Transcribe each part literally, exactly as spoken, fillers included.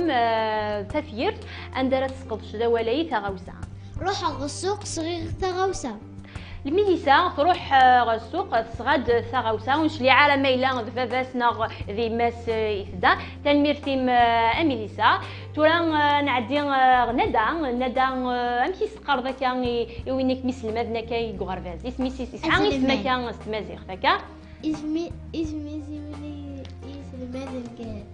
Eh, tafyirt, anda ara tesqedceḍ awal-ayi taɣawsa? Ruḥeɣ ɣer ssuq, sɣiɣ taɣawsa. Lmilisa truḥ eh, ɣer ssuq, tesɣa-d taɣawsa, ur necliɛ ara ma yella d baba-s neɣ d yemma-s eh, i tedda. Tanemmirt-im eh, a Milisa. Tura eh, nɛeddi eh, ɣer Nada. Nada, eh, amek i s-teqqareḍ akka i, i win i kem-iselmaden akka i uɣerbaz? Isem-is, is- isɛa isem akka s tmaziɣt akka? Isem-is, isem-is i win i iselmaden deg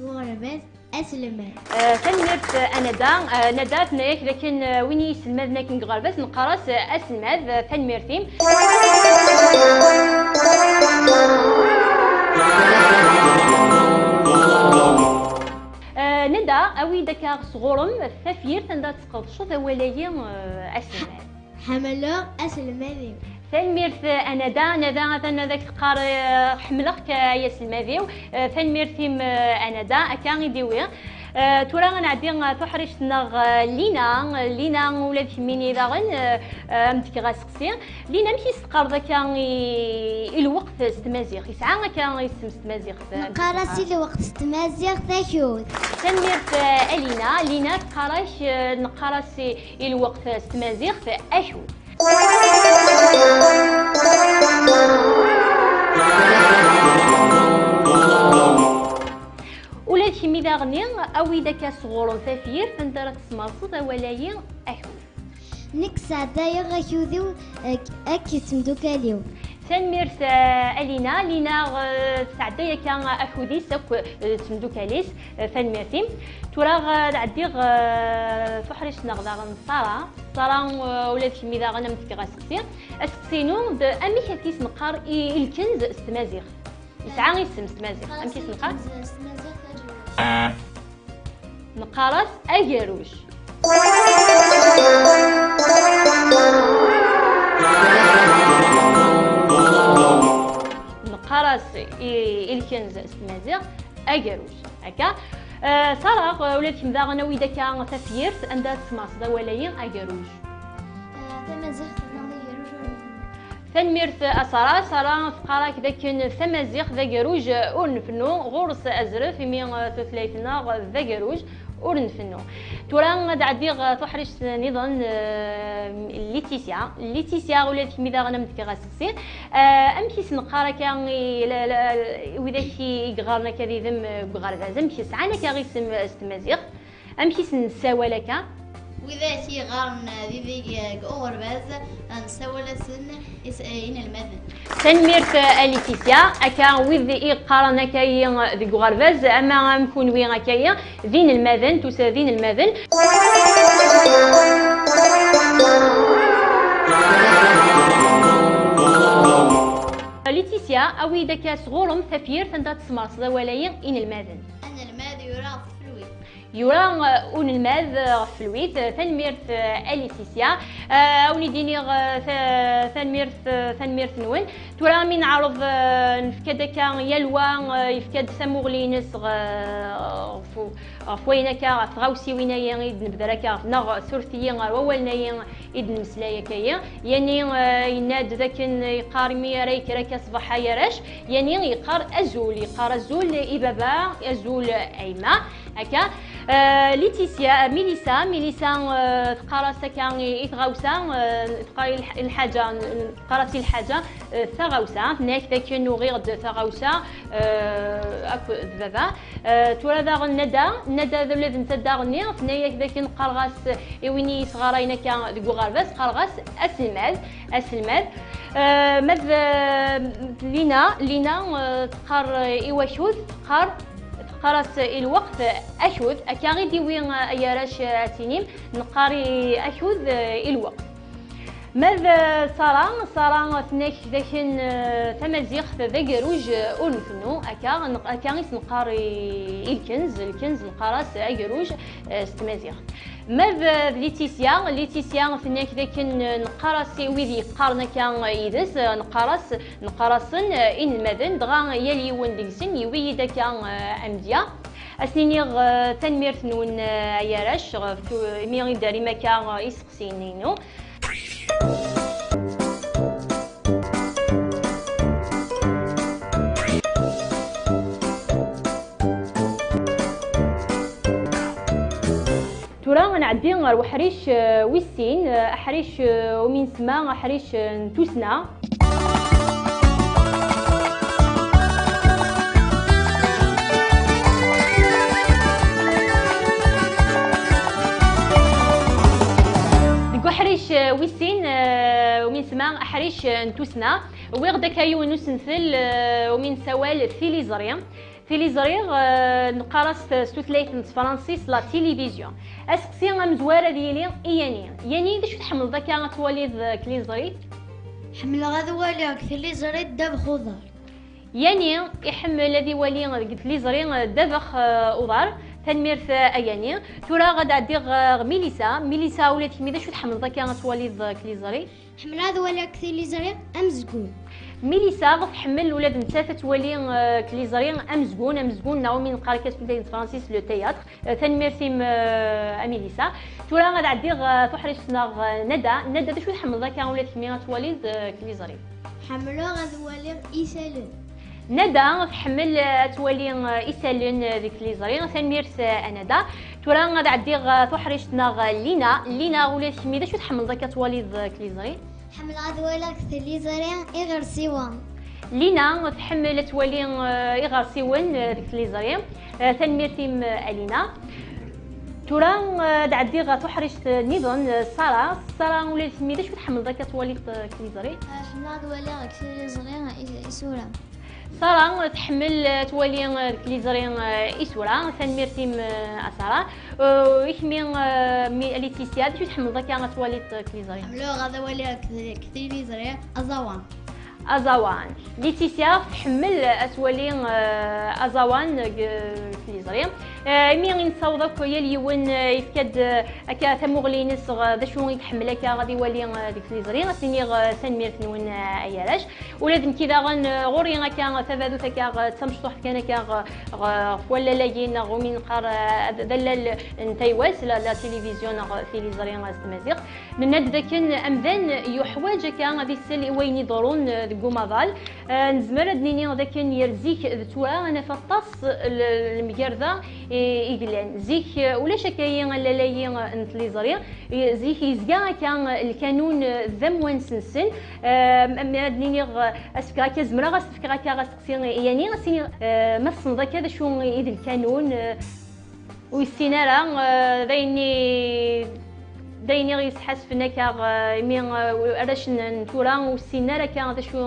uɣerbaz, aselmad. Eh, tanemmirt eh, a Nada. Eh, Nada, tenna-yak dakken eh, win i iselmaden akken deg uɣerbaz neqqar-as eh, aselmad. Eh, tanemmirt-im. Eh, Nada, awi-d akka sɣur-m tafyirt anda ad tesqedceḍ awal-agi eh, aselmad. Ḥemmleɣ aselmad-iw. Tanemmirt a Nada. Nada, atan ad ak-teqqar eh, ḥemmleɣ-k ay aselmad-iw. Eh, tanemmirt-im eh, a Nada, akka i d-iwi. Eh, tura ad nɛeddi eh, tuḥrict-nneɣ eh, Lina. Lina, ula d kemmini daɣen eh, eh, am d-kkeɣ aseqsi. Lina, amek i s-teqqareḍ akka i, i lweqt s tmaziɣt? Yesɛa akka isem s tmaziɣt? Neqqar-as i lweqt s tmaziɣt akud. Tanemmirt eh, a Lina. Lina teqqar-ak, eh, neqqar-as i, i lweqt s tmaziɣt akud. Ula d kemmi daɣen, awi-d akka sɣur-m tafyirt anda ara tesmerseḍ awal-ayi akud. Nekk sɛeddayeɣ akud-iw ak- akked temdukal-iw. Tanemmirt eh, a Lina. Lina eh, tesɛedday akka akud-is akk eh, d temdukal-is. Eh, tanemmirt-im. Tura eh, ad ɛeddiɣ eh, tuḥrict-nneɣ daɣen Sara. Sara, eh, ula d kemmi daɣen am fkiɣ aseqsi. Aseqsi-inu d amek akka i s-neqqar i, i lkenz s tmaziɣt? Yesɛa isem s tmaziɣt. Amek i s-neqqar? Neqqar-as agerruj. Neqqar-as i, i lkenz s tmaziɣt agerruj. Akka. Eh, Sara, eh, ula d kemm daɣen awi-d akka tafyirt anda ad tesmerseḍ awal-ayi agerruj. Eh, tamaziɣt neɣ agerruj ur nfennu. Tanemmirt a Sara. Sara teqqar-ak dakken tamaziɣt d agerruj ur nfennu, ɣur-s azref imi eh, tutlayt-nneɣ d agerruj ur nfennu. Tura ad ɛeddiɣ eh, tuḥrict niḍen eh, Laetitia. Laetitia, ula d kemmi daɣen am d-fkiɣ aseqsi. Eh, amek i s-neqqar akka i la- la- widak i i yeɣɣaren akka didem eh, deg uɣerbaz? Amek sɛan akka isem eh, s tmaziɣt? Amek i s-nessawal akka? Widak i yeɣɣaren dideg deg uɣerbaz nessawal-asen is- eh, inelmaden. Tanemmirt eh, a Laetitia. Akka wid i yeqqaren akka-yi deg uɣerbaz ama am kunwi akka-yi d inelmaden, tusa d inelmaden. Laetitia, awi-d akka sɣur-m tafyirt anda tesmerseḍ awal-ayi inelmaden. Anelmad yura ɣef tfelwit. Yura uh, unelmad uh, ɣef tfelwit. Uh, tanemmirt uh, a Laetitia. Uh, a wen-id-iniɣ uh, ta- tanemmirt uh, tanemmirt-nwen. Tura mi neɛreḍ uh, nefka-d akka yal wa uh, yefka-d tamuɣli-ines ɣ- ɣef u- ɣef wayen akka, ɣef tɣawsiwin-ayi i d-nebder akka, neɣ suref-iyi ɣer wawalen-ayi i d-nemmeslay akka-yi. Yani eh, yenna-d d akken yeqqar mi ara yekker akka ṣṣbeḥ ay arrac, yani yeqqar azul, yeqqar azul i baba, azul a yemma, akka. Eh, Laetitia, Milisa, Milisa eh, teqqar-as akka i i tɣawsa, eh, teqqar i lḥ- i lḥaǧa, teqqar-as i lḥaǧa eh, taɣawsa, tenna-ak d akken uɣiɣ-d taɣawsa eh, akk d baba. Eh, tura daɣen Nada, Nada d ula d netta daɣen-nni, tenna-yak d akken qqareɣ-as i win i yesɣarayen akka deg uɣerbaz, qqareɣ-as aselmad, aselmad. Eh, ma d eh, Lina, Lina eh, teqqar eh, i wakud, teqqar, teqqar-as i lweqt akud, akka i d-iwi eh, ay arrac eh, ad tinim, neqqar i akud eh, i lweqt. Ma d Sara, Sara tenna-k d akken eh, tamaziɣt d agerruj eh, ur nfennu, akka, neq- akka i s-neqqar i i lkenz, lkenz neqqar-as agerruj eh, s tmaziɣt. Ma d d Laetitia, Laetitia tenna-k d akken eh, neqqar-as i wid yeqqaren akka eh, yid-s, eh, neqqar-as, neqqar-asen eh, inelmaden, dɣa yal yiwen deg-sen yewwi-yi-d akka eh, amedya. Ad s-niniɣ eh, tanemmirt-nwen eh, ay arrac, ɣef tu- imi i d-terrim akka eh, iseqsiyen-inu. Nɛeddi ɣer uḥric, eh, wis sin, eh, aḥric, eh, umi nsemma aḥric, eh, n tussna. Deg uḥric, eh, wis sin, eh, umi nsemma aḥric, eh, n tussna, wwiɣ-d akka yiwen n usentel, eh, umi nessawal tiliẓri. Tiliẓri, eh, neqqar-as s tutlayt n tefransist la télévision. Aseqsi amezwar ad yili i Yani. Yani, d acu tḥemmleḍ akka ad twaliḍ, eh, deg tliẓri? Ḥemmleɣ ad waliɣ deg tliẓri ddabex uḍar. Yani iḥemmel ad iwali deg tliẓri, eh, ddabex, eh, uḍar. Tanemmirt, eh, a Yani. Tura ad ɛeddiɣ, eh, ɣer Milisa. Milisa, ula d kemmi d acu tḥemmleḍ akka ad twaliḍ, eh, deg tliẓri? Ḥemmleɣ ad waliɣ deg tliẓri amezgun. Milisa tḥemmel ula d nettat ad twali, eh, tliẓri amezgun, amezgun neɣ umi neqqar akka s tutlayt n tefransist le théâtre. Eh, tanemmirt-im, eh, a Milisa. Tura ad ɛeddiɣ, eh, tuḥrict neɣ, eh, Nada. Nada, d acu tḥemmleḍ akka ula d kemmi ad twaliḍ, eh, tliẓri? Ḥemmleɣ ad waliɣ isallen. Nada tḥemmel, eh, ad twali, eh, isallen, eh, deg tliẓri. Tanemmirt, eh, a Nada. Tura ad ɛeddiɣ, eh, tuḥrict neɣ, eh, Lina. Lina, ula d kemmi d acu tḥemmleḍ akka ad twaliḍ, eh, tliẓri? Ḥemmleɣ ad waliɣ deg tliẓri iɣersiwen. Lina tḥemmel ad twali, eh, iɣersiwen, eh, deg tliẓri. Eh, tanemmirt-im, eh, a Lina. Tura, eh, ad ɛeddiɣ ɣer tuḥrict, eh, nniḍen, eh, Sara. Sara, ula d kemmi d acu tḥemmleḍ akka ad twaliḍ, eh, deg tliẓri? Eh, ḥemmleɣ ad waliɣ deg tliẓri is-, isura. Sara tḥemmel, eh, ad twali, eh, deg tliẓri, eh, isura. Tanemmirt-im, eh, a Sara. Eh, i kemmi, eh, mi-, Laetitia, d acu tḥemmleḍ akka ad twaliḍ, eh, deg tliẓri? Ḥemmleɣ ad waliɣ deg, deg tliẓri aẓawan. Aẓawan. Laetitia tḥemmel ad twali, eh, aẓawan deg, eh, tliẓri. Eh, imi i nessaweḍ akk yal yiwen, eh, yefka-d, eh, akka tamuɣli-ines ɣer d acu i iḥemmel akka ad iwali, eh, deg tliẓri. Ad s-iniɣ, eh, tanemmirt-nwen, eh, ay arrac. Ula d nekki daɣen, eh, ɣur-i akka tabadut akka, eh, d tamecṭuḥt kan akka, eh, ɣ-, ɣef wallal-agi neɣ umi neqqar, eh, d, d allal n taywas, la, la télévision neɣ tiliẓri, eh, s tmaziɣt. Nenna-d dakken amdan yuḥwaǧ akka ad isel i wayen iḍerrun, eh, deg umaḍal. Eh, nezmer ad nini dakken yer zik d tura ad naf aṭas l-, lemgerda i, i yellan. Zik, eh, ulac akka-yi allal-agi, eh, n tliẓri. I-, zik yezga akka lkanun, eh, d amwanes-nsen. Eh, am-, ad nini, eh, ad s-fkeɣ akka, zemreɣ ad s-fkeɣ akka asteqsi i Yani, ad s-iniɣ, eh, ma tessneḍ akka d acu i d lkanun, eh, ur yessin ara, eh, d ayen i, d ayen i ɣ-yesḥasfen akka, eh, imi, eh, arrac n, n tura ur ssinen ara akka d acu,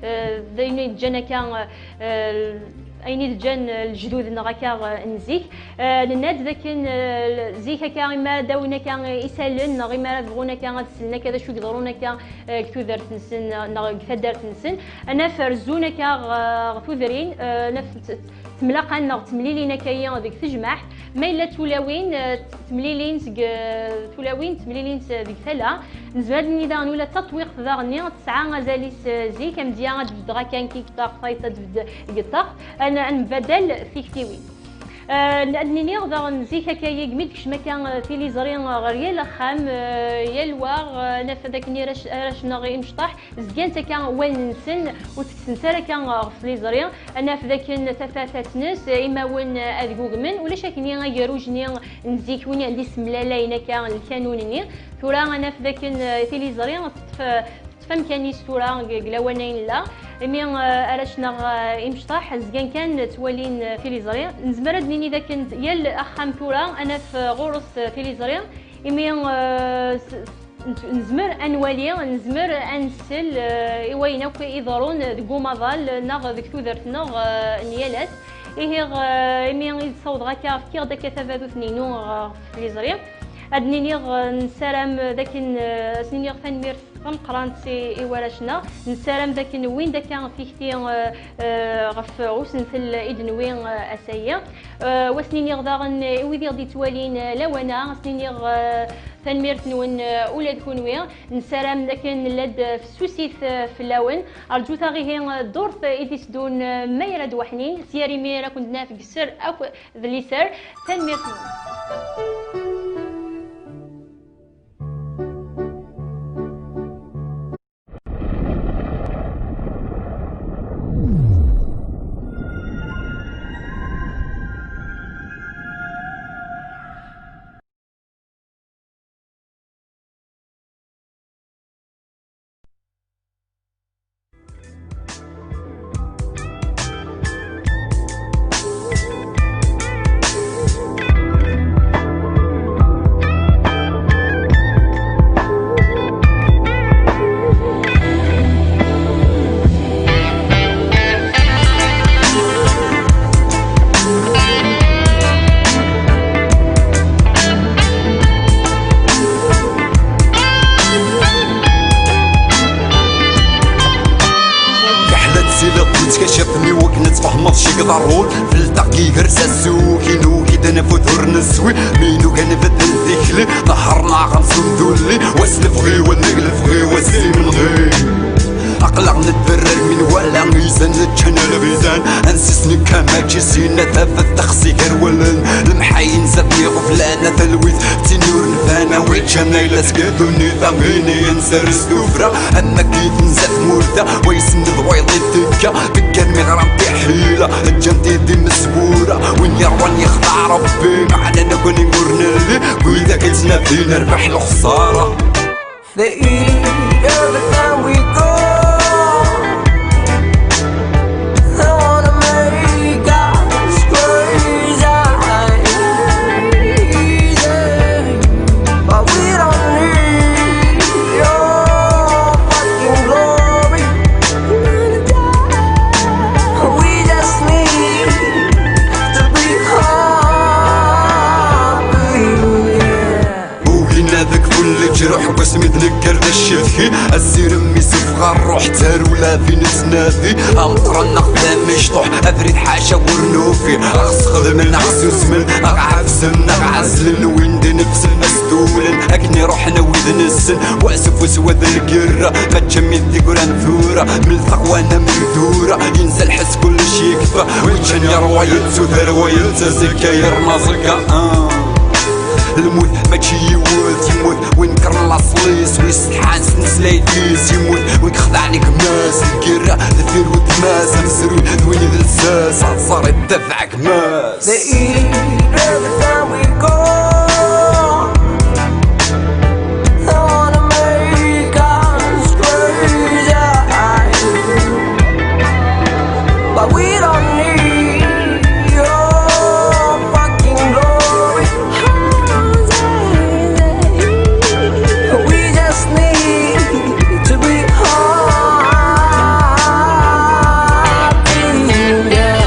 eh, d ayen i d-ǧǧan akka, eh, ayen i d-ǧǧan, eh, lejdud-nneɣ akka, eh, n zik. Eh, nenna-d dakken, eh, zik akka imi ara d-awin akka isallen neɣ imi ara bɣun akka ad slen akka d acu i iḍerrun akka, eh, deg tudert-nsen, eh, neɣ deg taddart-nsen, ad naf rezzun akka, eh, ɣer tudrin, eh, ad naf t-, temlaqan neɣ temlilin akka-yi deg tejmaɛt. Ma yella d tulawin, eh, temlilin seg, eh, tulawin, temlilin s-, deg tala. Nezmer ad nini daɣen ula d tatwiqt daɣen-nni tesɛa azal-is, eh, zik, amedya ad d-beddeɣ akka nekk deg ṭṭax, tayeḍ ad d-tbedd deg ṭṭax, ad n-, ad nembaddal tiktiwin. Eh, ad nini daɣen zik akka-yi, mi d-tekcem akka, eh, tiliẓri, eh, ɣer yal axxam, eh, yal wa, eh, naf dakken arrac, arrac neɣ imecṭaḥ, zgant akka wallen-nsen ur ttekksen ara akka ɣef tliẓri. Ad naf dakken tafat ad tens, imawen ad gugmen, ulac akkenni agerruj-nni n zik, win i d-isemlalayen akka lkanun-nni. Tura ad naf dakken, eh, tiliẓri teṭṭef, teṭṭef amkan-is tura deg, deg lawan ay nella. Imi, eh, arrac neɣ, eh, imecṭaḥ zgan kan ttwalin, eh, tiliẓri. Nezmer ad nini dakken yal axxam tura ad naf, eh, ɣur-s, eh, tiliẓri. Imi, eh, s-, s-, nezmer ad nwali, nezmer ad nsel, eh, i wayen akk iḍerrun deg umaḍal neɣ deg tudert-nneɣ, eh, n yal ass. Ihi, eh, imi i d-ssawḍeɣ akka, fkiɣ-d akka tabadut-inu, eh, ɣef tliẓri. Ad niniɣ, eh, nessaram dakken, eh, ad s-niniɣ tanemmirt tameqqrant i, i warrac-nneɣ. Nessaram dakken wwin-d akka tikti, eh, eh, ɣef usentel i d-newwi, eh, ass-agi. Eh, wa s-niniɣ daɣen i wid i ɣ-d-yettwalin, eh, lawan-a, ad s-niniɣ, eh, tanemmirt-nwen, eh, ula d kunwi. Nessaram dakken nella-d fessusit, eh, fell-awen. Rǧut-aɣ ihi, eh, ddurt i d-iteddun, eh, ma yerra-d waḥnin. Sya ar imir ad kent-naf deg sser akk d liser. Tanemmirt-nwen. Wi, min ugan beddel tikli, nehreɣ amzun d ulli, was lebɣi wa nnig lebɣi, was imenɣi. Aql-aɣ nedderrer min wala, izan ččan lbizan, ansi s nekka mačči sina, tafat texsi gar wallen, lemḥayen zad iɣeblan, a talwit d tin ur nfan, a wi ččan ayla seg ddunit, a win yenser s tuffra, am akken tenza tmurt-a, wa yesned wayeḍ i tekka, deg armi ɣran tiḥila, ǧǧan-t-id imezwura, win yerwan yexdeɛ Rebbi, meɛna nekkni ur nelli, wid akk yettnadin rrbeḥ lexsara. They eat everything we grow. They wanna make us crazy. But we don't need your fucking glory. We just need to be happy. Yeah. Ugin ad kfun leǧruḥ, wasmi d-negger d acetki, asirem isufeɣ ṛṛuḥ, tarewla din nettnadi, ameṭran neɣ tamecṭuḥ, abrid ḥaca ur nufi, aɣ sxedmen, aɣ susmen, aɣ ɛefsen, aɣ ɛezlen, win d-inefsen, ad s-dewlen, akken iruḥen wid nessen, wa s ufus wa d lgirra, mačči am i d-igran tura, mel teɣwan am tura, yenza lḥess kullec yekfa, win ččan yerwa yettu tarwa yettu, azekka yerna ẓegga, ah. Lmut mačči yiwet, yemmut win kkren laṣel-is, win setḥan s tneslayt-is, yemmut win yexdɛen gma-s, lgirra deffir wetma-s, amezruy d win i d lsas, aẓar ittabaɛ gma-s. They eat everything we grow. They wanna make us crazy. But we don't need your fucking glory. We just need to be happy. Yeah.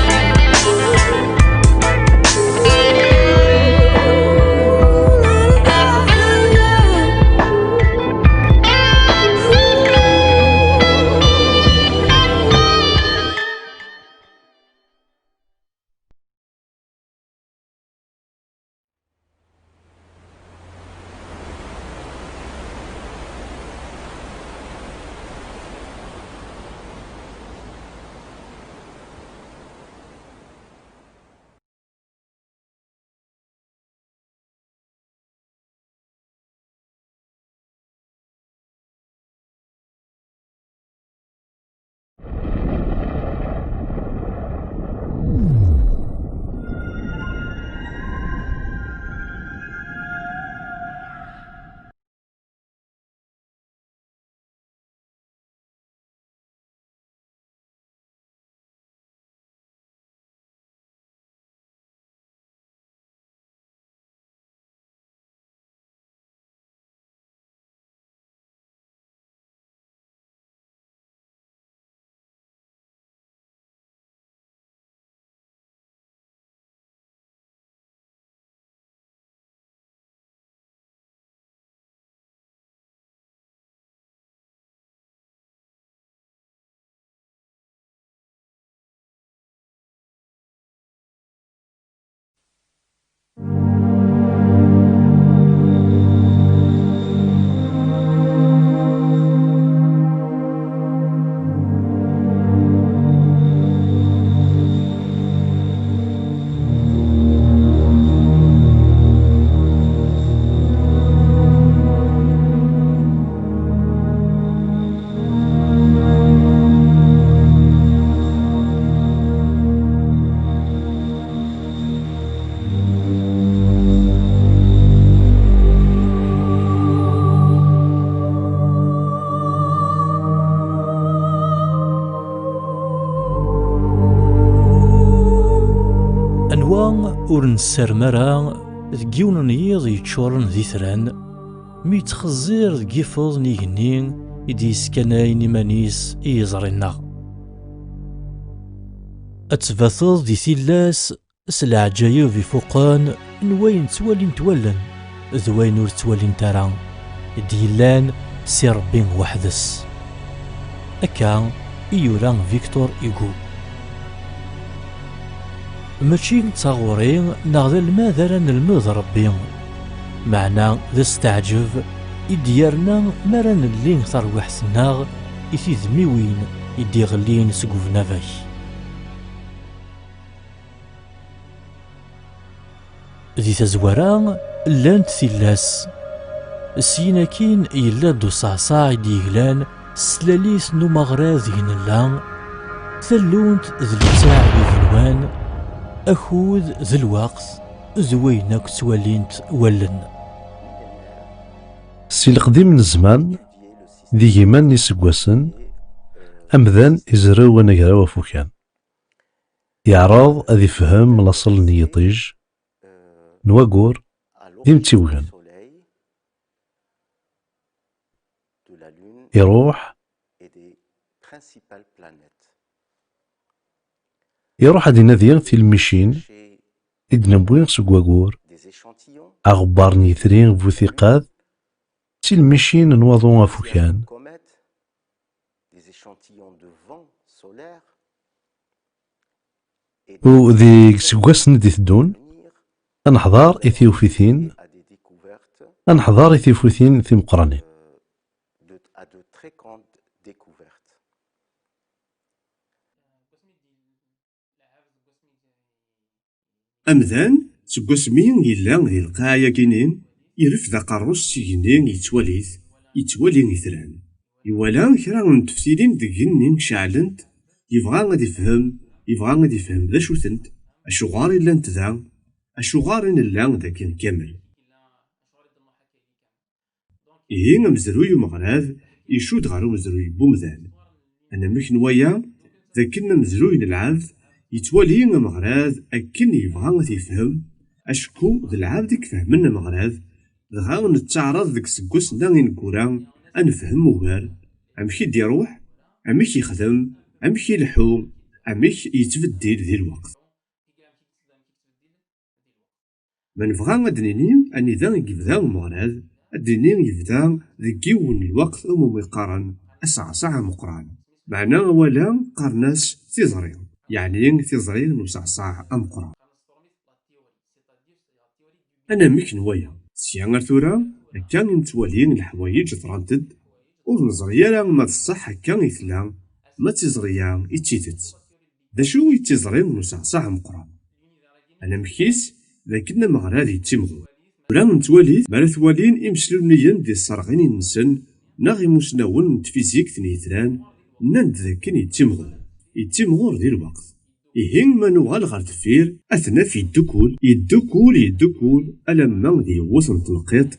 Anwa ur nessarem ara deg yiwen n yiḍ yeččuren d itran, mi yettxezzir deg yifeḍ n igenni i d-yeskanayen iman-is i yiẓri-nneɣ? Ad tbateḍ di tillas s leɛǧayeb ifuqen n wayen ttwalint wallen d wayen ur ttwalint ara, i d-yellan si Rebbi weḥd-s. Akka i yura Victor Hugo. Mačči d taɣuri neɣ d almad ara nelmed Ṛebbi, meɛna d asteɛǧeb i d-yerna mi ara nelli tarwiḥt-nneɣ i tidmiwin i d-iɣellin seg ubnabak. Di tazwara, llant tillas. Syin akkin, yella-d uṣaɛṣaɛ i d-yeglan s tlalit n umaɣrad deg nella, tallunt d littaɛ n igenwan, akud d lweqt d wayen akk ttwalint wallen. Si leqdim n zzman, di yiman n yiseggasen, amdan izrew anagraw afukan. Yeɛreḍ ad ifhem laṣel n yiṭij, n wagur, d imtiwgen. Iruḥ, iruḥ ad inadi tilmicin i d-newwi seg wagur, aɣebbar n yitri bu tiqad, d tilmicin n waḍu afukan. U deg iseggasen i d-iteddun, ad neḥḍer i tiwfitin, ad neḥḍer i tiwfitin timeqqranin. Amdan, seg wasmi yella di lqaɛa-yagini, irfed aqerru-s s igenni, yettwali-t, yettwali itran. Iwala kra n teftilin deg igenni ceɛlent, yebɣa ad ifhem, yebɣa ad ifhem d acu-tent, acuɣer i llant da, acuɣer i nella dagi kamel. Ihi amezruy umeɣrad icudd ɣer umezruy n wemdan. Anamek n waya, d akken amezruy n lɛebd yettwali ameɣrad akken yebɣa ad t-yefhem, acku d lɛebd i ifehmen ameɣrad, dɣa nettaɛraḍ deg iseggasen-a ineggura ad nefhem ugar amek i d-iruḥ, amek yexdem, amek ileḥḥu, amek yettbeddil di lweqt. Ma nebɣa ad d-nini anida i yebda umeɣrad, ad d-nini yebda deg yiwen n lweqt umi qqaren aseɛṣaɛ ameqqran. Meɛna awal-a qqaren-as tiẓri, yeɛni tiẓri n useɛṣaɛ ameqqran. Anamek n waya, sya ar tura, akka i nettwali leḥwayeǧ ḍrant-d, ur neẓri ara ma d ṣṣeḥ akka i tella, ma d tiẓri-a i d tidet. D acu i d tiẓri n useɛṣaɛ ameqqran? Anamek-is, d akken ameɣrad yettimɣur. Tura nettwali-t mi ara t-walin imesluniyen di tserɣinin-nsen neɣ imusnawen n tfizikt n yitran, nnan-d d akken yettimɣur. Yettimɣur di lweqt. Ihi, ma nuɣal ɣer deffir, ad t-naf yeddukul, yeddukul, yeddukul, alamma d yiwet n tneqqiṭ.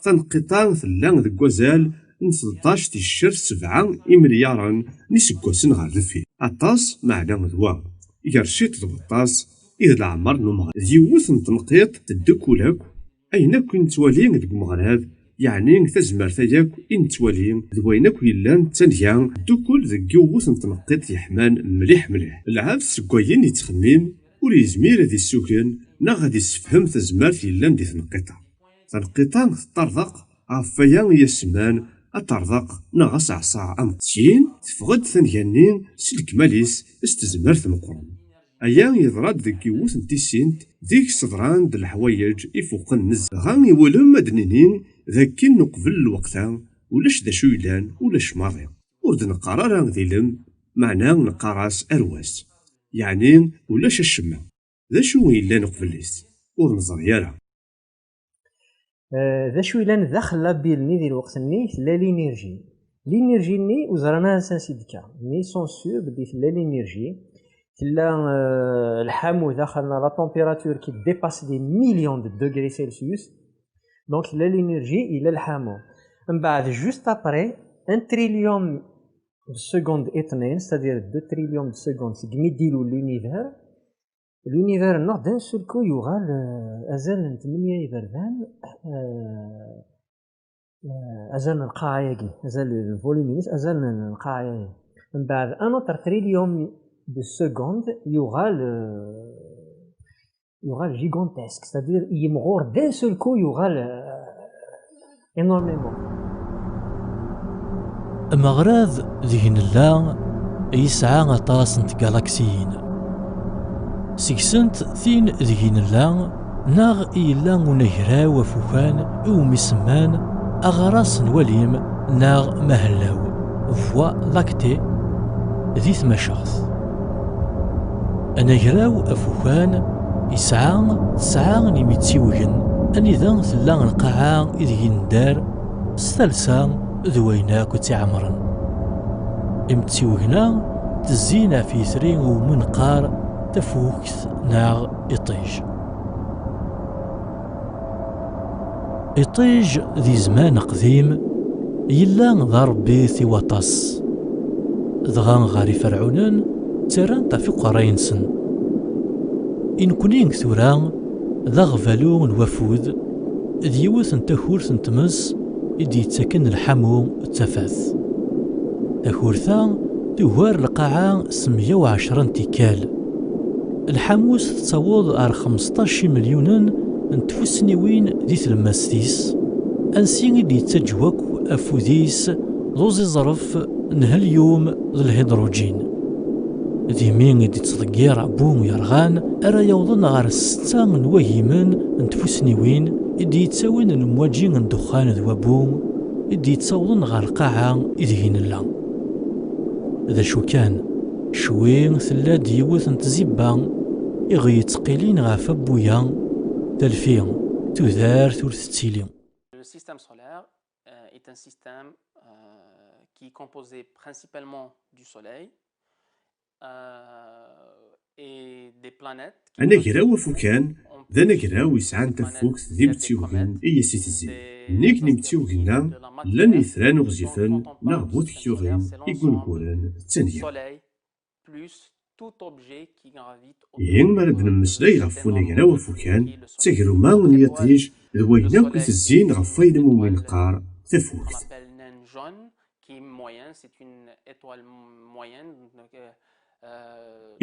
Taneqqiṭ-a tella deg wazal n tleṭṭac ticcer sebɛa imelyaren n iseggasen ɣer deffir. Aṭas, meɛna d wa. Gar ciṭ d waṭas, i d leɛmer n umeɣrad. D yiwet n tneqqiṭ teddukul akk, ayen akk i nettwali deg umeɣrad, yeɛni tazmert-a yakk i nettwali, d wayen akk yellan d tanga, teddukul deg yiwet n tneqqiṭ yeḥman mliḥ mliḥ. Lɛebd seg wayen yettxemmim, ur yezmir ad issugen neɣ ad issefhem tazmert yellan di tneqqiṭ-a. Taneqqiṭ-a teṭṭerḍeq, ɣef waya i as-semman aṭerḍeq neɣ aseɛṣaɛ ameqqran. Syin, teffeɣ-d tanga-nni s lekmal-is, s tezmert meqqren. Aya yeḍra-d deg yiwet n tisint, deg-s ḍran-d leḥwayeǧ ifuqen nezzeh. Dɣa iwulem ad d-nini d akken uqbel lweqt-a, ulac d acu yellan, ulac maḍi. Ur d-neqqar ara d ilem, meɛna neqqar-as arwas. Yeɛni ulac acemma. D acu i yellan uqbel-is? Ur neẓri ara. Eh, d acu yellan daxel la bulle-nni di lweqt-nni? Tella l'énergie. L'énergie-nni ur ẓran ara ansi d-tekka. Mais ils sont sûrs belli tella l'énergie. Tella, eh, lḥamu daxel-nni, la température qui dépasse des millions de degrés Celsius. Donc tella l'énergie, yella lḥamu. Mbeɛd, juste après, un trillion de secondes éternelles, c'est-à-dire deux trillions de secondes segmi d-ilul l'univers, l'univers-nneɣ d'un seul coup yuɣal, euh, azal n tmenya iberdan, euh, euh, azal n lqaɛa-agi, azal n volume-ines, azal n lqaɛa-agi. Mbeɛd, un autre trillion de secondes yuɣal, euh, yuɣal gigantesque, c'est-à-dire yimɣur d'un seul coup yuɣal, euh, énormément. Ameɣrad deg nella yesɛa aṭas n tgalaksiyin. Seg-sent tin deg i nella, neɣ i yella unagraw afukan iwumi semman aɣras n walim neɣ mahellaw, voie lactée, di tmaceɣt. Anagraw afukan yesɛa tesɛa n yimtiwgen anida tella lqaɛa ideg i nedder s talsa d wayen akk i tt-iɛemren. Imtiwgen-a tezzin ɣef yitri umi neqqar tafukt neɣ iṭij. Iṭij di zzman aqdim yella d aṛebbit i waṭas, dɣa ɣer iferɛunen ttarran-t ɣef iqerray-nsen. I nekni tura d aɣbalu n wafud, d yiwet n takurt n tmes i d-yettaken lḥamu d tafat. Takurt-a tugar lqaɛa s meyya u ɛecṛa n tikkal. Lḥamu-s tettaweḍ ar xmesṭac imelyunen n tfussniwin di tlemmast-is, ansi i d-yettaǧew akk afud-is d uẓiẓref n helium d lhidrujin. D imi i d-yettḍeggir abbu yerɣan ara yawḍen ɣer setta n wagimen n tfussniwin i d-yettawin lemwaǧi n ddexxan d wabbu i d-yettawḍen ɣer lqaɛa ideg i nella. D acu kan, cwi tella-d yiwet n tzibba i ɣ-yettqilin ɣef abbu-ya, talfi, tudert ur tettili. Le système solaire euh, est un système euh, qui est composé principalement du Soleil euh, et des planètes. Anagraw afukan d anagraw yesɛan tafukt d imtiwgen i as-itezzin. Nnig n imtiwgen-a llan yitran ɣezzifen neɣ bu tekyuɣin i gunguren d tanga. Ihi, mi ara d-nemmeslay ɣef unagraw afukan, d tagruma n yiṭij d wayen akk itezzin ɣef wayen umi neqqar tafukt.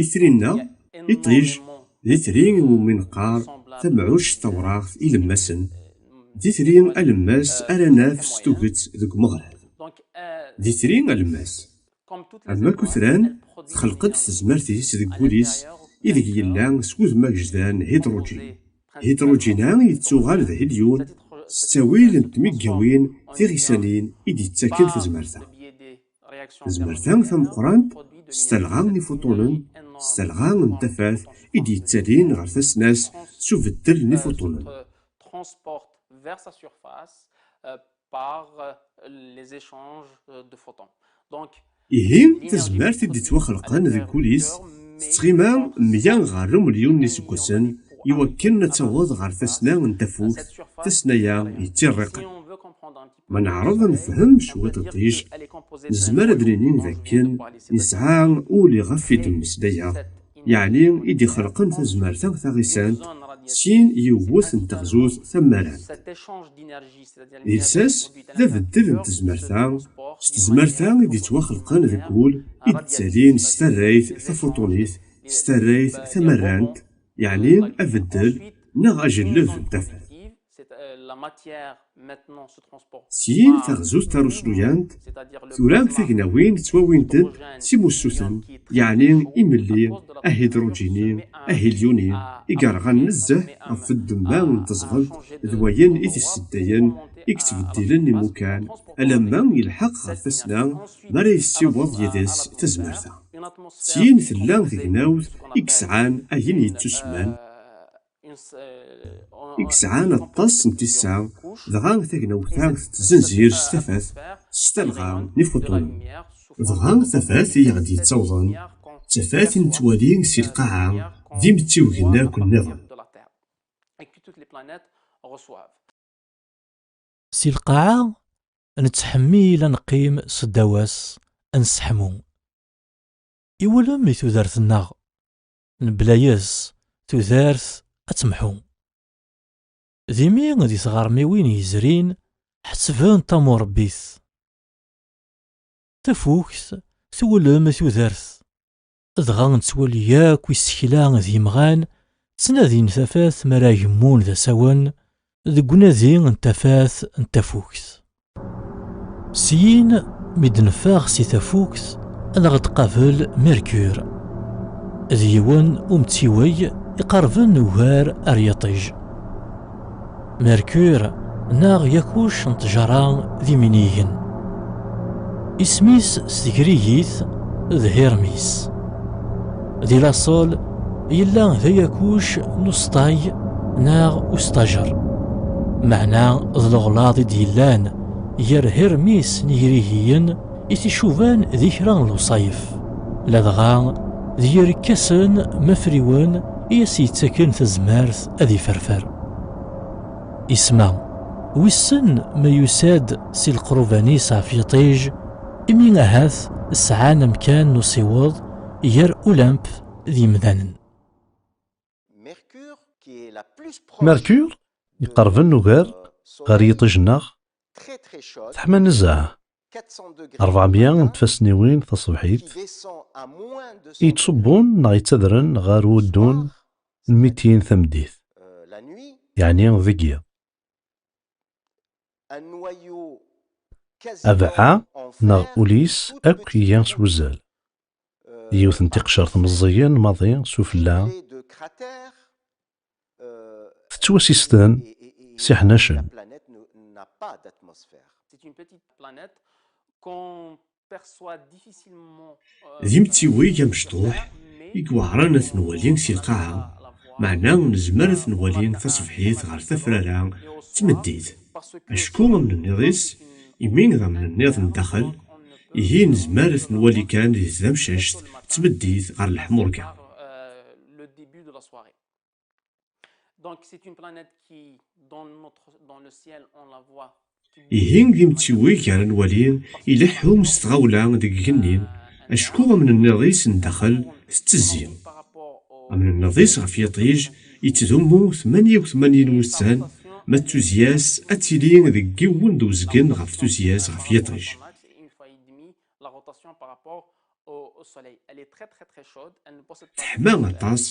Itri-nneɣ, iṭij, d itri iwumi neqqar tamɛuct tawraɣt ilemmasen, d itri alemmas ara naf s tuget deg umeɣrad. D itri alemmas. Am akk utran, txelq-d tezmert-is deg wul-is ideg yella s wudem agejdan hidrujin. Hidrujin-a yettuɣal d hilyun s ttawil n tmiggawin tiɣisanin i d-yettaken tazmert-a. Tazmert-a tameqqrant s talɣa n ifuṭunen, s talɣa n tafat i d-yettalin ɣer tasna-s s ubeddel n ifuṭunen. Ihi, tazmert i d-yettwaxelqen deg wul-is tettɣima meyya ɣer umelyun n yiseggasen iwakken ad taweḍ ɣer tasna n tafukt, tasna-ya yettirriqen. Ma neɛreḍ ad nefhem cwiṭ iṭij, nezmer ad nini d akken nesɛa ul iɣef i d-mmeslayeɣ, yeɛni i d-ixelqen tazmert-a taɣisant, syin yiwet n teɣzut tamarant. D lsas d abeddel n tezmert-a s tezmert-a i d-yettwaxelqen deg wul i d-ttalin s tarrayt tafuṭunit, s tarrayt tamarant, yeɛni abeddel neɣ ajelleb n tafat. Syin taɣzut tarusluyant tura tagnawin ttwawint-d s imussuten, yeɛni imelli ahidrujini, ahilyuni, i yerɣan nezzeh ɣef ddemma n teẓɣelt d wayen i t-isseddayen i yettbeddilen imukan alamma yelḥeq ɣer tasna mi ara yessiweḍ yid-s tazmert-a. Syin tella tegnawt i yesɛan ayen yettusemman i yesɛan aṭas n tisa, dɣa tagnawt-a tettenzir s tafat s talɣa n ifuṭunen. Dɣa tafat i aɣ-d-yettawḍen d tafat i nettwali si lqaɛa d imtiwgen akk nniḍen. Si lqaɛa, nettḥemmil ad neqqim seddaw-as, ad nesseḥmu. Iwulem i tudert-nneɣ, nebla yes tudert ad temḥu. D imi di tɣermiwin yezrin ḥettben tamurebbit. Tafukt tewlem tudert, dɣa nettwali yakk isekla d yimɣan ttnadin tafat mi ara gemmun d asawen deg unadi n tafat n tafukt. Syin mi d-neffeɣ si tafukt ad aɣ-d-qabel Mercure. d yiwen umtiweg iqerben ugar ar yiṭij. Merkur neɣ yakuc n ttjara d iminigen. Isem-is s tegrigit d Hermis. Di laṣel, yella d ayakuc n usṭay neɣ ustajer, meɛna d leɣlaḍ i d-yellan gar Hermis n igrigiyen i t-icuban di kra n lewṣayef, ladɣa d yirkasen mafriwen i as-yettaken tazmert ad iferfer. Isem-a, wissen ma yusa-d si leqruban-is ɣef yiṭij, imi ahat sɛan amkan n usiweḍ gar Ulamp d yimdanen. Mercure, qui est la plus proche Merkur, iqerben ugar ɣer yiṭij-nneɣ, très très chaude, teḥma nezzeh, quatre cents degrés rebɛemya le n matin, tfasniwin qui taṣebḥit, descend à moins de i yettṣubbun neɣ yettadren ɣer wuddun n mitin tameddit, euh, la nuit, yeɛni deg yiḍ. un noyau Abeɛɛa en neɣ fer, ul-is toute akk petite iga s petite, wuzzal. euh, Yiwet n tiqcert meẓẓiyen maḍi sufella, entourée de cratères, euh, tettwasisten et- et- et s iḥnacen. la planète ne- n'a pas d'atmosphère. C'est une petite planète qu'on perçoit difficilement. D imtiweg amecṭuḥ i iweɛren ad t-nwali si lqaɛa, meɛna nezmer ad t-nwali taṣebḥit ɣer tafrara d tmeddit, acku amnenniḍ-is, imi d amnenniḍ n daxel, ihi nezmer ad t-nwali kan di tdamcact d tmeddit ɣer leḥmurga. Le début de la soirée. Donc c'est une planète qui, dans notre, dans le ciel, on la voit. Ihi d imtiweg ara nwali ileḥḥu s tɣawla deg igenni, acku amnenniḍ-is n daxel tettezzi. Amnenniḍ-is ɣef yiṭij yettdummu tmanya u tmanyin wussan, ma d tuzyas ad tili deg yiwen d uzgen ɣef tuzyas ɣef yiṭij. La rotation par rapport au, au soleil. Elle est très très très chaude. Elle ne possède pas de Teḥma chaleur. Aṭas,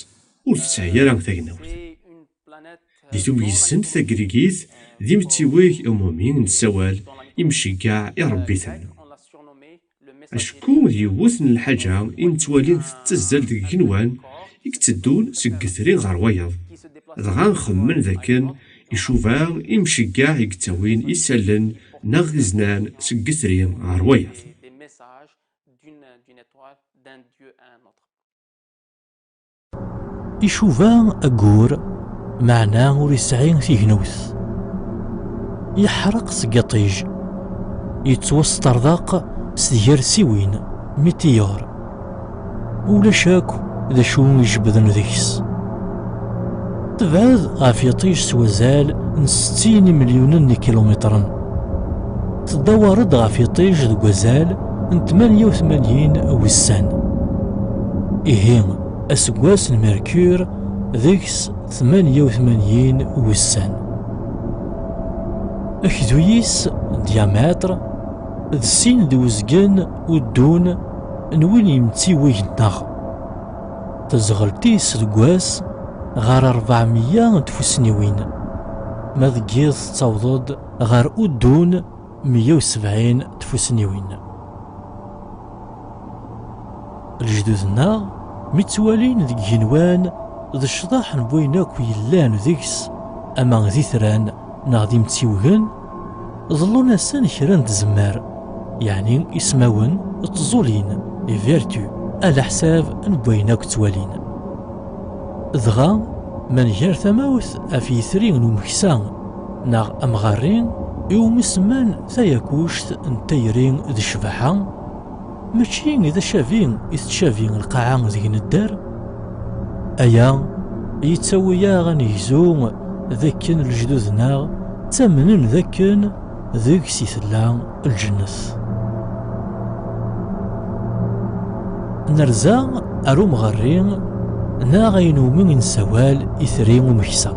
ur tesɛi ara tagnawt. C'est une planète, euh, Di tumyissent tagrigit, d imtiweg umumi nessawal imceggeɛ iṛebbiten. On l'a surnommé le Acku d yiwet n lḥaǧa i nettwali tettazzal deg igenwan i itteddun seg yetri ɣer wayeḍ. Dɣa nxemmen dakken icuba imceggeɛ i yettawin isallen neɣ iznan seg yetri ɣer wayeḍ. Des messages d'une d'une étoile, d'un dieu à un autre. Icuba aggur, meɛna ur yesɛi tignewt. Yeḥreq seg yiṭij, yettwasṭerḍeq s tgersiwin, météores. Ulac akk d acu ijebbden deg-s. Tebɛed ɣef yiṭij s wazal n settin imelyunen n ikilumitren. Teddawaṛ-d ɣef yiṭij deg wazal n tmanya u tmanyin wussan. Ihi, aseggas n Merkur deg-s tmanya u tmanyin wussan. Akdu-is, diamètre, d sin d uzgen uddun n win yemtiweg-nneɣ. Tazɣelt-is deg wass ɣer ṛebɛemya n tfusniwin, ma deg yiḍ tettaweḍ-d ɣer uddun meyya u sebɛin tfusniwin. Lejdud-nneɣ, mi ttwalin deg igenwan d ccḍeḥ n wayen akk yellan deg-s, ama d itran neɣ d imtiwgen, ḍellun-asen kra n tzemmar, yeɛni ismawen d tẓulin, les vertus, ɛla ḥsab n wayen akk ttwalin. Dɣa, ma nger tamawt ɣef yitri n umeksa neɣ amɣarri, iwumi semman tayakuct n tayri d ccbaḥa, mačči d acabi i tettcabi lqaɛa deg nedder? Aya yettawi-aɣ ad negzu d akken lejdud-nneɣ ttamnen d akken deg-s i tella lǧennet. Nerza ar umɣerri neɣ ayen umi nessawal itri umeksa.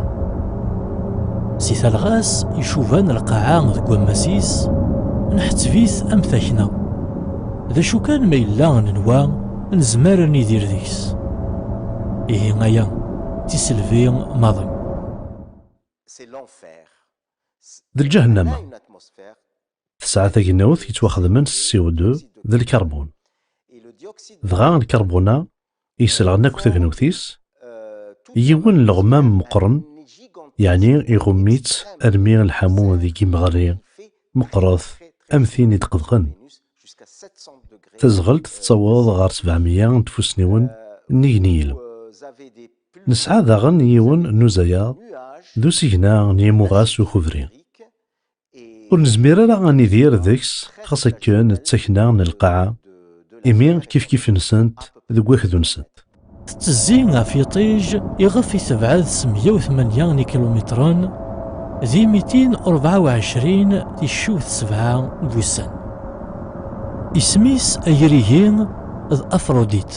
Si talɣa-s icuban lqaɛa deg wammas-is, nḥetteb-it am takna. D acu kan ma yella nenwa, nezmer ad nidir deg-s. Ihi aya d tiselbi maḍi. C'est l'enfer. D lǧahennama. Une atmosphère Tesɛa tagnawt yettwaxedmen s C O deux d lkarbun. et le dioxyde Dɣa lkarbun-a Yesleɣen akk tagnewt-is, yiwen n leɣmam meqqren, yeɛni iɣumm-itt armi lḥamu deg imeɣri meqqret am tin i d-qedɣen. Tazeɣelt tettaweḍ ɣer sebɛemya n tfussniwen nnig n yilem. Nesɛa daɣen yiwen n uzayaḍ d usigna n yimuɣas ukubri. Ur nezmir ara ad nidir deg-s, xas akken d takna n lqaɛa, imi kifkif-nsent deg wakdu-nsent. Tettezzi ɣef yiṭij iɣef i tebɛed s meyya u tmanya n ikilumitren, di mitin u rebɛa u ɛecrin ticciwt sebɛa n wussan. Isem-is ayer-ihi d Afrodit.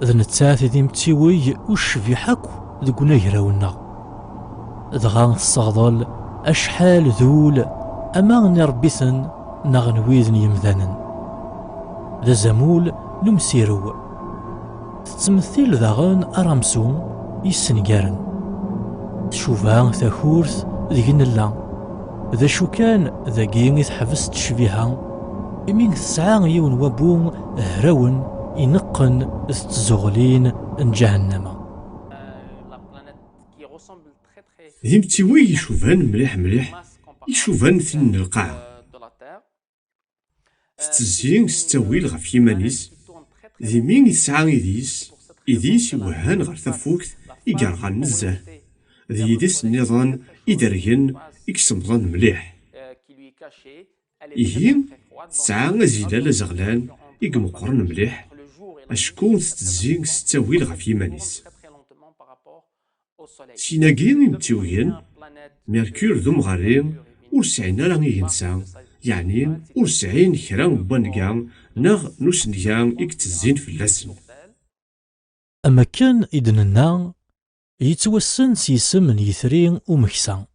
D nettat i d imtiweg ucbiḥ akk deg unagraw-nneɣ. Dɣa tesseɣḍel acḥal d ul ama n iṛebbiten neɣ n wid n yemdanen. D azamul n umsirew. Tettmettil daɣen aramsu yessengaren. Tcuba takurt deg nella. D acu kan, dagi i teḥbes ttecbiha, imi tesɛa yiwen wabu hrawen ineqqen d tzuɣlin n ǧahennama. D imtiweg icuban mliḥ mliḥ, icuban tin n lqaɛa. Tettezzi s ttawil ɣef yiman-is, d imi i tesɛa idis, idis iwehhan ɣer tafukt i yerɣan nezzeh, d yidis nniḍen idergen i isemḍen mliḥ. Ihi, tesɛa azilal azeɣlan i imeqqren mliḥ, acku tettezzi s ttawil ɣef yiman-is. Sin-agi imtiwgen, Merkur d umɣerri, ur sɛin ara igensa, yeɛni ur sɛin kra n wanga neɣ n usnga i yettezzin fell-asen. Am akken i d-nenna, yettwassen s yisem n yitri umeksa,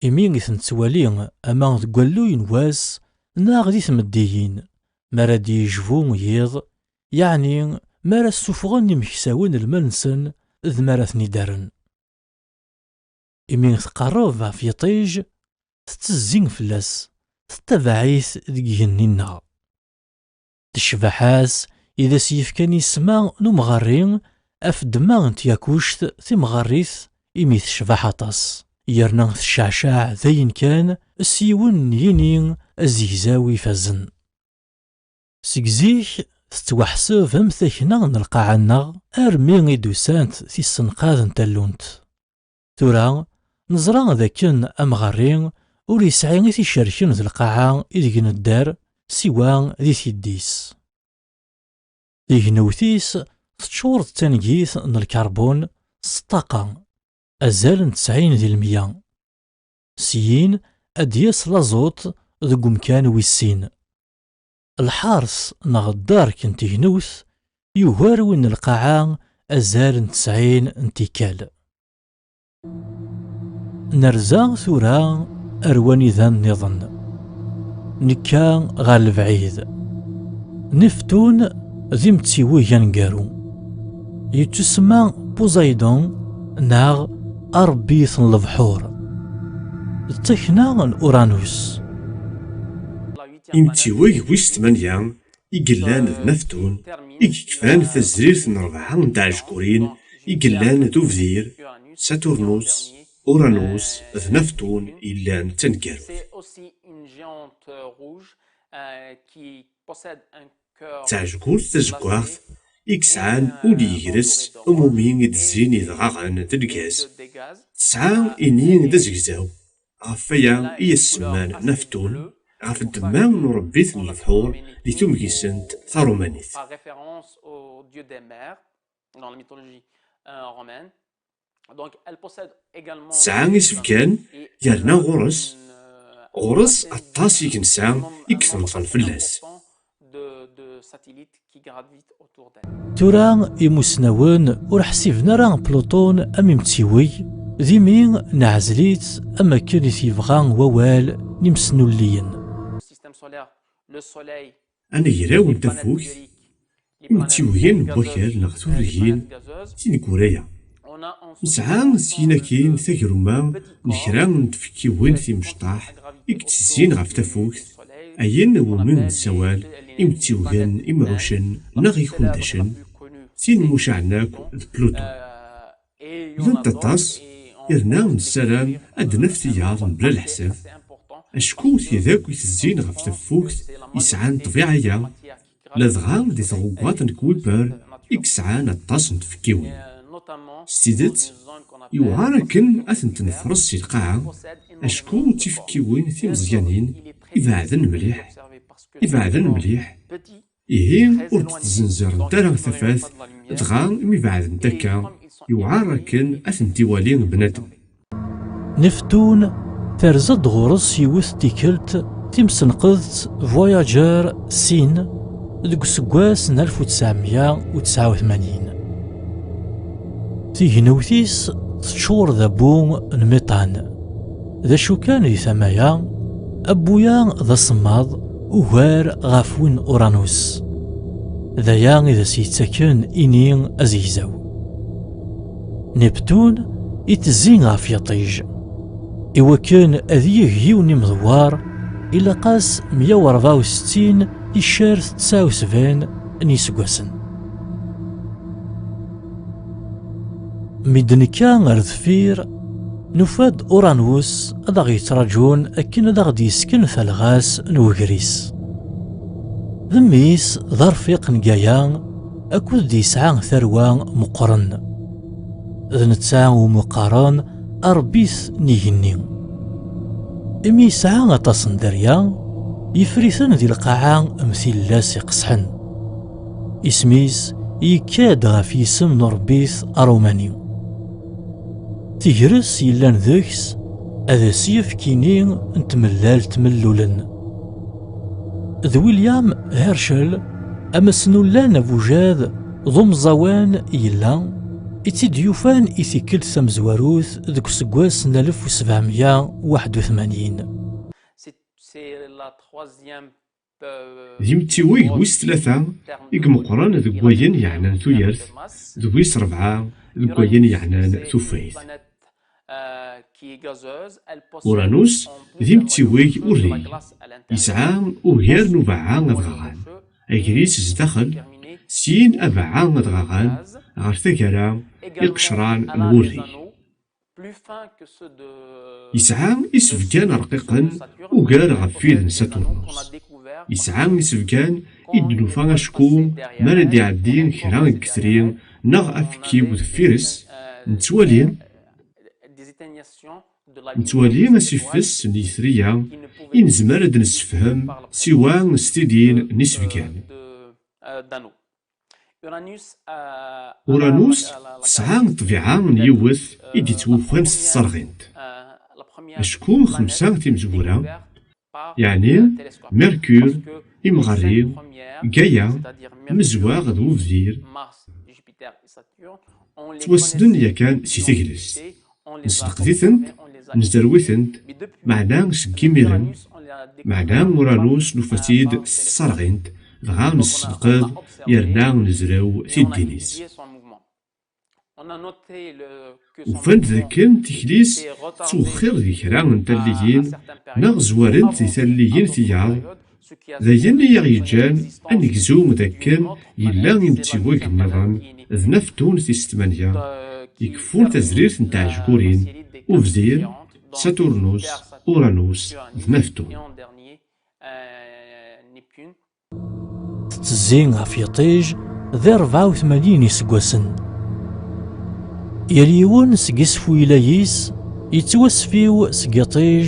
imi i ten-nettwali ama deg walluy n wass neɣ di tmeddiyin, mi ara d-yejbu yiḍ, yeɛni mi ara ssufɣen imeksawen lmal-nsen d mi ara ten-id-rren. Imi tqerreb ɣef yiṭij, tettezzi fell-as, tettabaɛ-it deg igenni-nneɣ. D ccbaḥa-s i d as-yefkan isem-a n umɣerri ɣef ddemma n tyakuct timɣerrit, imi tecbeḥ aṭas, yerna tecceɛceɛ dayen kan s yiwen n yini azegzaw ifazen. Seg zik tettwaḥseb am takna n lqaɛa-nneɣ armi i d-usant tis senqad n tallunt. Tura, neẓra d akken amɣerri ur yesɛi i t-icerken d lqaɛa ideg nedder, siwa di tiddi-s. Tignewt-is teččur d tangit n lkarbun s ṭṭaqa, azal n tesɛin di lemya. Syin ad d-yas laẓut deg umkan wis sin. Lḥers neɣ ddark n tegnewt yugar win n lqaɛa azal n tesɛin n tikkal. Nerza tura ar wanida nniḍen. Nekka ɣer lebɛid. Neftun d imtiweg aneggaru. Yettusemma Poseidon neɣ arebbi n lebḥur. D takna n Uranus. Imtiweg wis tmanya i yellan d Neftun, i yekfan tazrirt n rebɛa n tɛejgurin i yellan d ubdir, Saturnus, Uranus d Neftun yellan d taneggarut. D taɛejgurt tazeggaɣt i yesɛan ul yegres, umumi i d-zzin idɣaɣen d lgaz. Tesɛa ini d azegzaw, ɣef waya i as-semman Neftun, ɣef ddemma n urebbit n lebḥur di tumgisent taṛumanit. Tesɛa isefkan, yerna ɣur-s, ɣur-s aṭas igensa i itemḍlen fell-as. Tura imusnawen ur ḥsiben ara Pluṭun am imtiweg, d imi neɛzel-itt am akken i t-yebɣa wawal n imesnulliyen. Anagraw n tafukt, imtiwgen n wakal neɣ turgin tineggura-a. Nesɛa syin akkin tagruma n kra n tfekkiwin timecṭaḥ i yettezzin ɣef tafukt, ayen umi nessawal imtiwgen imɛuccen neɣ ikundacen, Tin mucaɛen akk d Pluton. Llant aṭas, yerna nessaram ad d-naf tiyaḍ mebla leḥsab, acku tid akk itezzin ɣef tafukt yesɛan ṭṭbiɛa-ya, ladɣa di tɣeggaḍt n Kuiper i yesɛan aṭas n tfekkiwin. S tidet, yewɛer akken ad tent-nefres si lqaɛa, acku d tifekkiwin timeẓyanin ibeɛden mliḥ, ibeɛden mliḥ, ihi ur d-ttzenziṛent ara tafat, dɣa imi beɛdent akka, yewɛer akken ad tent-iwali bnadem. Neftun terza-d ɣur-s yiwet n tikkelt timsenqedt Voyager sin deg useggas n alef u tesɛemya u tesɛa u tmanyin. Tignewt-is teččur d abbu n miṭan. D acu kan di tama-ya, abbu-ya d asemmaḍ ugar ɣef win n Uranus. D aya i d as-yettaken ini azegzaw. Neptun itezzi ɣef yiṭij. Iwakken ad yeg yiwen imdewwer, ilaq-as meyya u rebɛa u settin ticcert tesɛa u sebɛin n yiseggasen. Mi d-nekka ar deffir, nufa-d Uranus ad aɣ-yettraǧun akken ad aɣ-d-yesken talɣa-s n wegris. D mmi-s d arfiq n Gaya, akked d-yesɛa tarwa meqqren. D netta umi qqaren aṛebbit n igenni. Imi yesɛa aṭas n dderya, yeffer-iten di lqaɛa am tillas iqesḥen. Isem-is yekka-d ɣef yisem n uṛebbit aṛumani. Tigres yellan deg-s ad as-yefk ini n tmellalt mellulen. D William Herschel, amasnullan abujad d umẓawan yella, i tt-id-yufan i tikkelt tamezwarut deg useggas n alef u sebɛemya u waḥed u tmanyin. D imtiweg wis tlata i imeqqren deg wayen yeɛnan tuyat, d wis rebɛa deg wayen yeɛnan tufayt. Uranus d imtiweg urri, yesɛa ugar n ubeɛɛa adɣaɣan, agris zdaxel, syin abeɛɛa adɣaɣan ɣer taggara, iqecran n wurri. Yesɛa isebgan rqiqen ugar ɣef wid n Saturnus. Yesɛa isebgan i d-nufa acku mi ara d-iɛeddi kra n yitri neɣ afekkiw deffir-s, nettwali, nettwali asifes n yitri-a i nezmer ad d-nessefhem siwa s tidin n isebgan. Uranus tesɛa ṭṭbiɛa n yiwet i d-ittwufan s tserɣint. Acku xemsa timezwura, yeɛni Merkur, imɣerri, Gaya, Mezwaɣ d Webdir, ttwassnen yakan si teglest. Nesneqd-itent, nezrew-itent, meɛna seg imiren, meɛna Uranus nufa-t-id s tserɣint, dɣa nessenqed yerna nezrew tiddin-is. Ufan-d dakken tikli-s tettwexxir di kra n talliyin neɣ zwarent di talliyin tiyaḍ, d ayen i aɣ-yeǧǧan ad negzu dakken yella imtiweg nniḍen d Neftun tis tmanya, ikeffun tazrirt n tɛejgurin, Ubdir, Saturnus, Uranus d Neftun. Tettezzi ɣef yiṭij di rebɛa u tmanyin iseggasen. Yal yiwen seg isfuyla-is yettwasfiw seg yiṭij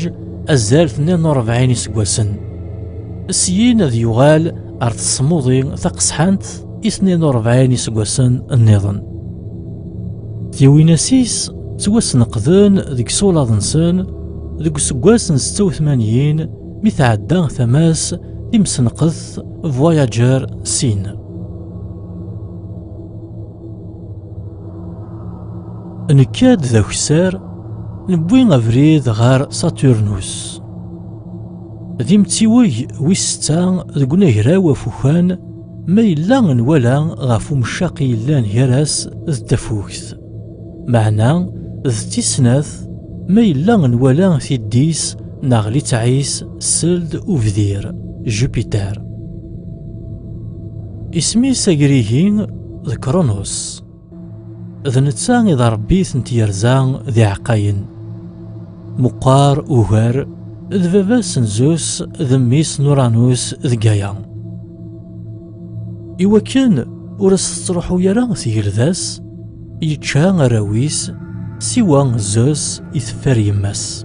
azal tnin u rebɛin iseggasen. Syin ad yuɣal ar tesmuḍi taqesḥant i tnin u rebɛin iseggasen nniḍen. Tiwinas-is ttwasneqden deg isulaḍ-nsen deg useggas n setta u tmanyin mi tɛedda tama-s timsenqet Voyager sin. Nekka-d d akessar, newwi abrid ɣer Saturnus. D imtiweg wis setta deg unagraw afukan, ma yella nwala ɣef umcaq i yellan gar-as d tafukt. Meɛna d tis snat ma yella nwala tiddit neɣ litɛa-s seld ubdir, Jupiter. Isem-is agrigi d d Kṛunus. D netta i d aṛebbi-t n tyerza d iɛeqqayen. Meqqar ugar, d baba-s n Zeus d mmi-s n Uranus d Gaia. Iwakken ur as-tettruḥu ara tgelda-s, yečča arraw-is, siwa Zeus i teffer yemma-s.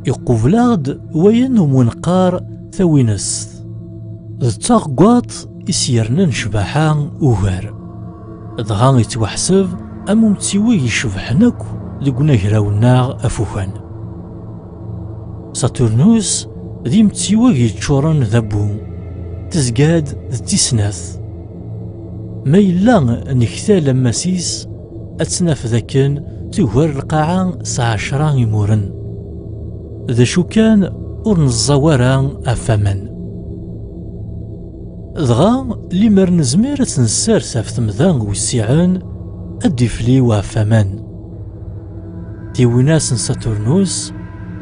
Iqubel-aɣ-d wayen umi neqqar tawinest. D taɣeggaṭ i s-yernan ccbaḥa ugar. Dɣa yettwaḥseb am umtiweg icebḥen akk deg unagraw-nneɣ afukan. Saturnus d imtiweg yeččuren d abbu, tezga-d d tis snat. Ma yella nektal ammas-is, ad tt-naf dakken tugar lqaɛa s ɛecra imuren. D acu kan, ur neẓẓaw ara ɣef waman. Dɣa, limer nezmer ad tt-nessers ɣef temda wessiɛen, ad d-ifliw ɣef waman. Tiwinas n Saturnus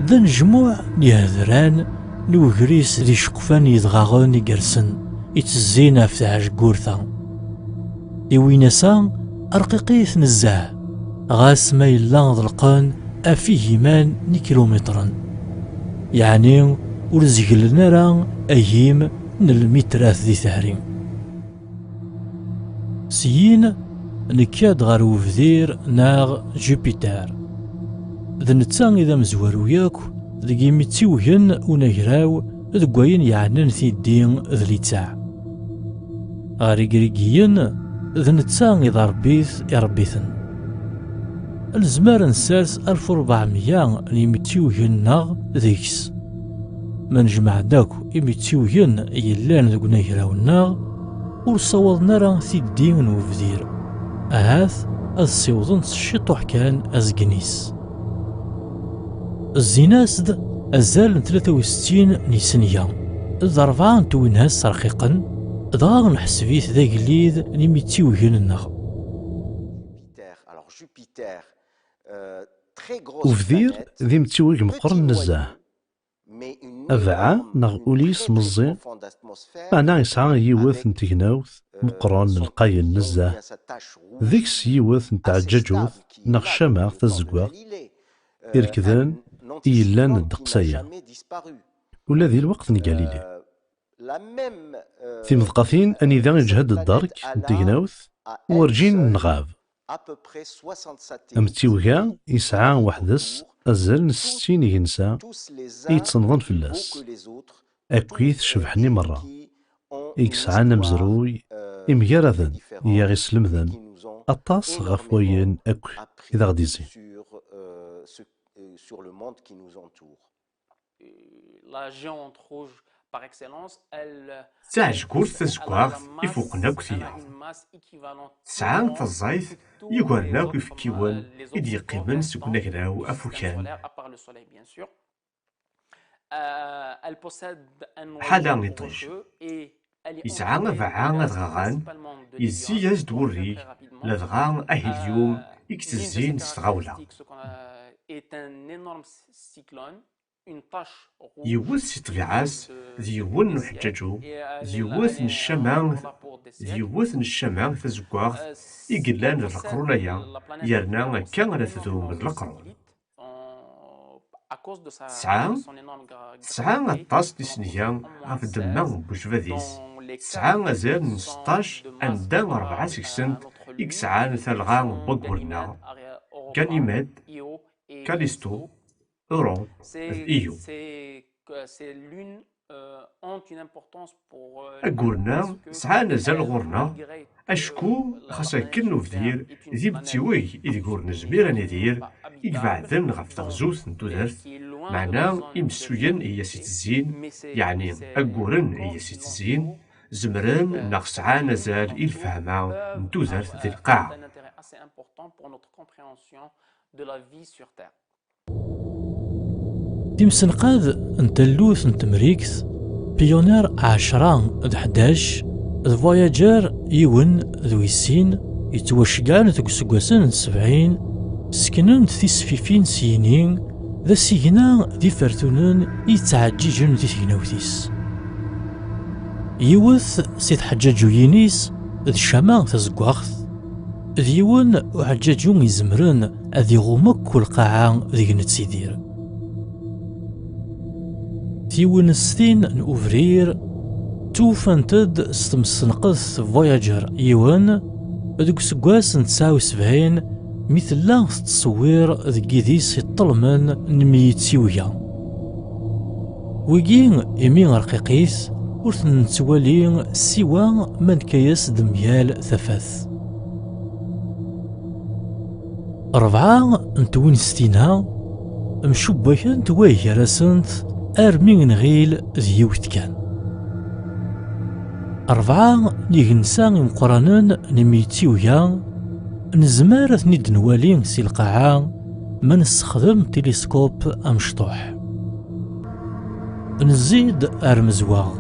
d anejmuɛ n yihedran n wegris d iceqfan yedɣaɣen igersen, ittezzin ɣef tɛejgurt-a. Tiwinas-a rqiqit nezzeh, ɣas ma yella ḍelqen ɣef igiman n ikilumitren, yeɛni ur zeglen ara agim n lmitrat di tehri. Syin, nekka-d ɣer webdir neɣ Jupiter. D netta i d amezwaru yakk deg yimtiwgen unagraw deg wayen yeɛnan tiddi d littaɛ. Ɣer Igrigiyen, d netta i d aṛebbi-t iṛebbi-ten. Nezmer ad nessers alef u ṛebɛemya n yimtiwgen-nneɣ deg-s. Ma nejmeɛ-d akk imtiwgen yellan deg unagraw-nneɣ, ur ssawaḍen ara tiddi n webdir. Ahat ad ssiwḍen s ciṭuḥ kan azgen-is. Zzin-as-d azal n tlata u settin n yisenga, d rebɛa n twinas rqiqen, dɣa neḥseb-it d agellid n yimtiwgen-nneɣ. Jupiter, alors Jupiter, euh, très grosse Ubdir planète, d imtiweg meqqren nezzeh. Abeɛɛa neɣ ul-is meẓẓi, meɛna yesɛa yiwet n tegnawt meqqren lqayen nezzeh, deg-s yiwet n tɛeǧǧaǧut neɣ ccama tazeggaɣt irekden i yellan ddeqs-aya. Ula di lweqt n Galilée. Timeḍqatin anida iǧhed dderk n tegnawt werǧin nɣab. Amtiweg-a yesɛa weḥd-s azal n settin igensa i yettennḍen fell-as, akkit cebḥen i merra, i yesɛan amezruy imgaraden i aɣ-islemden aṭas ɣef wayen akk i d aɣ-d-izzin. D taɛejgurt tazeggaɣt ifuqen akk tiyaḍ. Tesɛa taẓayt yugaren akk ifekkiwen i d-yeqqimen seg unagraw afukan. Ḥala iṭij. Yesɛa abeɛɛa adɣaɣan, yezzi-yas-d wurrig, ladɣa ahilyum i yettezzin s tɣawla. Yiwet si ṭṭbiɛa-s d yiwen n uḥeǧǧaǧu, d yiwet n ccama, d yiwet n ccama tazeggaɣt i yellan d leqrun-aya, yerna akka ara tdum d leqrun. Tesɛa, tesɛa aṭas n isenga ɣef ddemma n wejbad-is. Tesɛa azal n seṭṭac anda rebɛa seg-sent i yesɛan talɣa n waggur-nneɣ, Ganymède, Callisto, Europe d Io. Aggur-nneɣ sɛan azal ɣur-neɣ, acku xas akken ubdir d imtiweg ideg ur nezmir ad nidir, i ibeɛden ɣef teɣzut n tudert, meɛna imessuyen i as-itezzin, yeɛni agguren i as-itezzin, zemren neɣ sɛan azal i lfehma n tudert di lqaɛa. Timsenqad n tallut n Temrikt, Pioneer ɛecra d ḥdac d Voyager yiwen d wis sin, yettwaceggɛen deg useggasen n sebɛin, seknen-d tisfifin s yini d asigna d ifertunen i yettɛeǧǧiǧen di tegnawt-is. Yiwet si tḥeǧǧaǧuyin-is D ccama tazeggaɣt, d yiwen uḥeǧǧaǧu izemren ad iɣum akk lqaɛa deg nettidir. Tiwinest-in n ubrid ttufant-d s temsenqet Voyager yiwen deg useggas n tesɛa u sebɛin, mi tella tettṣewwir deg yidis iṭelmen n myittiwga. Wigi imi rqiqit, ur ten-nettwali siwa ma nekka-yas-d myal tafat. Rebɛa n twinest-inna mcubbakent way gar-asent armi nɣil d yiwet kan. Rebɛa n yigensa imeqqranen n myittiwga nezmer ad ten-id-nwali si lqaɛa ma nessexdem tiliskop amecṭuḥ. Nezzi-d ar Mezwaɣ.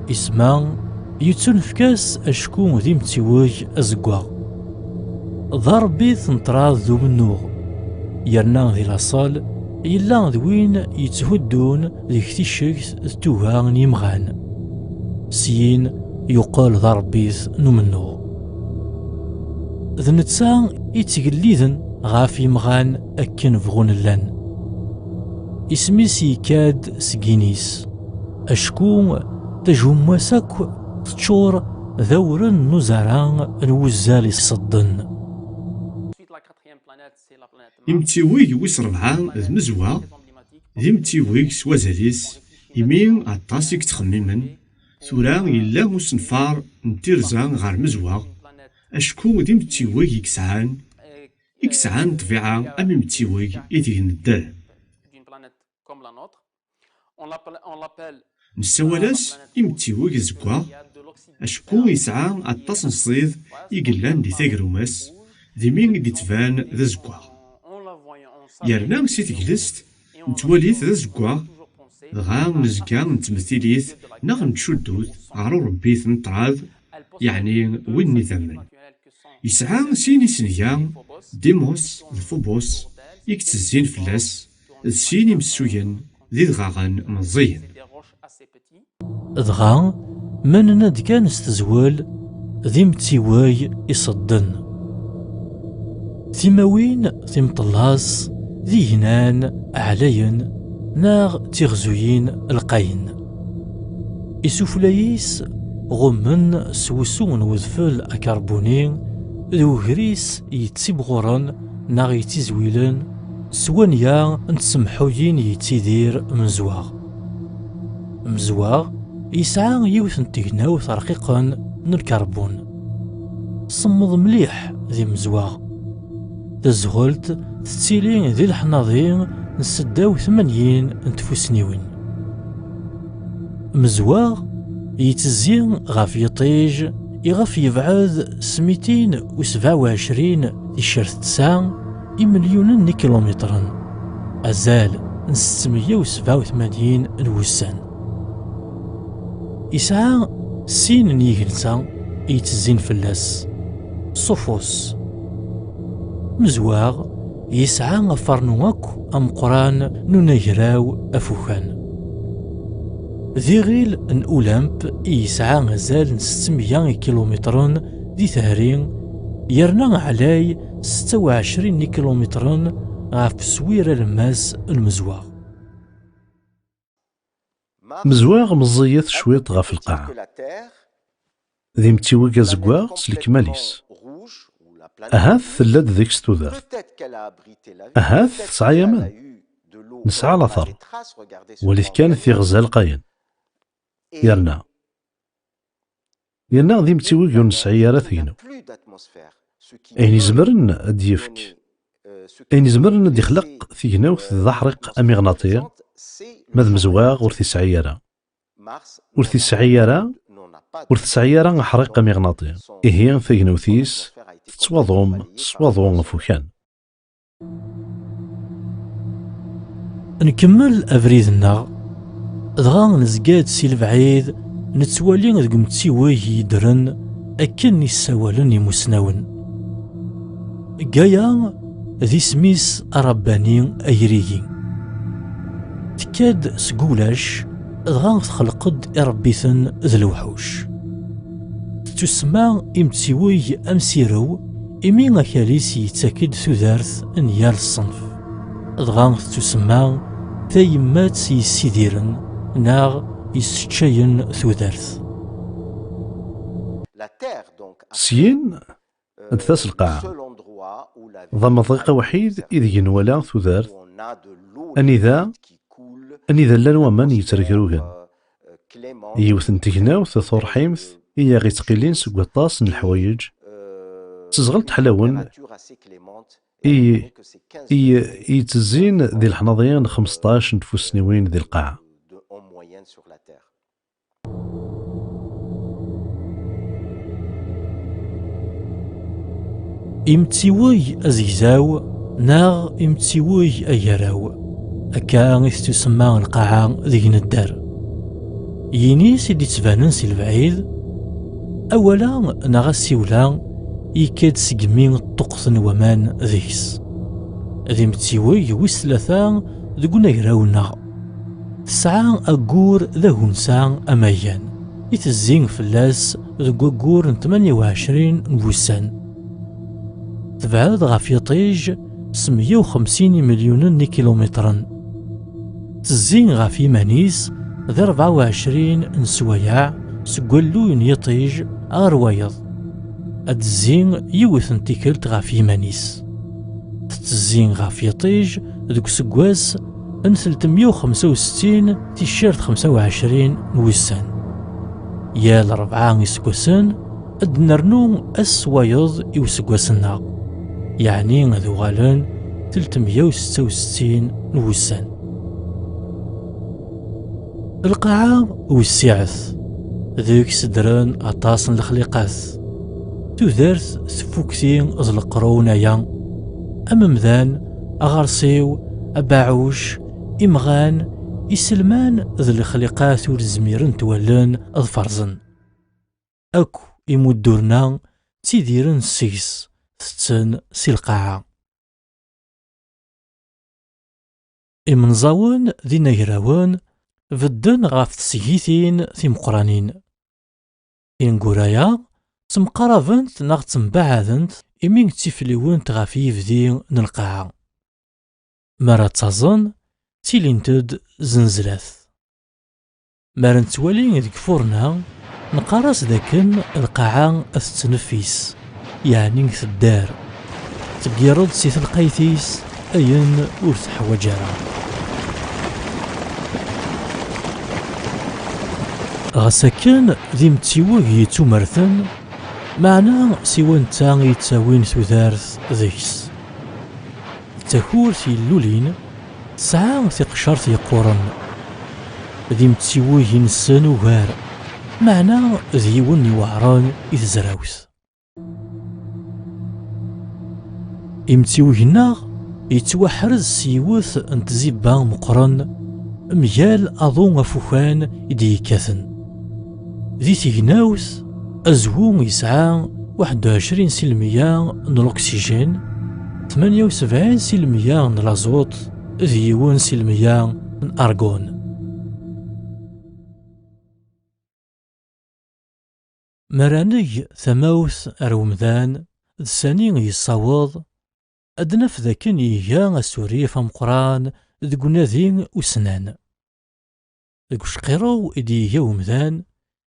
Isem-a yettunefk-as acku d imtiweg azeggaɣ. D aṛebbit n ṭṭrad d umennuɣ, yerna di laṣel yella d win yetthuddun deg ticcegt d tuga n yimɣan. Syin yuqel d aṛebbit n umennuɣ. D netta i yettgelliden ɣef yimɣan akken bɣun llan. Isem-is yekka-d seg yini-s, acku tajumma-s akk teččur d awren n uzara n wuzzal iṣedden. Imtiweg wis rebɛa d Mezwaɣ, d imtiweg s wazal-is, imi aṭas i yettxemmimen, tura yella usenfar n tirza ɣer Mezwaɣ, acku d imtiweg i yesɛan, i yesɛan ṭṭbiɛa am imtiweg ideg nedder. Nessawal-as imtiweg azeggaɣ, acku yesɛa aṭas n ṣṣid i yellan di tagrumas, d imi i d-ittban d azeggaɣ. Yerna si teglest, nettwali-t d azeggaɣ, dɣa nezga nettmetil-it neɣ nettcuddu-t ɣer urebbit n ṭṭrad, yeɛni win n idammen. Yesɛa sin isenga, Dimos d Fubus, i yettezzin fell-as, d sin imessuyen d idɣaɣen meẓẓiyen. Dɣa, ma nenna-d kan s tezwel, d imtiweg iṣedden. Timawin timṭellas d ignan ɛlayen neɣ tiɣzuyin lqayen. Isufla-is ɣummen s wusu n wedfel akarbuni d wegris yettimɣuren neɣ yettizwilen s wanya n tsemḥuyin yettidir Mezwaɣ. Mezwaɣ yesɛa yiwet n tegnawt rqiqen n lkarbun. Semmeḍ mliḥ di Mezwaɣ. Tazɣelt tettili di leḥnaḍi n seddaw tmanyin n tfusniwin. Mezwaɣ yettezzi ɣef yiṭij iɣef yebɛed s mitin u sebɛa u ɛecrin ticcert tesɛa imelyunen n ikilumitren, azal n settemya u sebɛa u tmanyin n wussan. Yesɛa sin n yigensa i yettezzin fell-as, Ṣufus. Mezwaɣ yesɛa afarnu akk ameqqran n unagraw afukan. D iɣil n Ulamp i yesɛa azal n settemya ikilumitren di tehri, yerna ɛlay setta u ɛecrin ikilumitren ɣef uswir alemmas n Mezwaɣ. Mezwaɣ meẓẓiyet cwiṭ ɣef lqaɛa. D imtiweg azeggaɣ s lekmal-is. Ahat tella-d deg-s tudert. Ahat tesɛa aman. Nesɛa later. Walit kan tiɣza lqayen. Yerna. Yerna d imtiweg ur nesɛi ara tagnawt. Ayen izemren ad d-yefk Ayen izemren ad d-ixleq tignawt d aḥriq amiɣnaṭi, ma d Mezwaɣ ur t-isɛi ara. Ur t-isɛi ara, ur tesɛi ara aḥriq amiɣnaṭi. Ihi tagnawt-is tettwaḍum s waḍu afukan. Nkemmel abrid-nneɣ, dɣa nezga-d si lebɛid nettwali deg umtiweg yeddren akken i ssawalen imusnawen. Gaya d isem-is arabbani agrigi. Tekka-d seg ulac, dɣa texleq-d iṛebbiten d lewḥuc. Tettusemma imtiweg amsirew, imi akal-is yettak-d tudert n yal ṣṣenf. Dɣa tettusemma tayemmat yessidiren neɣ yesseččayen tudert. Syin, d taselqaɛa. D amḍiq awḥid ideg nwala tudert, anida, anida llan waman yettregrugen. Yiwet n tegnawt turḥimt i aɣ-ittqilin seg waṭas n leḥwayeǧ, d teẓɣelt ḥlawen i, i, i yettezzin di leḥnaḍi n xmesṭac n tfussniwin di lqaɛa. Imtiweg azegzaw neɣ imtiweg agaraw, akka i tettusemma lqaɛa deg nedder. Yinis i d-ittbanen si lebɛid, awal-a neɣ asiwel-a yekka-d segmi ṭṭuqqten waman deg-s. D imtiweg wis tlata deg unagraw-nneɣ. Tesɛa aggur d agunsa amagan, itezzi fell-as deg waggur n tmanya u ɛecrin n wussan. Tebɛed ɣef yiṭij s meyya u xemsin imelyunen n ikilumitren. Tezzi ɣef yiman-is di rebɛa u ɛecrin n sswayeɛ seg walluy n yiṭij ɣer wayeḍ. Ad tezzi yiwet n tikkelt ɣef yiman-is. Tettezzi ɣef yiṭij deg useggas n tlettmeyya u xemsa u settin ticcert xemsa u ɛecrin n wussan. Yal rebɛa iseggasen ad d-nernu ass wayeḍ i useggas-nneɣ, yeɛni ad uɣalen tlettmeyya u setta u settin n wussan. Lqaɛa wessiɛet, deg-s ddren aṭas n lexliqat. Tudert tfukti d leqrun aya, am umdan, aɣersiw, abaɛuc, imɣan, iselman d lexliqat ur zmirent wallen ad ferẓen. Akk imudduren-a ttidiren seg-s, tetten si lqaɛa. Imenẓawen d inagrawen bedden ɣef tesgitin timeqqranin. Ineggura-a ttemqarabent neɣ ttembaɛadent imi ttifliwent ɣef yibdi n lqaɛa. Mi ara ttaẓen, ttilint-d zenzlat. Mi ara nettwali deg furna, neqqar-as dakken lqaɛa tettneffis, yeɛni tedder. Teggireḍ si telqayt-is ayen ur teḥwaǧ ara. Ɣas akken d imtiweg yettumerten, meɛna siwa netta i yettawin tudert deg-s. D takurt yellulin, tesɛa tiqcert yeqquren. D imtiweg inessen ugar, meɛna d yiwen n iweɛren i tezrawt. Imtiweg-nneɣ yettwaḥrez s yiwet n tzibba meqqren mgal aḍu afukan i d-yekkaten. Di tegnawt, azwu yesɛa waḥed u ɛecrin si lmeyya n l'oxygène, tmanya u sebɛin si lmeyya n l'azote d yiwen si lmeyya n argon. Mi ara neg tamawt ar umdan d sani yessaweḍ, ad naf dakken iga asurif ameqqran deg unadi ussnan. Deg ucqirew i d-iga umdan,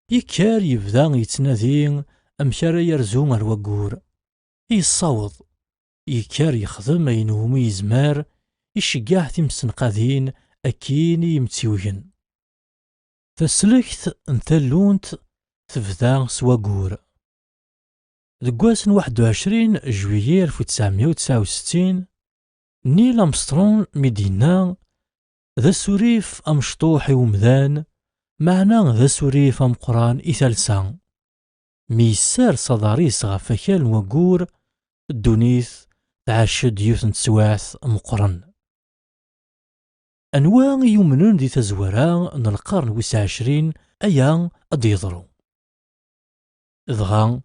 yekker yebda yettnadi amek ara yerzu ar waggur. Yessaweḍ. Yekker yexdem ayen umi yezmer, iceggeɛ timsenqadin akkin i yimtiwgen. Taslekt n tallunt tebda s waggur. Deg wass n waḥed u ɛecrin juillet alef u tesɛemya u tesɛa u settin, Neil Armstrong mi d-yenna, d asurif amecṭuḥ i umdan, meɛna d asurif ameqqran i talsa. Mi yessers aḍar-is ɣef wakal n waggur, ddunit tɛac-d yiwet n teswiɛt meqqren. Anwa i yumnen di tazwara n lqern wis ɛecrin aya ad d-yeḍru? Dɣa,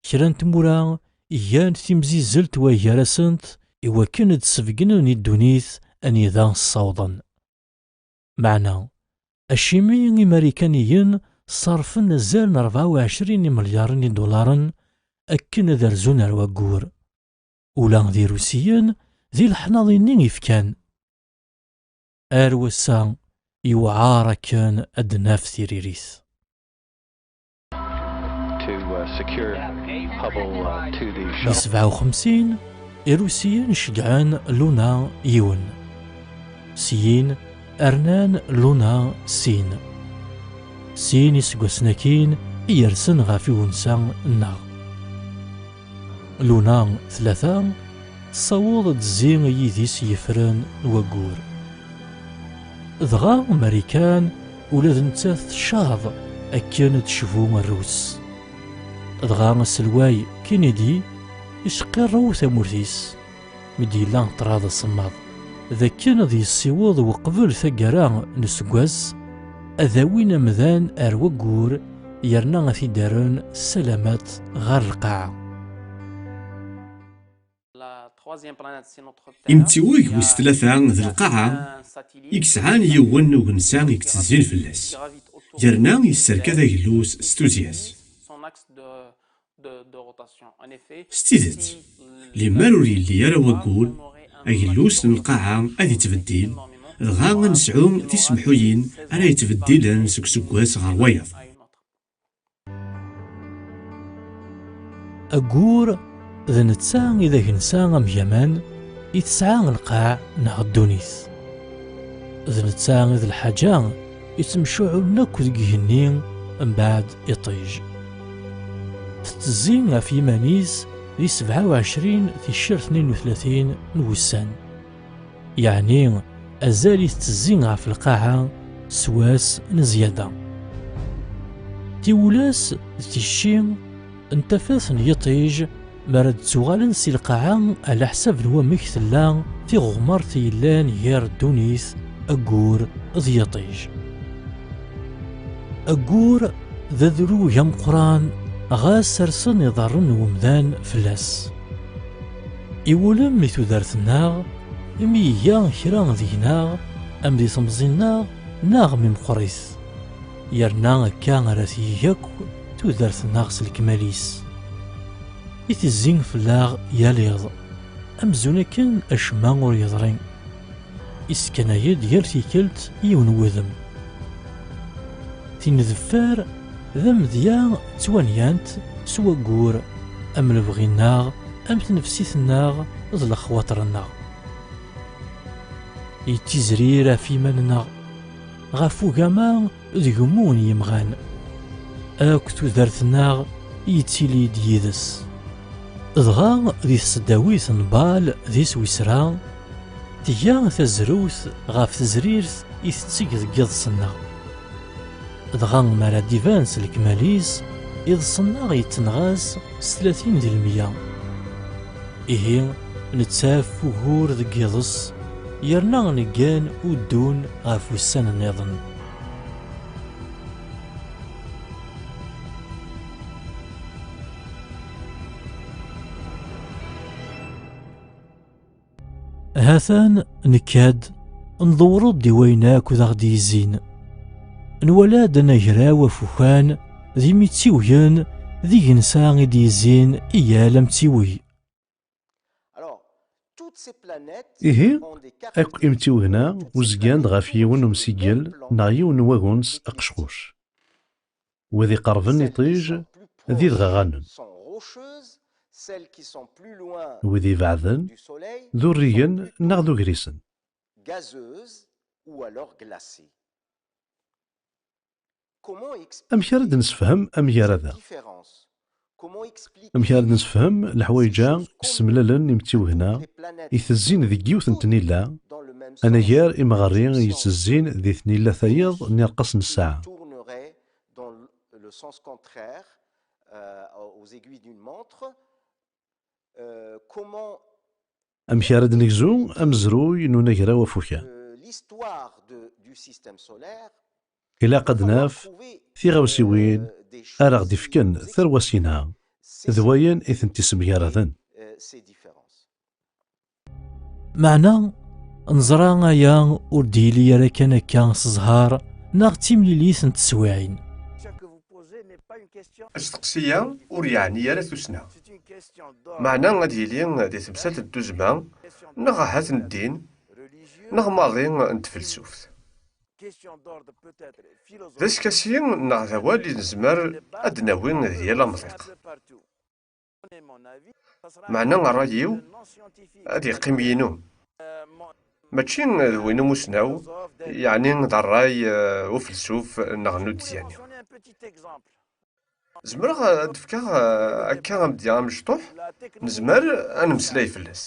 kra n tmura gan timzizzelt waygar-asent i wakken ad d-sbeggnen i ddunit anida ssawḍen. Meɛna, acimi Imarikaniyen ṣerrfen azal n rebɛa u ɛecrin imelyaren idularen akken ad rzun ar waggur. Ula d Irusiyen di leḥnaḍ-nni i fkan. Ar wass-a, yewɛer akken ad d-naf tiririt. To uh, secure Hubble uh, to the Di shuttle. Sebɛa u xemsin, Irusiyen ceggɛen Luna yiwen. Syin, rnan Luna sin. Sin iseggasen akkin i yersen ɣef iwensa-nneɣ. Luna tlata tessaweḍ ad d-tezzi i yidis yeffren n waggur. Dɣa Marikan ula d nettat teccaḍ akken ad tecbu Rrus. Dɣa aselway Kennedy iseqqirrew tamurt-is mi d-yella ṭṭrad asemmaḍ d akken ad yessiweḍ uqbel taggara n useggas ad awin amdan ar waggur yerna ad t-id-rren s salamat ɣer lqaɛa. Imtiweg wis tlata d lqaɛa i yesɛan yiwen n ugensa i yettezzin fell-as, yerna yesserkad agellus s tuzzya-s. S tidet, limer ur yelli ara waggur, agellus n lqaɛa ad yettbeddil, dɣa ad nesɛu tisemḥuyin ara yettbeddilen seg useggas ɣer wayeḍ. Aggur d netta i d agensa amgaman i tesɛa lqaɛ neɣ ddunit. D netta i d lḥaǧa ittemcuɛulen akk deg igenni mbeɛd iṭij. Tettezzi ɣef yiman-is di sebɛa u ɛecrin ticcert tnin u tlatin n wussan. Yeɛni, azal i tettezzi ɣef lqaɛa s wass n zzyada. Tiwlas d ticci n tafat n yiṭij mi ara d-ttuɣalen si lqaɛa, ɛla ḥsab n wamek tella tiɣumert i yellan gar ddunit, aggur d yiṭij. Aggur d adrug ameqqran, ɣas rsen iḍarren n wemdan fell-as. Iwulem i tudert-nneɣ, imi iga kra deg-neɣ, am di temẓi-nneɣ, neɣ mi meqqrit. Yerna akka ara t-yeg akk tudert-nneɣ s lekmal-is. Itezzi fell-aɣ yal iḍ, amzun akken acemma ur yeḍri. Iskanay-d yal tikkelt yiwen wudem. Tin deffir d amedya ttwanyant s waggur, am lebɣi-nneɣ, am tnefsit-nneɣ, d lexwaṭer-nneɣ. Yettizrir ɣef yiman-nneɣ, ɣef ugama d gemu n yimɣan. Akk tudert-nneɣ yettili-d yid-s. Dɣa di tesdawit n Bal di Swisra, tga tazrewt ɣef tezrirt i tetteg deg yiḍes-nneɣ. Dɣa mi ara d-iban s lekmal-is, iḍes-nneɣ yettenɣas s tlatin di lemya. Ihi, nettaf ugur deg yiḍes, yerna neggan uddun ɣef wussan nniḍen. Ha-t-an nekka-d, ndewwer-d i wayen akk d aɣ-d-yezzin. Nwala-d anagraw afukan d yimtiwgen d igensa i d-yezzin i yal amtiweg. Ihi, akk imtiwgen-a uzgan-d ɣef yiwen n umsigel neɣ yiwen n wagens aqecquc. Wid iqerben iṭij d idɣaɣanen. Wid ibeɛden d urrigen neɣ d ugrisen. Amek ara d-nessefhem amgarad-a? Amek ara d-nessefhem leḥwayeǧ-a yessemlalen imtiwgen-a itezzin deg yiwet n tnila, anagar imeɣri yettezzin di tnila tayeḍ n irqas n ssaɛa? Amek ara d-negzu amezruy n unagraw afukan? Ilaq ad naf tiɣawsiwin ara ɣ-d-ifken tarwa-s-inna d wayen i tent-issemgaraden. Meɛna, neẓra aya ur d-yili ara kan akka s zzher neɣ d timlilit n teswiɛin. Asteqsi-a ur yeɛni ara tussna. Meɛna ad yili di temsalt n tuzzma, neɣ ahat n ddin, neɣ maḍi n tfelsuft. D askasi neɣ d awal i nezmer ad d-nawi di yal amḍiq. Meɛna ṛṛay-iw ad yeqqim yinu. Mačči d win umusnaw, yeɛni d ṛṛay, eh, ufelsuf neɣ n udyani. Zemreɣ ad d-fkeɣ, eh, akka amedya amecṭuḥ, nezmer ad nemmeslay fell-as.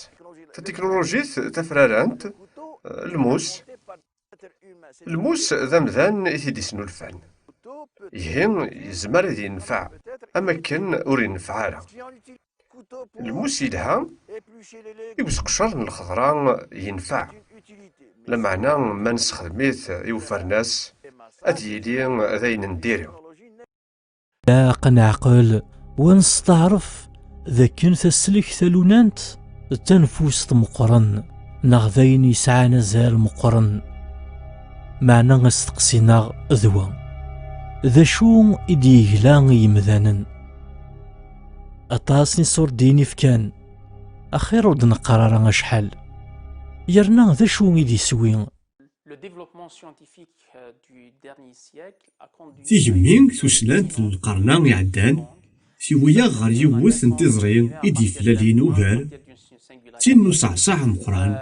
Tatiknulujit tafrarant, eh, lmus, lmus d amdan i t-id-isnulfan. Ihi, yezmer ad yenfeɛ, am akken ur yenfeɛ ara. Lmus yelha i useqcer n lxeḍra, yenfeɛ. Lameɛna ma nessexdem-it i ufernas, ad yili d ayen n diri. Ilaq ad neɛqel u ad nesteɛref d akken taslekt talunant d tanfust meqqren, neɣ d ayen yesɛan azal meqqren. Meɛna asteqsi-nneɣ d wa: d acu i d-yegla i yemdanen? Aṭas n iṣurdiyen i fkan, axir ur d-neqqar ara acḥal. Yerna d acu i d-iswi? Le développement scientifique, euh, du dernier siècle a conduit Tigemmi tussnant n lqerna iɛeddan tiwi-yaɣ ɣer yiwet n tiẓri i d-yeflalin ugar, d tin n uṣaɛṣaɛ ameqqran,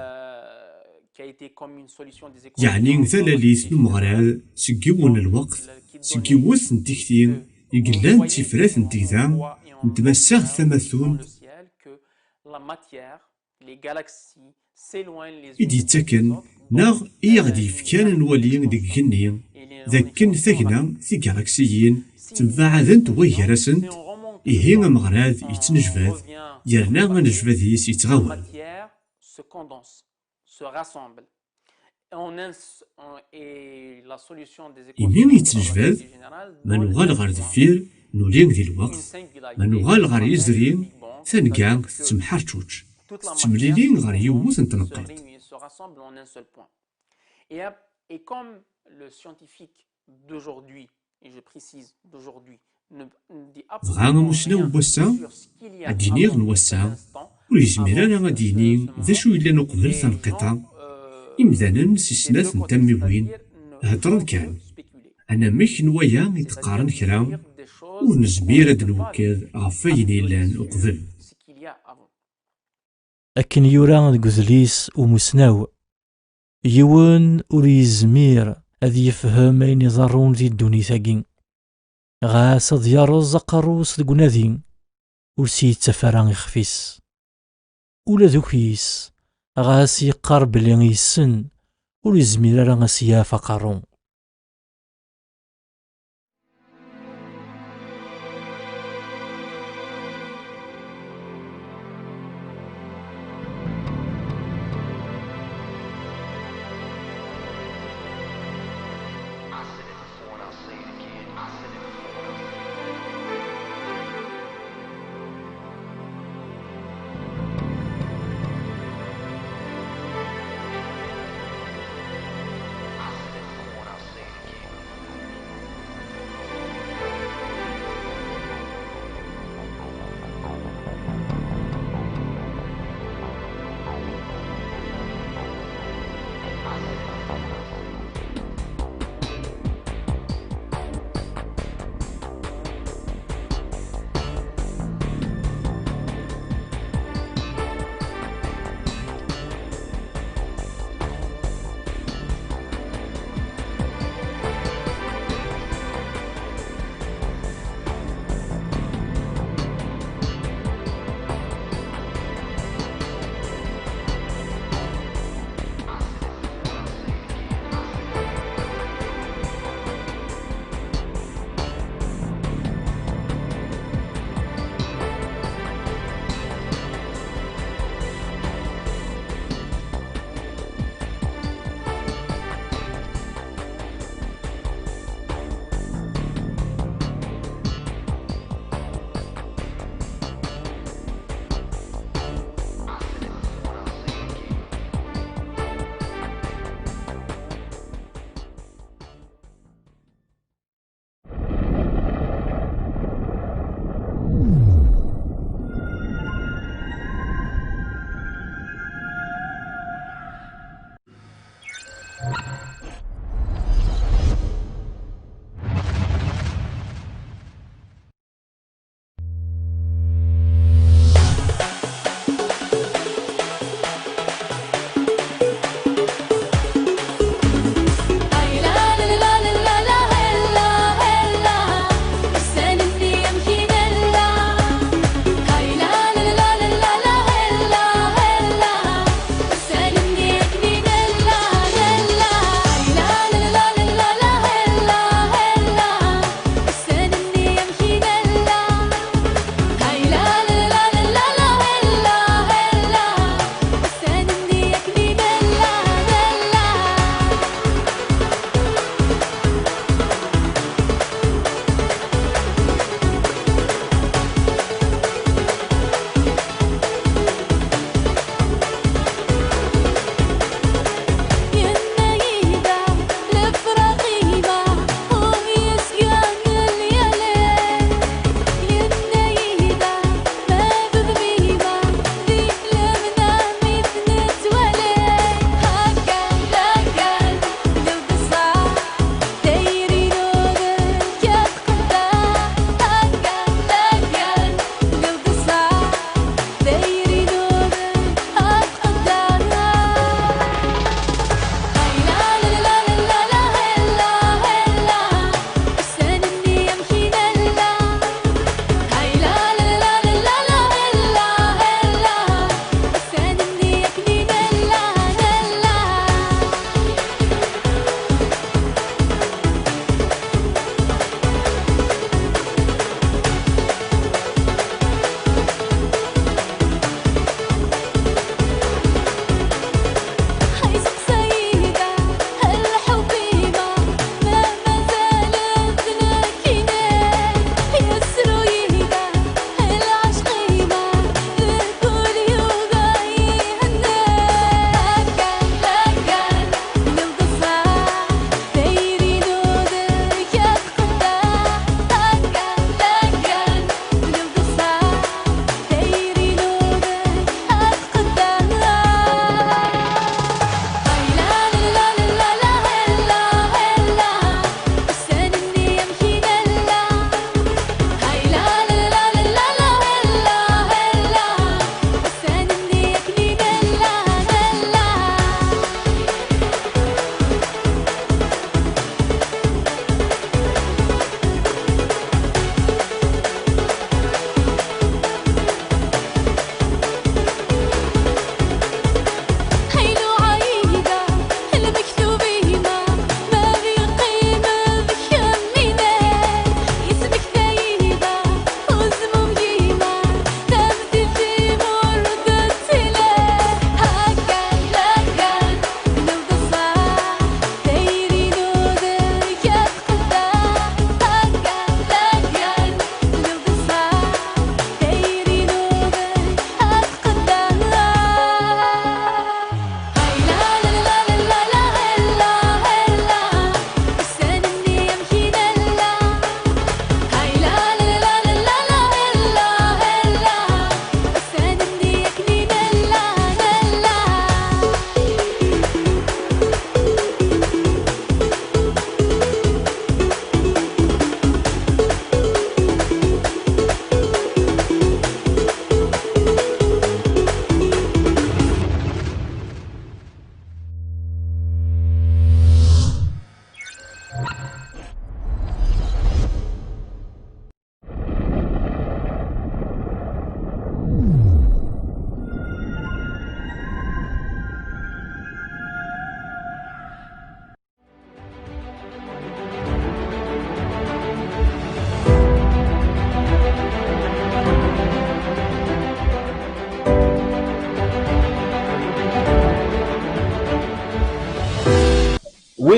yeɛni talalit n umeɣrad seg yiwen n lweqt, seg yiwet n tikti i yellan d tifrat n tegda n tmassaɣt tamatunt, i d-yettaken neɣ i aɣ-d-yefkan ad nwali deg igenni d akken tagna, tigalaksiyin ttembaɛadent way gar-asent, ihi ameɣrad yettnejbad, yerna anejbad-is yettɣawal. Imi yettnejbad, ma nuɣal ɣer deffir, nuli di lweqt, ma nuɣal ɣer yizri, tanga tettemḥerčuč, tettemlili ɣer yiwet n tneqqiṭ. Dɣa amusnaw n wass-a, ad d-iniɣ n wass-a, ur yezmir ara ad d-yini d acu yellan uqbel taneqqiṭ-a. Imdanen si snat n tamiwin heddren kan. Anamek n waya i d-qqaren kra, ur nezmir ad d-nwekked ɣef wayen yellan uqbel. Akken yura deg udlis umusnaw, yiwen ur yezmir ad yefhem ayen iḍerrun di ddunit-agi. Ɣas ad yerreẓ aqerru-s deg unadi, ur s-yettaf ara ixef-is. Ula d ukyis, ɣas yeqqar belli yessen, ur yezmir ara ad s-yaf aqerru.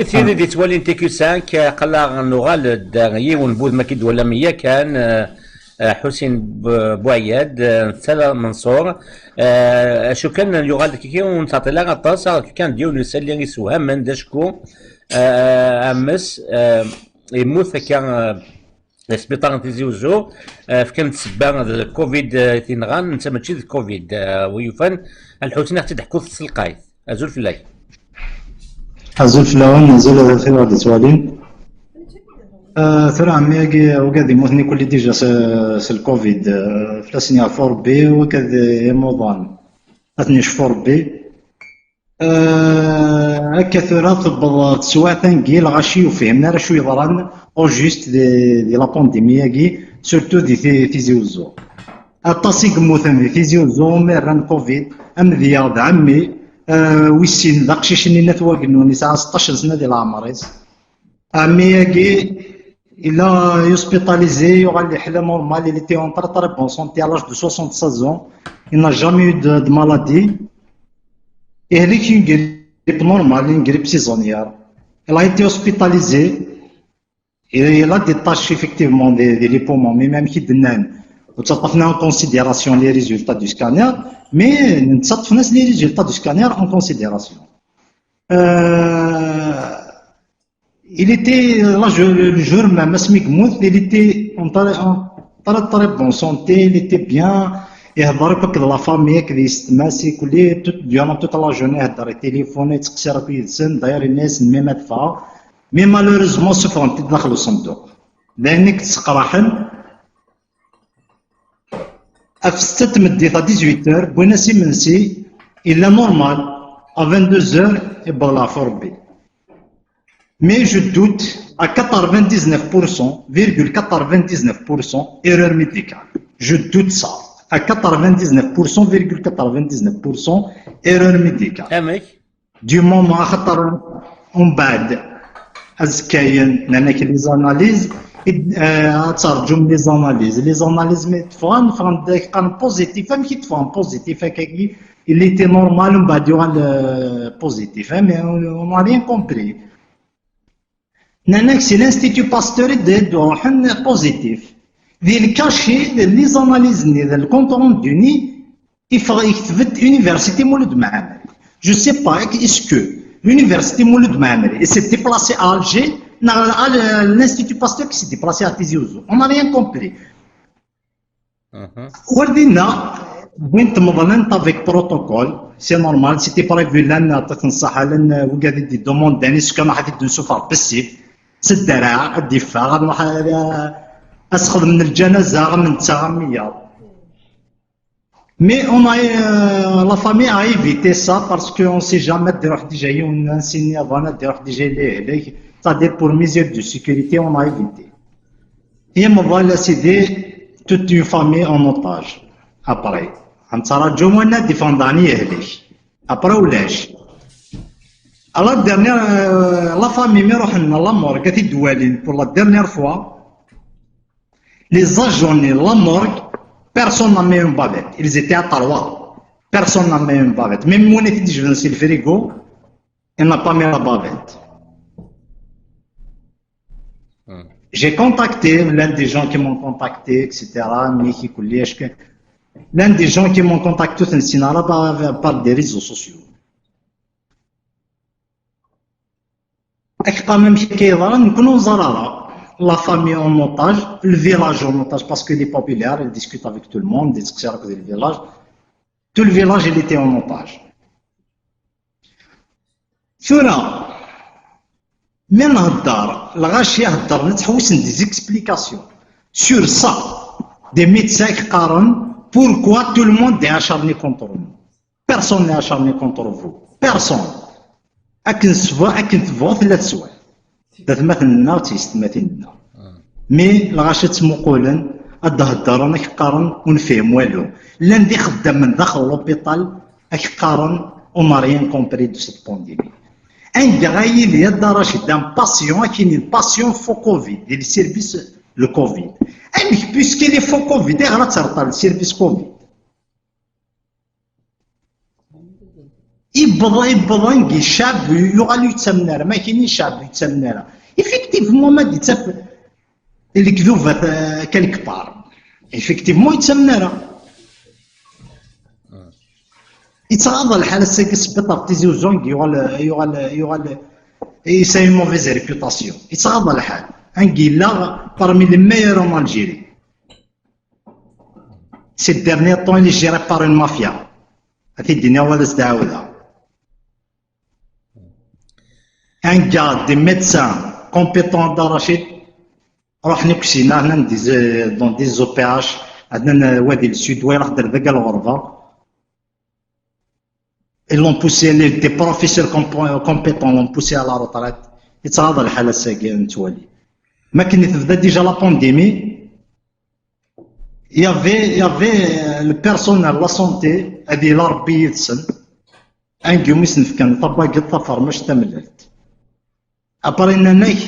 Tid i d-yettwalin T Q cinq, aql-aɣ nuɣal-d, eh, yiwen n wudem akka i d-twalam yakan, eh, eh, Ḥusin Bu-, Buɛyad, eh, Sala Manṣur. Eh, acu kan, yuɣal-d kiki ur nettɛeṭṭil ara aṭas, aɣ kan d yiwen n usalli isewhamen, d acku, eh, ames, eh, yemmut akka, eh, Isbiṭaren Tizi Uzzu, eh, fkan-d ssebba d covid, eh, i t-inɣan, netta mačči d covid, eh, wi yufan, a Lḥusin, ad ɣ-tt-id-teḥkuḍ s telqayt. Azul fell-ak. Azul fell-awen, azul ɣef wid ɣ-d-yettwalin. Eh, tura ɛemmi-agi, wigad yemmuten ikulli dija s, s lcovid, eh, fell-asen yeɛfu Rebbi, wigad imuḍan ad ten-yecfu Rebbi. Eh, akka tura tewweḍ teswiɛt-agi, lɣaci ur fhimen ara acu yeḍran au juste di, di la pandémie-agi, surtout di Ti-, Tizi Uzzu. Aṭas i yemmuten di Tizi Uzzu umi rran covid, amedya d ɛemmi, eh, wis sin d aqcic-nni n At Wagennun, yesɛa seṭṭac n sna di leɛmer-is. Ɛemmi-agi, il a hospitalisé, yuɣal yeḥla normal, il était en très très bonne santé à l'âge de soixante-seize ans, il n'a jamais eu de, de maladie. Yehlek une grippe normale, une grippe saisonnière. Il a été hospitalisé. Il, il a des taches effectivement des, des lipomes, mais même qui donnent. Nous avons en considération les résultats du scanner, mais nous avons les résultats du scanner en considération. Euh, il était, là, je, le jour même, asmi yemmut, il était en très, en très, très bonne santé, il était bien. Ihḍer akk akked la famille, akked yessetma-s, ikulli, tout, durant toute la journée, ihḍer i téléphone, yettqeṣṣir akk yid-sen, d'ailleurs, yenna-yasen, même ad ffɣeɣ. Mais malheureusement, ssufɣen-t-id daxel uṣenduq. D ayen i yesseqraḥen. Ɣef ssetta n tmeddit, à dix-huit heures, wwin-as imensi, yella normal, à vingt-deux heures, yewweḍ leɛfu Rebbi. Mais je doute à quatre-vingt-dix-neuf pour cent, virgule quatre-vingt-dix-neuf pour cent, erreur médicale. Je doute ça. À quatre-vingt-dix-neuf pour cent, virgule quatre-vingt-dix-neuf pour cent, erreur médicale. Amek? Du moment, axaṭer, umbeɛd, azekkayen, nnan-ak les analyses, i d-, eh, ad terǧum les analyses. Les analyses, mi d-ffɣen, ffɣen-d, qqaren positif. Amek i d-ffɣen positif akkagi? Il était normal, umbeɛd yuɣal, eh, positif. Eh, mais on, on n'a rien compris. Nnan-ak si l'Institut Pasteur i d-, i d-ruḥen positif. Di lkaci, les analyses-nni, d le compte rendu-nni, iffeɣ, yekteb-d Université Mulud Mɛemmri. Je sais pas, est-ce que l'Université Mulud Mɛemmri s'est déplacée à Alger, neɣ à l'Institut Pasteur qui s'est déplacé à Tizi Ouzou? On n'a rien compris. War dinna, wwin-t meḍlen-t avec protocole, c'est normal, c'était prévu, llan, aṭṭif n ṣṣaḥa, llan, euh, wigad i d-idemanden, est-ce que ad d-nsufeɣ bessif, s ddreɛ, ad d-iffeɣ, ad nruḥ, euh, ad s-xedmen lǧanaza, am netta, am wiyaḍ. Mais on a, euh, la famille a évité ça parce qu'on sait jamais ad d-iruḥ déjà yiwen ansi nniḍen, ad d-iruḥ déjà lehlak. C'est-à-dire pour mesure de sécurité, on a évité. Et me voilà, c'est toute une famille en otage. Après, on s'arrête du moins à défendre. Après, ulac. À la dernière, euh, la famille, mi ruḥen la morgue, ad t-id-walin pour la dernière fois. Les agents de la morgue, personne n'a mis une bavette. Ils étaient à trois. Personne n'a mis une bavette. Même mon étudiant, c'est le frigo, il n'a pas mis la bavette. Hmm. J'ai contacté l'un des gens qui m'ont contacté, et cetera. Mais qui, l'un des gens qui m'ont contacté, c'est par, par des réseaux sociaux. Ak qqaren amek akka yeḍra, nekkni ur neẓri ara. La famille en otage, le village en otage, parce qu'il est populaire, il discute avec tout le monde, il discute avec le village. Tout le village, il était en otage. Tura, mi nhedder, lɣaci heddren, ttḥewwisen des explications sur ça, des médecins qui qqaren, pourquoi tout le monde est acharné contre nous? Personne n'est acharné contre vous. Personne. Akken sva-, akken tebɣu tella teswiɛt. D atmaten-nneɣ, d tiyessetmatin-nneɣ. Mais lɣaci ttmuqulen, ad d-heddren, ad k-qqaren, ur nefhim walu. Llan d ixeddamen daxel l'hôpital, ad k-qqaren, on n'a rien compris de cette pandémie. Anda ay yili, a Dda Racid, un patient, akken une patient faux covid, di le service le covid. Amek, puisqu'il est faux covid, ayɣer ad terreḍ le service covid? Yewweḍ, yewweḍ angi ccɛeb yuɣal ur yettamen ara, ma kini ccɛeb ur yettamen ara. Effectivement, ma d-ittaf lekdub, euh, quelque part. Effectivement, ur yettamen ara. Yettɣaḍ lḥal ass-agi sbiṭar Tizi Uzzu, angi yuɣal, yuɣal, yuɣal, yesɛa une mauvaise réputation. Yettɣaḍ lḥal. Angi yella parmi les meilleurs en Algérie. Ces derniers temps, il est géré par une mafia. Ad t-id-iniɣ, ad as-d-ɛawdeɣ. Anga des médecins compétents, a Dda Racid, ruḥen akk sina, atnan des, dans des O P H, atnan, euh, Wadi le Sud, wa iruḥ-d ar dagi ɣer lɣerba. Ils l'ont poussé, les, des professeurs compo-, compétents l'ont poussé à la retraite. Yettɣaḍ lḥal ass-agi, nettwali. Ma akken i tebda déjà la pandémie, il y avait, il y avait, euh, le personnel, la santé, ad yili Rebbi yid-sen. Angi umi sen-fkan tabagiṭ, tafermect, tamellalt. Après, nnan-ak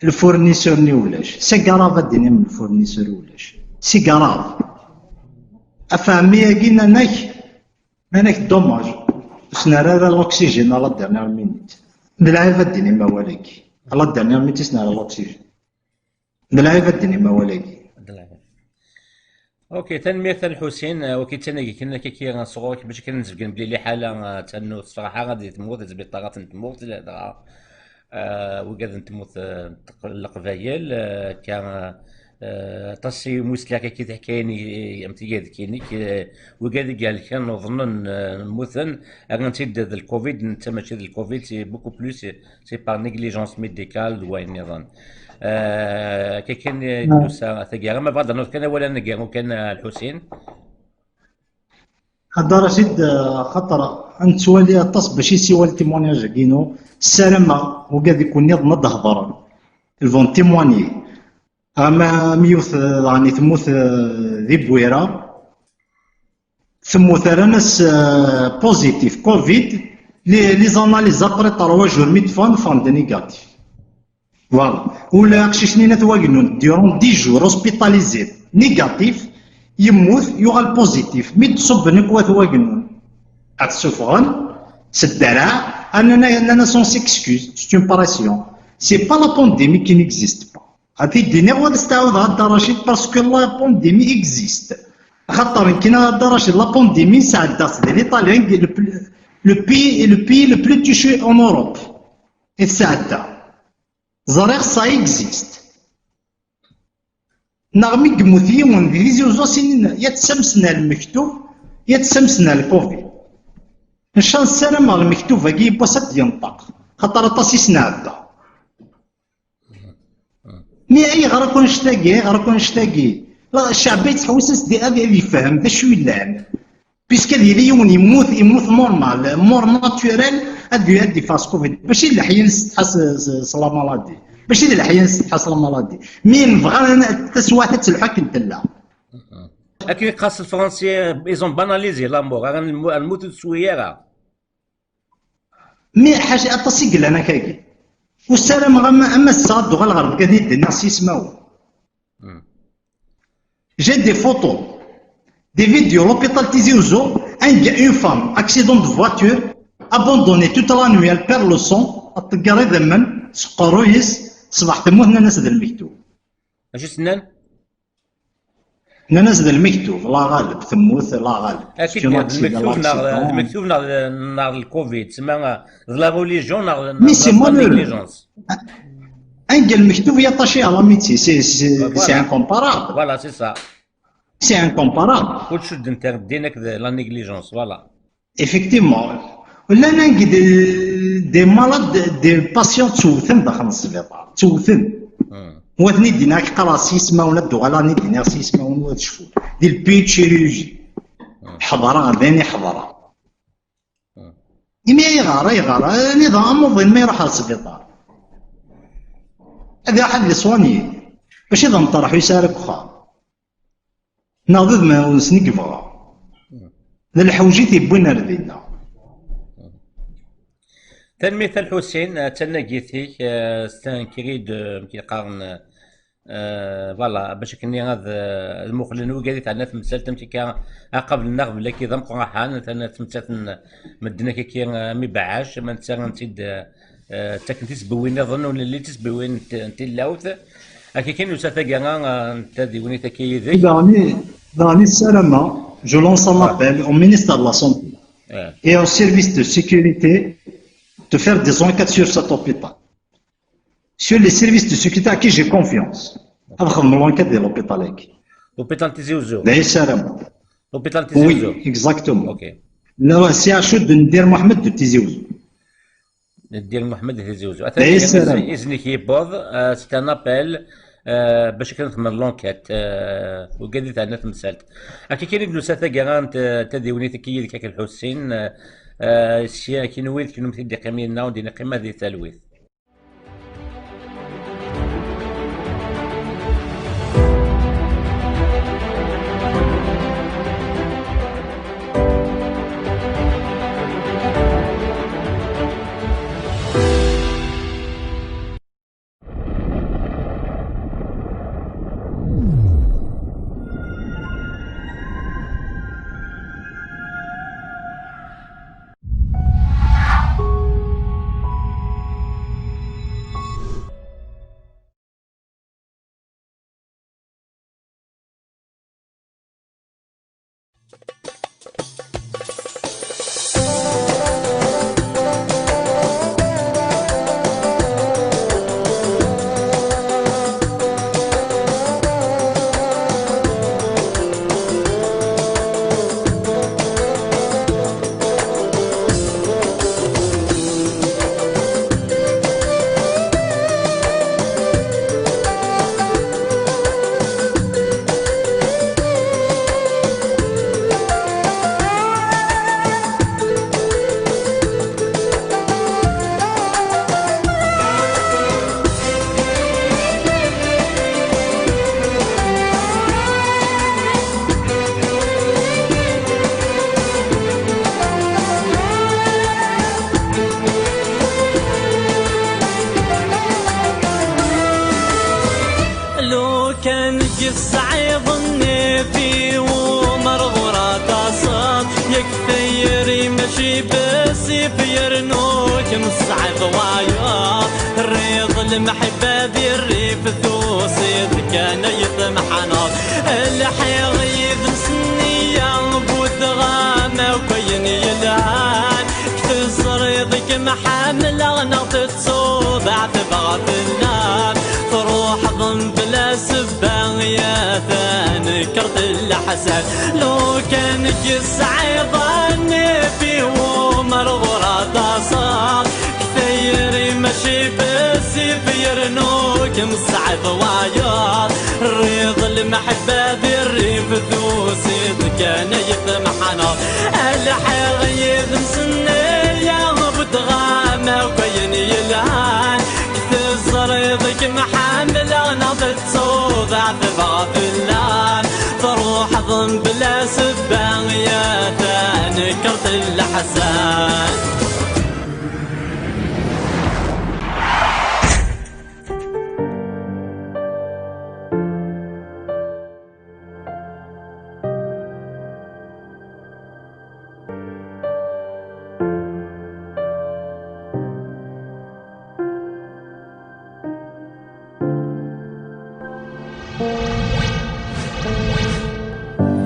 le fournisseur-nni ulac. C'est grave ad d-tinim le fournisseur ulac. C'est grave. Afhami-agi, nnan-ak, nnan-ak dommage. Ur s-nerra ara l'oxygène à la dernière minute. D lɛib ad d-tinim awal-agi. À la dernière minute i s-nerra l'oxygène. D lɛib ad d-tinim awal-agi. D lɛib. Ok, tanemmirt a Lḥusin. Euh, waki d tanagi kan akka kira sɣur-k, bac kan nzebgen belli liḥala, euh, tannu tefreḥ ara di tmurt, di tbiṭarat n tmurt, dɣa, euh, wigad n tmurt, euh, n Leqbayel, euh, akka, euh, aṭas i musliɣ akka tiḥkayin i, am tigad kinik, euh, wigad i ihelken, uḍnen, euh, mmuten, rran-tt-id d le covid, netta mačči d le covid, c'est beaucoup plus, c'est, c'est par négligence médicale d wayen nniḍen. Euh, akka kan i d-nusa taggara, ma bɣa ad d-nernuḍ kan awal aneggaru kan, a Lḥusin. A Dda Racid, euh, xaṭer ad nettwali aṭas bac isiwal témoignage-agi-inu, ssarameɣ wigad i kun-nniḍen ad d-hedren. Ils vont témoigner. Ama am yiwet, euh, daɣen i temmut, euh, di Bwira, temmut rran-as, euh, positif covid, les, les analyses après trois jours mi d-ffɣen, ffɣen-d négatif. Voilà. Ula aqcic-nni n At Wagennun, durant dix jours, hospitalisé, négatif, yemmut, yuɣal positif. Mi d-ṣubben akk At Wagennun, ad t-ssufɣen, s ddreɛ, nnan-as on s'excuse, c'est une pression. C'est pas la pandémie qui n'existe pas. Ad t-id-iniɣ, ad s-t-ɛawdeɣ, a Dda Racid, parce que la pandémie existe. Axaṭer nekk, a Dda Racid, la pandémie nesɛedda-tt di l'Italie, le, le pays, le pays le plus touché en Europe. I tesɛedda. Ẓriɣ ça existe. Neɣ mi yemmut yiwen di Tizi Uzzu, sinin, ya tsamsen ar lmektub, ya tsamsen ar lkovid. Nca nessaram ɣer lmektub-agi yiwwas ad d-yenṭeq, xaṭer aṭas i s-nɛedda. Mi ayɣer akk annect-agi, ayɣer akk annect-agi? La, ccɛeb yettḥewwis ad s-d-, ad, ad yefhem d acu yellan. Puisque ad yili yiwen yemmut, yemmut normal, mort naturelle, ad, ad d-iffeɣ s covid. Mačči d leḥya n ssetḥa s, s, s la maladie. Mačči d leḥya n ssetḥa s la maladie. Mi nebɣa n-, taswiɛt ad telḥu akken tella. Akken yeqqar s lefransi, ils ont banalisé la mort. Ara nmu-, nmut ur teswi ara. Mi ḥaca aṭas i yellan akkagi. Ur ssarameɣ ama, ama ass-a ad d-uɣaleɣ ɣer Bgayet ad d-iniɣ s yismawen. J'ai des photos, des vidéos, l'hôpital Tizi Ouzou, un gars, une femme, accident de voiture, abandonnée toute la nuit, elle perd le sang, ad ttegger idammen s uqerruy-is, ṣṣbeḥ temmut, nnan-as d lmektub. Acu s-nnan? Nnan-as d lmektub, la ɣaleb, temmut, la ɣaleb. Acu d lmektub neɣ d, lmektub neɣ d, neɣ d lkovid, tsemma d la religion neɣ d, mais c'est malheureux. Anga lmektub yaṭaci à l'amitié, c'est, c'est, c'est incomparable. Voilà, c'est ça. C'est incomparable. Ur cudden ddin akked la négligence, voilà. Effectivement. Llan angi des, des malades, des patients ttewten daxel n sbiṭar. Ttewten. Wa ten-id-iniɣ qqareɣ s yismawen, ad d-uɣaleɣ ad d-iniɣ s yismawen, wa ad cfun. Di lpitchirurgie. Ḥeḍreɣ, d ayen i ḥeḍreɣ. Imi ayɣer, ayɣer? Anida amuḍin ma iruḥ ɣer sbiṭar, ad iruḥ ad iṣwanyi. Mačči d ameṭreḥ ur yesɛi ara deg uxxam. Neɣ d udmawen-nsen i yebɣa. D lḥewj i t-yewwin ar dinna. Tanemmirt a Lḥusin, d tanagit-ik, euh, c'est un cri de, amek i qqaren, euh, Euh, voilà, bac akken ad, ad muqlen wigad i teɛna temsalt amek akka, aqabel-nneɣ belli akka d ameqqran, atan ttmettaten medden akka, euh, am ibeɛɛac, ma netta nti-d, euh, ttaken tisebbiwin nniḍen, ur nelli tisebbiwin n t-, n tilawt. Akka kan yusa taggara, euh, n tadiwennit akka yid-k. Daɣen, daɣen ssarameɣ, je lance un appel au ministère de la Santé et au service de sécurité de faire des enquêtes sur cet hôpital. Sur les services de sécurité à qui j'ai confiance. Ad xedmen l'enquête di l'hôpital-agi. L'hôpital Tizi Ouzou. D ayen ssarameɣ. L'hôpital Tizi Ouzou. Oui, exactement. Ok. Le C H U de Ndir Mohamed de Tizi Ouzou. Ndir Mohamed de Tizi Ouzou. D ayen ssarameɣ. Izen-ik yewweḍ, euh, c'est un appel, euh, bac akken ad xedmen l'enquête, euh, wigad i teɛna temsalt. Akka kan i d-nusa taggara n t-, tadiwennit akka yid-k, ak Lḥusin, euh, euh, sya akin wid kennemti d-iqqimen yid-neɣ, ur d-neqqim ad di talwit. Lukan deg tesɛiḍ-nni fi umerɣur ad taseḍ, yak tayri mačči bessif yernu kemm tesɛiḍ wayeḍ. Terriḍ lemḥibba di rrif, tusiḍ kan ay temḥaneḍ. Lḥiɣ yid-s nniya buddeɣ-am akk ayen yelhan. Teẓriḍ kemm ḥemmleɣ neɣ tettuḍ ɛetbeɣ fell-am. Truḥeḍ mebla sebba, ya tanekkert n leḥsan. Lukan deg tesɛiḍ-nni fi umerɣur ad taseḍ, tayri mačči bessif yernu kemm tesɛiḍ wayeḍ. Rriḍ lemḥibba di rrif, tusiḍ kan ay temḥaneḍ. Lḥiɣ yid-s nniya buddeɣ-am akk ayen yelhan. Teẓriḍ kemm ḥemmleɣ neɣ tettuḍ ɛetbeɣ fell-am. Truḥeḍ mebla sebba, ya tanekkert n leḥsan.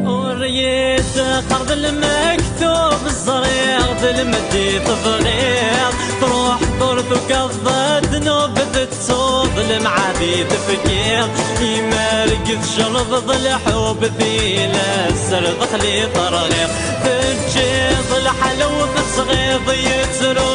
Ur yi-d-qqar d lmektub, ẓriɣ d lmeddi tebɣiḍ. Truḥeḍ ur tugadeḍ ddnub, tettuḍ lemɛad i d-tefkiḍ. Imer deg tjerrbeḍ lḥub, tilas ar daxel i terɣiḍ. Teǧǧiḍ lḥal u tesɣiḍ, yettru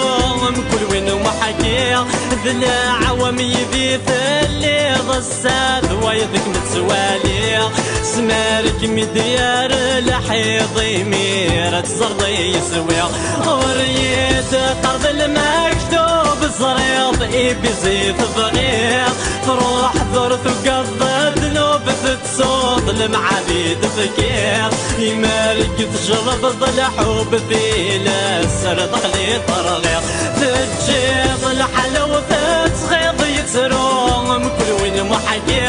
mkul win muḥakiɣ. D leɛwam yid-i telliḍ, ass-a d wayeḍ i kem-ttwaliɣ. Smar kem-id yar lḥiḍ, imir ad teẓreḍ i swiɣ. Ur yi-d-qqar d lmektub, ẓriɣ ibizi tebɣiḍ. Truḥeḍ ur tugadeḍ ddnub, tettuḍ lemɛad i d-tefkiḍ. Imer deg tjerrbeḍ lḥub, tilas ar daxel i terɣiḍ. Teǧǧiḍ lḥal u tettɣiḍ, yettru mkul win Muḥ-agi,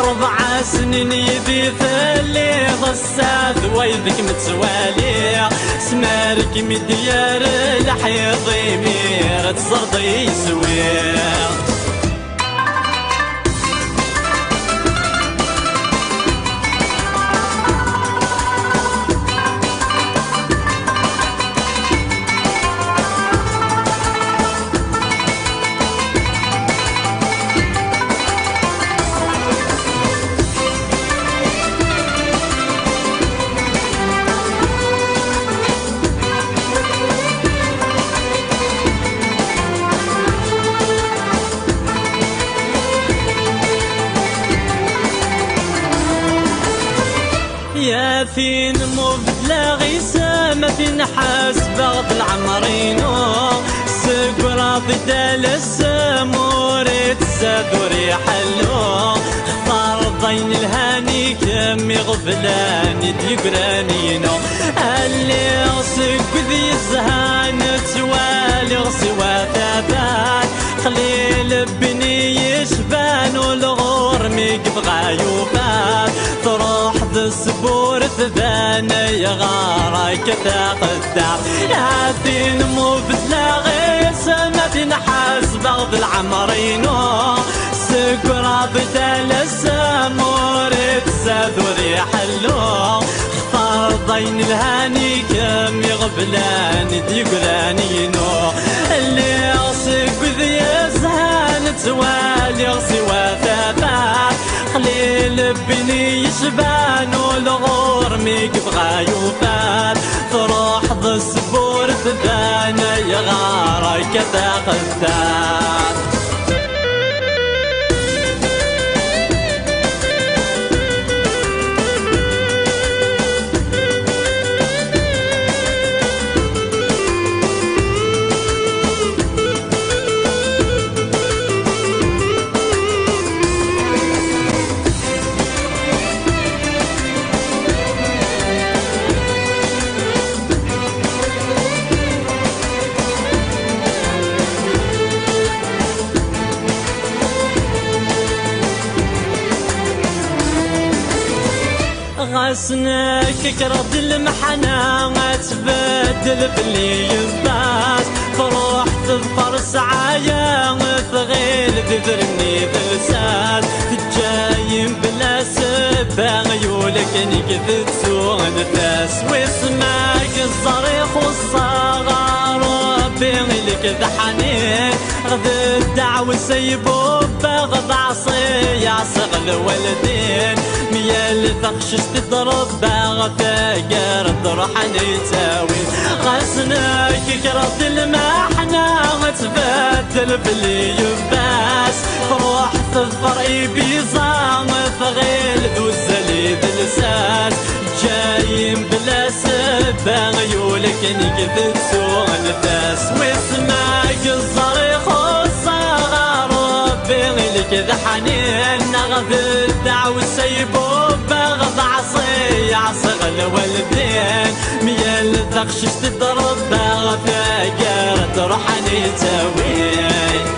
rebɛa snin yid-i telliḍ, sseɛd waydek mettwaliɣ, smar kem-id-yerr lḥiḍ imir, ad teẓreḍ i swiɣ. Yatin mubedlaɣ isem, ad tin ḥasbeɣ d leɛmer-inu. Seg uraḍ i d-alesem, ur ittzad ur iḥellu. Xtareḍ ayen lhan i kemm, iɣeblan i d-yegran inu. Lliɣ seg wid yezhan, ttwaliɣ siwa tabat. Qlil bbin i yecban, ulɣur mi yebɣa yufa-t. Truḥ d ssbur tban, ayɣer akka taqeddaɛt? Ad tin mubedlaɣ isem, ad tin ḥasbeɣ d leɛmer-inu. Seg uraḍ i d-alesem, ur ittzad ur iḥellu. Xtareḍ ayen lhan i kemm, iɣeblan i d-yegran inu. Lliɣ seg wid yezhan, ttwaliɣ siwa tabat. Qlil bbin i yecban, ulɣur mi yebɣa yufa-t. Truḥ d ssbur tban, ayɣer akka taqeddaɛt? Ɣas nekk kkreɣ-d lmeḥna, ad tbeddel fell-i yebbas. Truḥ teḍfer ssɛaya, tɣil d idrimen i telsas. Teǧǧa-yi mebla sebba, yul akken i k-tettu nfas. Wissen ma k-ẓẓar ixuṣṣ-aɣ Ṛebbi, ilek d ḥnin. Ɣ d ddeɛwessu i bubbeɣ, d ɛṣi ɛṣiɣ lwaldin. Mi yal taqcict i d-ṛebbaɣ, taggara d ṛuḥani ttawin. Ɣas nekk kkreɣ-d lmeḥna, ad tbeddel fell-i yebbas. Truḥ teḍfer ibiẓa, tɣil d uzzal i d lsas. Ǧǧa-yi mebla sebba, yul akken i k-tettu nfas. Wissen ma k-ẓẓar ixuṣṣ-aɣ Ṛebbi, ilek d ḥnin. Neɣ d ddeɛwessu i bubbeɣ, d ɛṣi ɛṣiɣ lwaldin. Mi yal taqcict i d-ṛebbaɣ, taggara d ṛuḥani ttawin.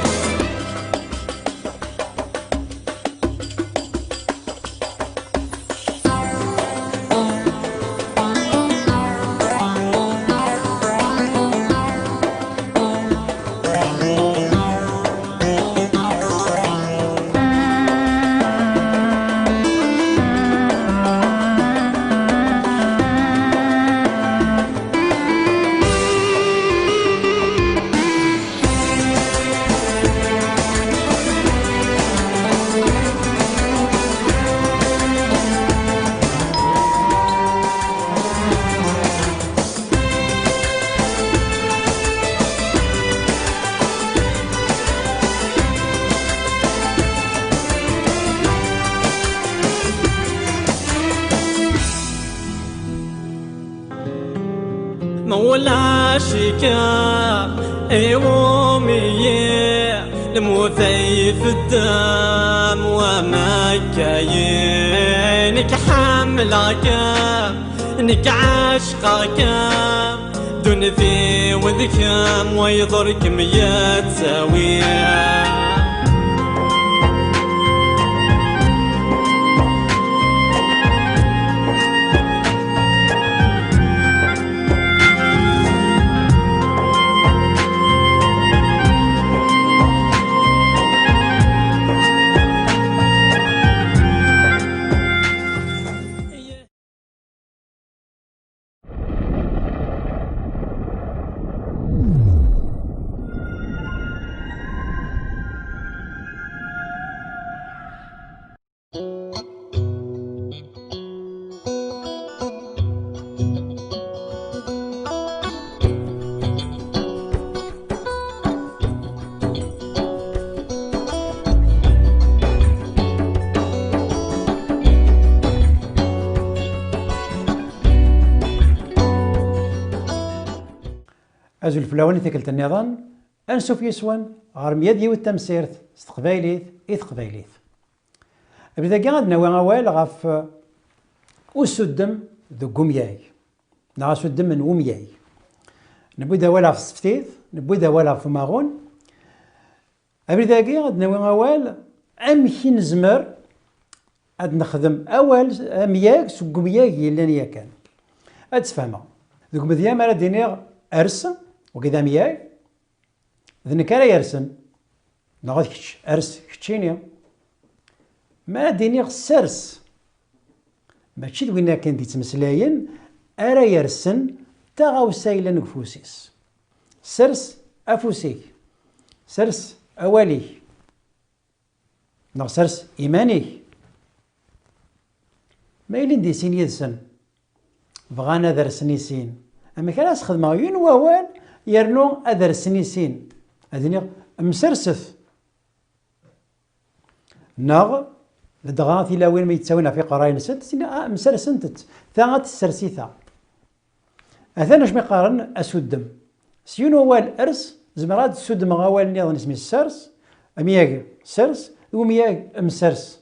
Ma ulac-ik iwumi-yi lmut ay teddem, wa makka-yi nekk ḥemmleɣ-kem, nekk ɛecqeɣ-kem. Ddunit-iw d kemm, wayeḍ ur kem-yettawi. Azul fell-awen i tikkelt nniḍen, ansuf yes-wen ɣer mya d yiwet tamsirt s teqbaylit i teqbaylit. Abrid-agi ad nawi awal ɣef usuddem deg umyag, neɣ asuddem n umyag. Newwi-d awal ɣef tseftit, newwi-d awal ɣef umaɣun. Abrid-agi ad nawi awal amek i nezmer ad nexdem awal amyag seg umyag yellan yakan. Ad tfehmeɣ. Deg umedya mi ara d-iniɣ ers, wagi d amyag, d nekk ara yersen, neɣ d kečč, ers keččini. Mi ara d-iniɣ sers, mačči d win akken d-yettmeslayen ara yersen taɣawsa yellan deg ufus-is. Sers afus-ik, sers awal-ik, neɣ sers iman-ik. Ma ilin di sin yid-sen, bɣan ad rsen i sin, amek ara as-xedmeɣ yiwen wawal yernu ad rsen i sin? Ad iniɣ mserset. Neɣ ladɣa tilawin mi yettawin ɣef iqerray-nsent, ttini, ah, msersent-tt, ta ad tessers i ta. Atan acu mi qqaren asuddem. S yiwen wawal ers, zemreɣ ad d-suddmeɣ awal nniḍen isem-is sers, amyag sers, d umyag msers.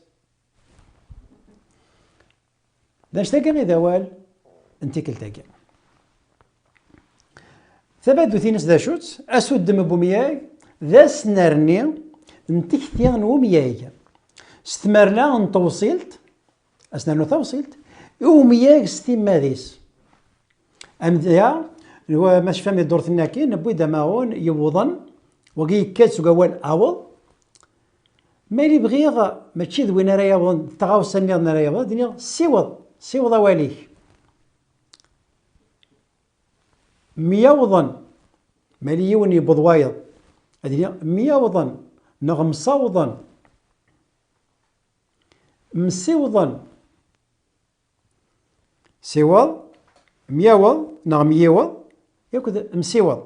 D anect-agi i d awal n tikkelt-agi. Tabadut-ines d acu-tt? Asuddem n umyag d asnerni n tikti n umyag s tmerna n tewṣilt, asnernu tawṣilt, i umyag s timmad-is. Amedya, ma tecfam di ddurt-nni akkin, newwi-d amaɣun yewwḍen, wagi yekka-d seg awal aweḍ. Ma yili bɣiɣ, mačči d win ara yawḍen, d taɣawsa nniḍen ara yawḍen, ad d-iniɣ siweḍ, siweḍ awal-ik. Myawḍen, ma yili yiwen yewweḍ wayeḍ, ad d-iniɣ myawḍen neɣ msawḍen. Msiwḍen. Siweḍ, myaweḍ neɣ myiweḍ, yakk d msiweḍ.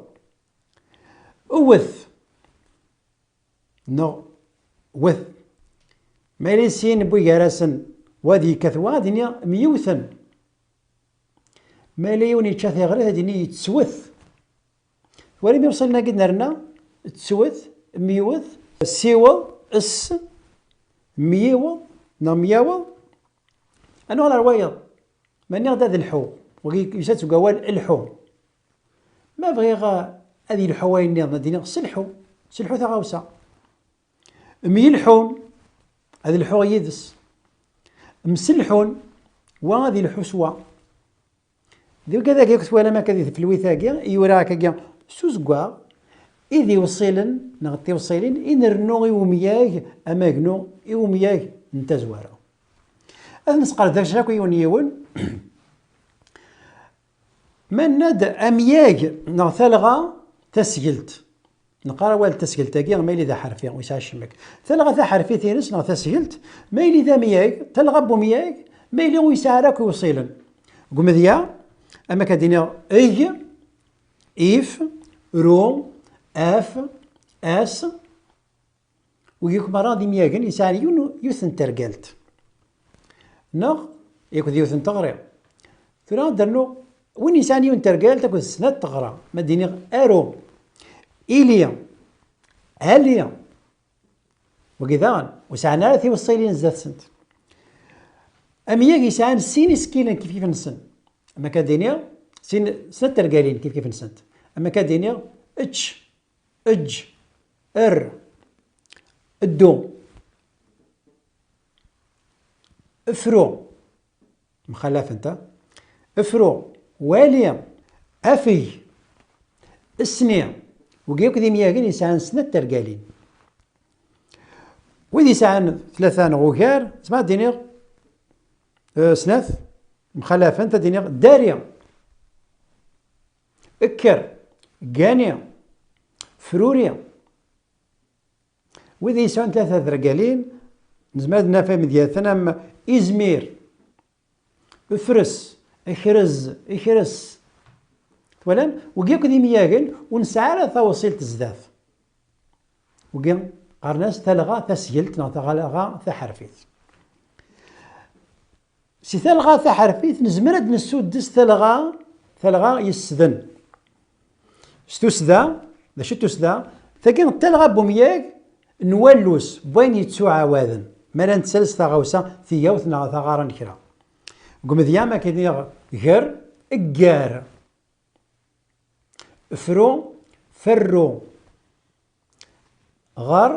Wwet neɣ wet. Ma yella sin n wigar-asen, wa ad yekkat wa, ad iniɣ myewten. Ma yella yiwen yečča tiɣrit, ad ini yettwet. Twalim iwṣilen-agi d-nerna? Ttwet, myewet, siweḍ, s, myiweḍ neɣ myaweḍ. Ad nuɣal ar wayeḍ. Ma nniɣ-d ad lḥu, wagi yusa-d seg wawal lḥu. Ma bɣiɣ ad yelḥu wayen nniḍen, ad d-iniɣ selḥu, selḥu taɣawsa. Myelḥun, ad lḥuɣ yid-s. Mselḥun, wa ad ilḥu s wa. D wigad-agi akk twalam akka di tfelwit-agi, i yura akkagi s uzeggaɣ, i d iwṣilen neɣ d tiwṣilin i nrennu i umyag amagnu, i umyag n tazwara. Ad nesqerdec akk yiwen yiwen. Ma nenna-d amyag neɣ talɣa tasgelt, neqqar awal tasgelt-agi ma yili d aḥerfi ur yesɛi ccmek. Talɣa taḥerfit-ines neɣ tasgelt, ma yili d amyag, talɣa n umyag, ma yili ur yesɛi ara akk iwṣilen. Deg umedya, am akka d-iniɣ eg, if, ru, af, as, wigi akk merra d imyagen yesɛan yiwen, yiwet n tergalt, neɣ yakk d yiwet n teɣri. Tura ad d-rnuɣ win yesɛan yiwen n tergalt akked snat teɣra, ma d-iniɣ aru, ili, ali. Wagi daɣen, ur sɛan ara tiweṣṣilin zdat-sent. Amyag yesɛan sin isekkilen kifkif-nsen. Am akka d-iniɣ, sin, snat tergalin kifkif-nsent. Am akka d-iniɣ, ečč, eǧǧ, err, ddu, fru, mxalafent, ha? Fru, wali, afeg, sni. Wigi akk d imyagen yesɛan snat tergalin. Wid yesɛan tlata neɣ ugar, zemreɣ ad d-iniɣ, eh, snat, mxalafent, ad d-iniɣ dari, kker, gani, fruri. Wid yesɛan tlata tergalin, nezmer ad naf imedyaten am izmir, efres, ekrez, ekres. Twalam? Wigi akk d imyagen ur nesɛi ara tawṣilt zdat. Wigi qqaren-as talɣa tasgelt neɣ talɣa taḥerfit. Si talɣa taḥerfit nezmer ad d-nessuddes talɣa, talɣa yessden. S tussda, d acu i d tussda? Tagi d talɣa n umyag n wallus n wayen yettuɛawaden mi ara nettales taɣawsa, tigawt neɣ taɣara n kra. Deg umedya, ma k-iniɣ ger, eggar. Fru, ferru. Ɣer,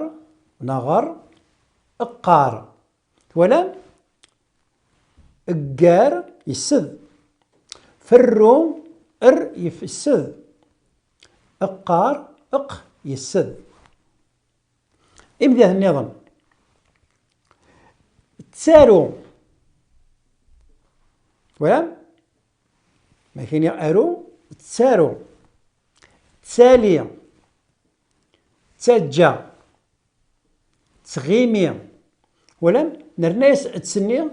neɣ ɣer, eqqar. Twalam? Eggar, yessed. Ferru, er, yefsed. Eqqar, eq, yessed. Imdiɣen nniḍen. Ttaru. Twalam? Ma k-iniɣ aru, ttaru. Ttali. Ttaǧǧa. Ttɣimi. Twalam? Nerna-yas ttsenni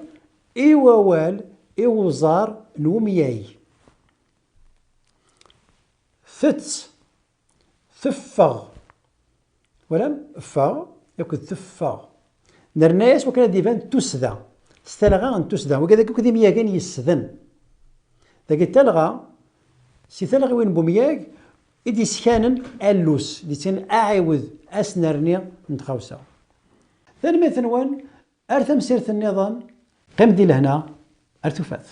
i wawal, i uẓar n umyag. Tett. Teffeɣ. Twalam? Ffeɣ akked teffeɣ. Nerna-yas wakken ad d-iban tussda. S talɣa n tussda. Wigad akk d imyagen yessden. Dagi talɣa, si talɣiwin n umyag i d-iskanen allus, d-ittinin aɛiwed asnerni n tɣawsa. Tanemmirt-nwen, ar tamsirt nniḍen, qqim di lehna, ar tufat.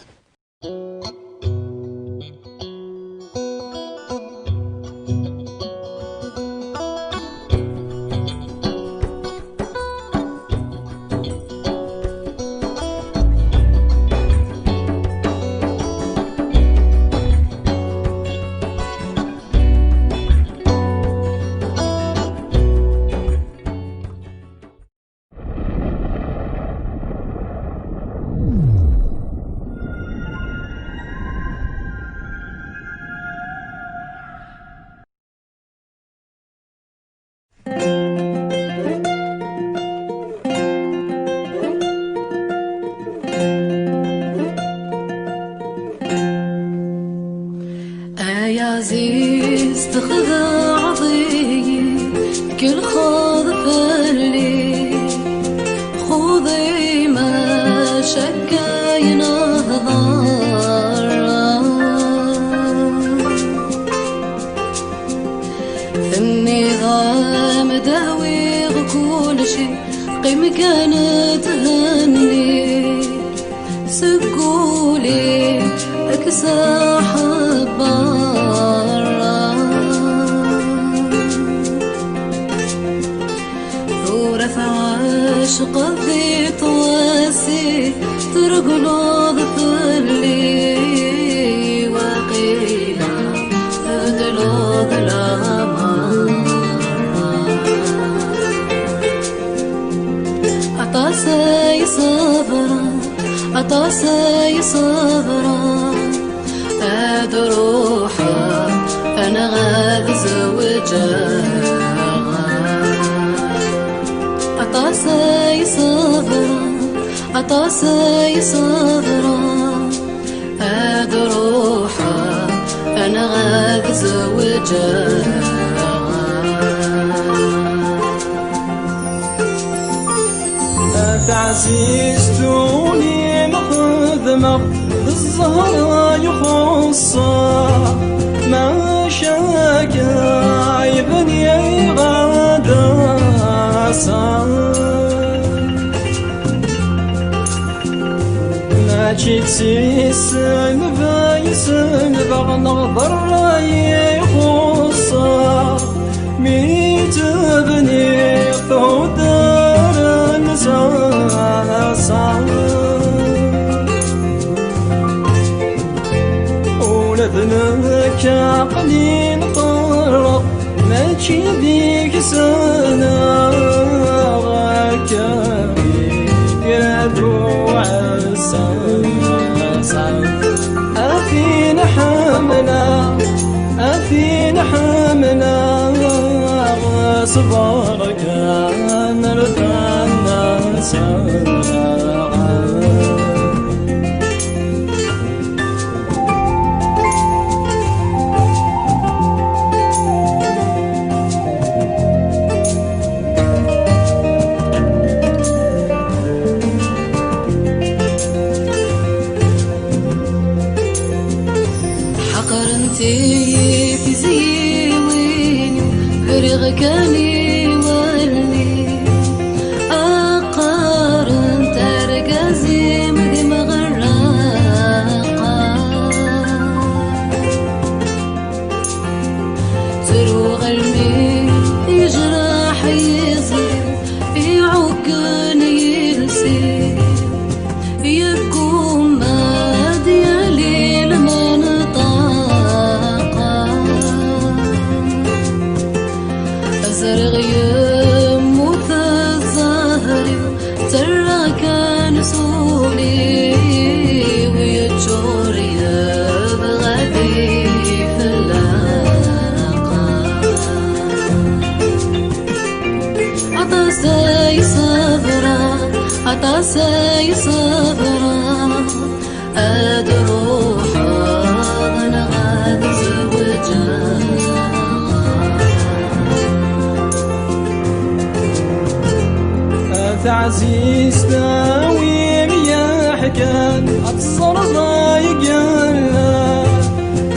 Ay aziz, txedɛeḍ-iyi, tkelxeḍ fell-i, xuḍ-i mac akka i nehḍer. Tenniḍ-am d awiɣ kulci, qqim kan thenni. Seg wul-im ad k-saḥbeɣ. Tura tɛecqeḍ di twasit, tregleḍ fell-i, waqila tbeddleḍ lameṛ. Aṭas ay ṣebreɣ, aṭas ay ṣebreɣ, ad ruḥeɣ neɣ ad zewǧeɣ. Aṭas ay ṣebreɣ, aṭas ay ṣebreɣ, ad ruḥeɣ neɣ ad zewǧeɣ. A taɛzizt ul-im xedmeɣ, d zzher i xuṣṣeɣ, maca akken ɛiben iɣadasen. Mačči d si selba i selbeɣ neɣ d ṛṛay i xuṣṣeɣ, mi tebniɣ tuddar n sasa. Ula d nekk aql-i nqerreɣ, mačči deg-sen akka i d-uɛeṣṣan. A tin ḥemmleɣ, a tin ḥemmleɣ, ṣber kan rfan-asen. Ḥeqrent-iyi tizyin. Aṭas ay ṣebreɣ, ad ruḥeɣ neɣ ad zewǧeɣ. A taɛzizt a wi m-yeḥkan, ad teẓreḍ ay yella.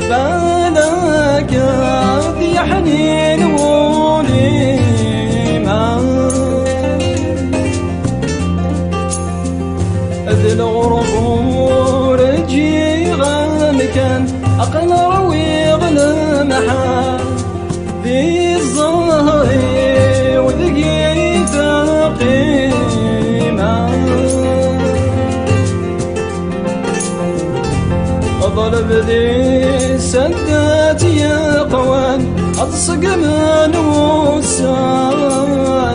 Balak ad yeḥnin wul-im, d lɣerba ur ǧǧiɣ amkan, aql-i ṛwiɣ lemḥan. Di zzher-iw deg-i teqqim. Ḍleb di saddat yeqwan, ad ṣeggmen wussan,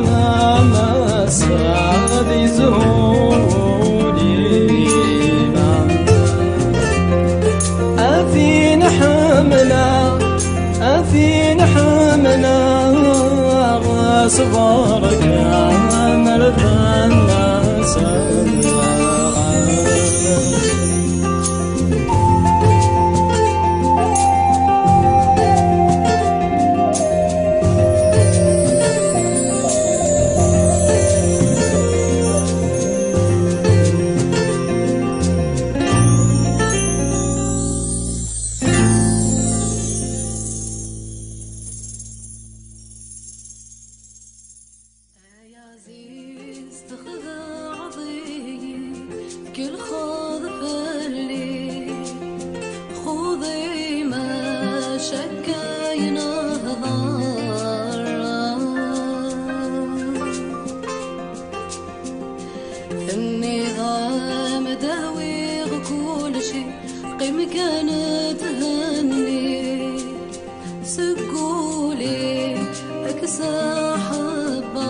am ass-a ad yezhu wul-im. A tin ḥemmleɣ, a tin ḥemmleɣ, ṣber kan ar d nnasen. Ay Aziz, txedɛeḍ-iyi, tkelxeḍ fell-i, xud-i mac akka i nehḍer. Tenniḍ-am ad awiɣ kulci, qqim kan thenni. Seg ul-im ad k-saḥbeɣ.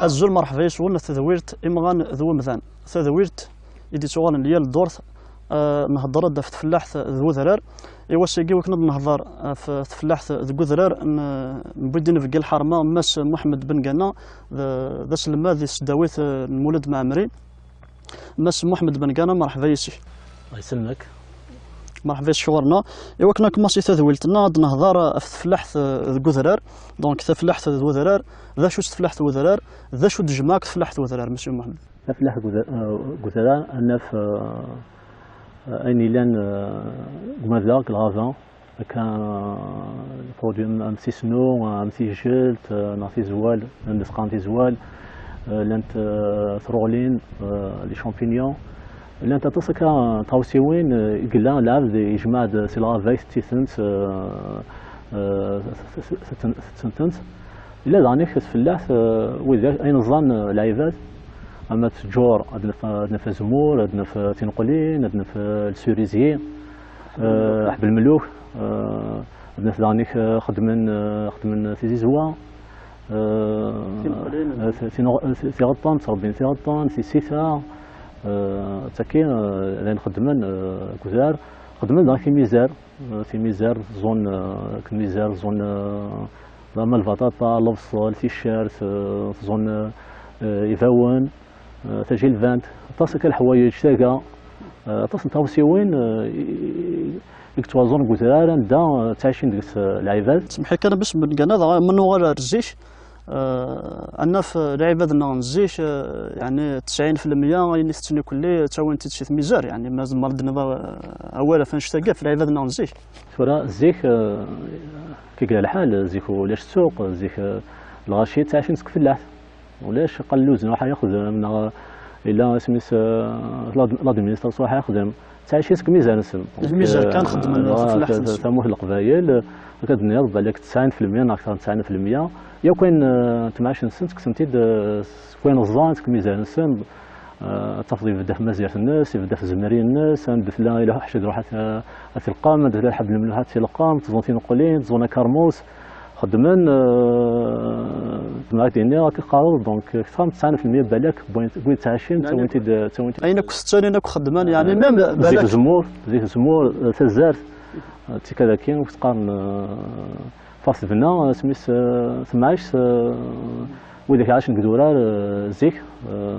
Azul, merḥba yes-wen, tadwilt Imɣan d Wemdan. Tadwilt i d-ittuɣalen yal ddurt, eh, nhedder-d ɣef tfellaḥt d wedrar. I wass-agi, wakken ad nehder ɣef tfellaḥt deg udrar, n-, newwi-d inebgi lḥerma, Mass Muḥemmed Ben Gana, d, d aselmad di tesdawit, eh, n Mulud Mɛemmri. Mass Muḥemmed Ben Gana, merḥba yes-k. Allah yesselmek. Merḥba yes-k ɣur-neɣ. I wakken ad nkumaṣi tadwilt-nneɣ, ad nehder ɣef tfellaḥt, eh, deg udrar. Donc, tafellaḥt d wedrar, d acu-tt tfellaḥt d wedrar, d acu d-tejmeɛ deg tfellaḥt d wedrar, Monsieur Muḥemmed? Afellaḥ deg uda-, eh, deg udrar, ad naf, eh, ayen yellan, eh, deg umadaɣ, deg lɣaba, akka, eh, les produits am, am tisnu, am tijelt, eh, neɣ tizwal, llant qqaren tizwal, eh, llant, eh, truɣlin, eh, les champignons, llant aṭas akka, eh, tɣawsiwin, eh, i yella lɛebd yejmeɛ-d si lɣaba, itetten-tent, eh, eh, tetten-tent. Yella daɣen tfellaḥt, eh, wid ayen ẓẓan, eh, lɛibad, ama ttjur, ad naf, ad naf azemmur, ad naf, eh, tineqlin, ad naf, eh, le cerisier, eh, ḥebb lmeluk, eh, ad naf daɣen, eh, xeddmen, eh, xeddmen tizizwa, eh, tineqlin, eh, ti-, tineɣ-, eh, ti-, tiɣeṭṭen, ttrebbin tiɣeṭṭen, tisita, eh, tagi, eh, d ayen xeddmen, eh, deg udrar, xeddmen daɣen timizar. Eh, timizar, zone, eh, timizar, zone, eh, ama lbaṭaṭa, lebṣel, ticcert, eh, zone, eh, ibawen, eh, tajilbant, aṭas akka leḥwayeǧ, taga, eh, aṭas n tɣawsiwin, eh, i, i, i yettwaẓun deg udrar anda, eh, ttɛicin deg-s, eh, lɛibad. Semḥ-iyi kan, a Mass Ben Gana, dɣa ma nuɣal ar zik, Eh, ad naf, eh, lɛibad-nneɣ n zik, eh, yeɛni tesɛin fi lmeyya ayen i tetten ikelli, ttawin-t-id si tmizar, yeɛni ma tzemreḍ ad d-tiniḍ, eh, awal ɣef annect-agi, ɣef lɛibad-nneɣ n zik. Tura, zik, eh, kif yella lḥal, zik ulac ssuq, zik, eh, lɣaci ttɛicin seg tfellaḥt. Ulac qalluzen ruḥ ad yexdem, neɣ, Yella isem-is, eh, l'ad-, l'administration ḥa yexdem. Ttɛicin seg lmizan-nsen. Donc, lmizan kan eh, xeddmen ɣef eh, tfellaḥt-nsen. Tamurt n Leqbayel, eh, akka d-tenniḍ, balak tesɛin fi lmeyya neɣ akteṛ n tesɛin fi lmeyya. Yakk ayen, eh, n temɛict-nsen, ttekksen-t-id, eh, seg wayen ẓẓan, seg lmizan-nsen. Eh, ad tafeḍ ibedd ɣef tmazirt-nnes, ibedd ɣef tzemrin-nnes, anda tella iluḥ ḥaca d-iruḥ at, at Ilqam, anda tella lḥeb n lemluḥ at Ilqam, tẓun tineqlin, tẓun akermus. Xeddmen, eh, zemreɣ ad d-iniɣ, akka qqareɣ, donc, kteṛ n tesɛin fi lmeyya balak n win, n win yettɛicin, ttawin-t-id, ttawin-t-id. Ayen akk tettinin akk xeddmen, yeɛni, même zik balak. Zzemmur, zik zzemmur, eh, tazart, eh, d tikka daki, ur teqqaren, eh, ffeɣ tebna, eh, isem-is, eh, temɛict, eh, widak ɛacen deg idurar, eh, zik, eh.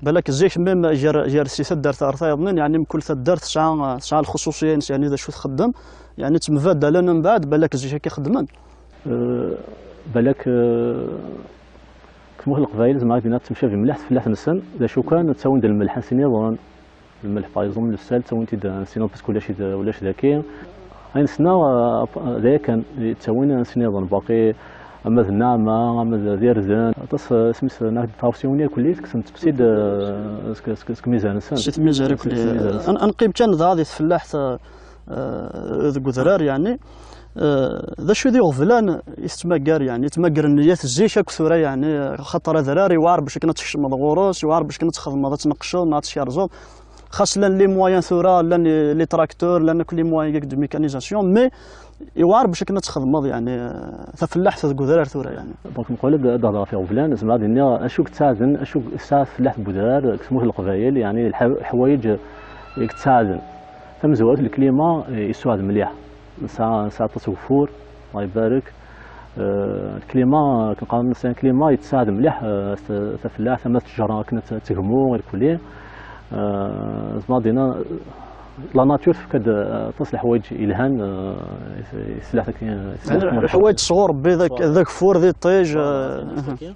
Balak zik, même gar, gar si taddart ar tayeḍnin, yeɛni, mkul taddart tesɛa, tesɛa lxuṣuṣiya-ines, yeɛni, d acu txeddem, yeɛni, ttembaddalen mbeɛd, balak zik akka xeddmen. Eh, balak, eh, deg tmurt n Leqbayel, zemreɣ ad d-iniɣ temcabi mliḥ tfellaḥt-nsen, d acu kan, ttawin-d lmelḥ ansi nniḍen, lmelḥ, par exemple, le sel, ttawin-t-id ansi nniḍen, parce que ulac-it, ulac daki. Ayen ssneɣ, eh, d aya kan, ttawin ansi nniḍen, baqi ama d nneɛma, ama d, d irden, aṭas, eh, isem-is, eh, taɣawsiwin irkelli, tekksen-tt-id, eh, seg, seg, seg lmizan-nsen. Si lmizan irkelli. Seg lmizan-nsen. Ad, ad neqqim kan dɣa di tfellaḥt, eh, eh, deg udrar, yeɛni, eh, d acu i d iɣeblan i tettmagar, yeɛni, yettmagar nniyat zik akk tura, yeɛni, xaṭer adrar yewɛer bac akken ad tkecmeḍ ɣur-s, yewɛer bac akken ad txedmeḍ, ad tneqceḍ neɣ ad tkerzeḍ. Xas llan les moyens tura, llan les tracteurs, llan akk les moyens de mécanisation, mais yewɛer bac akken ad txedmeḍ, yeɛni, eh, tafellaḥt deg udrar tura, yeɛni. Donc, mqabel ad, ad hedreɣ ɣef iɣeblan, zemreɣ ad iniɣ acu i yettsaɛden, acu i tesɛa tfellaḥt n udrar deg tmurt n Leqbayel, yeɛni, lḥa-, leḥwayeǧ i yettsaɛden. Tamezwarut, lklima, eh, yessuɛed mliḥ. Nesɛa, nesɛa aṭas n ugeffur, Allah ibarek. Eh, lklima, akken qqaren, nesɛa lklima yettsaɛed mliḥ, eh, s-, tafellaḥt, ama d ttejra akken ad t-, ad tegmu, irkelli. Eh, zemreɣ ad iniɣ, la nature tefka-d, eh, aṭas n leḥwayeǧ yelhan, eh, i, i tfellaḥt akken, i tfellaḥt. Yeɛni, leḥwayeǧ sɣur Rebbi, d ag-, d ageffur, d iṭij, eh,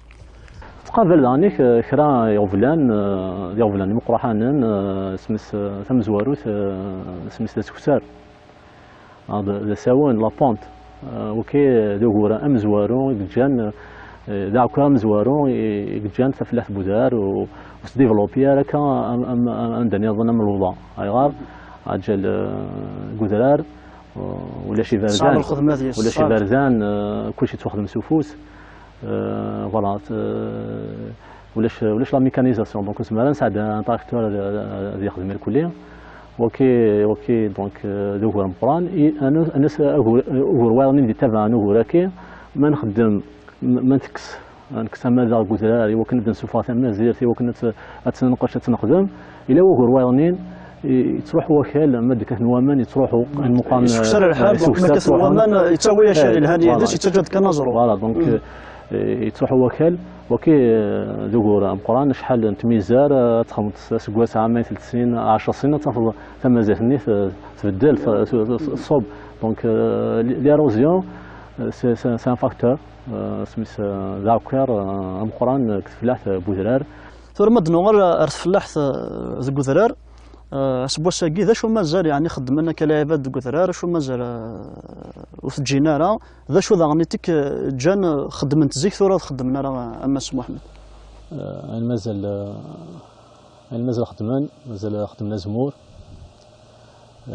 Tqabel daɣen-ik, eh, kra iɣeblan, eh, d iɣeblan imeqraḥanen, eh, isem-is, eh, tamezwarut, eh, isem-is d asuktar. Ah, d, d asawen, la pente. Eh, ok, d ugur amezwaru i yeǧǧan, eh, d aɛekka amezwaru i, i yeǧǧan tafellaḥt n udrar u, u s-développer akka am, am, am, anda nniḍen am luḍa. Ayɣer? Ɛǧal, eh, deg udrar, eh, ulac iberdan. Tesɛa lxedma deg-s. Ulac iberdan, eh, kulci yettwaxdem s ufus. Euh, voilà, euh, ulac, ulac la mécanisation, donc nezmer ad nesɛeddi un tracteur ad, ad, ad yexdem irkelli. Waki, waki, donc, euh, d ugur ameqqran. I, ad n-, ad nas-, ugur, ugur wayeḍ-nni d-yettabaɛen ugur-agi, ma nxeddem, ma, ma ntekkes, ad nekkes amadaɣ deg udrar, i wakken ad d-nessufeɣ tamazirt, i wakken ad, ad tt-nenqec, ad tt-nexdem. Yella wugur wayeḍnin, i-, yettruḥu wakal, ma d-kkaten waman, yettruḥu, ayen meqqar, yessekser lḥal, eh, donc, ma kkaten waman, yettawi akal, eh, yelhan yid-s, voilà. Yettaǧǧa-d kan aẓru. Voilà, donc, eh, yettruḥu wakal, waki, eh, d ugur ameqqran, acḥal n tmizar, eh, ad txedmeḍ s-, aseggas, ɛamayen, telt snin, ɛecr snin, ad tafeḍ tamazirt-nni t-, tbeddel, t-, t-, t-, tṣubb. Donc, eh, l-, l'érosion, eh, c'est, c'est, c'est un facteur, eh, isem-is, eh, d aɛekkiṛ, eh, ameqqran, eh, deg tfellaḥt, eh, n udrar. Tura ma d-nuɣal ar tfellaḥt, eh, deg udrar, eh, aseggas-agi, d acu mazal, yeɛni, xeddmen akka lɛibad deg udrar, acu mazal, eh, ur t-ǧǧin ara, d acu daɣen i tik, eh, ǧǧan, eh, xeddment zik, tura ur xeddmen ara, eh, a Mass Muḥemmed? Eh, ayen mazal, eh, ayen mazal xeddmen, mazal xeddmen azemmur. Eh,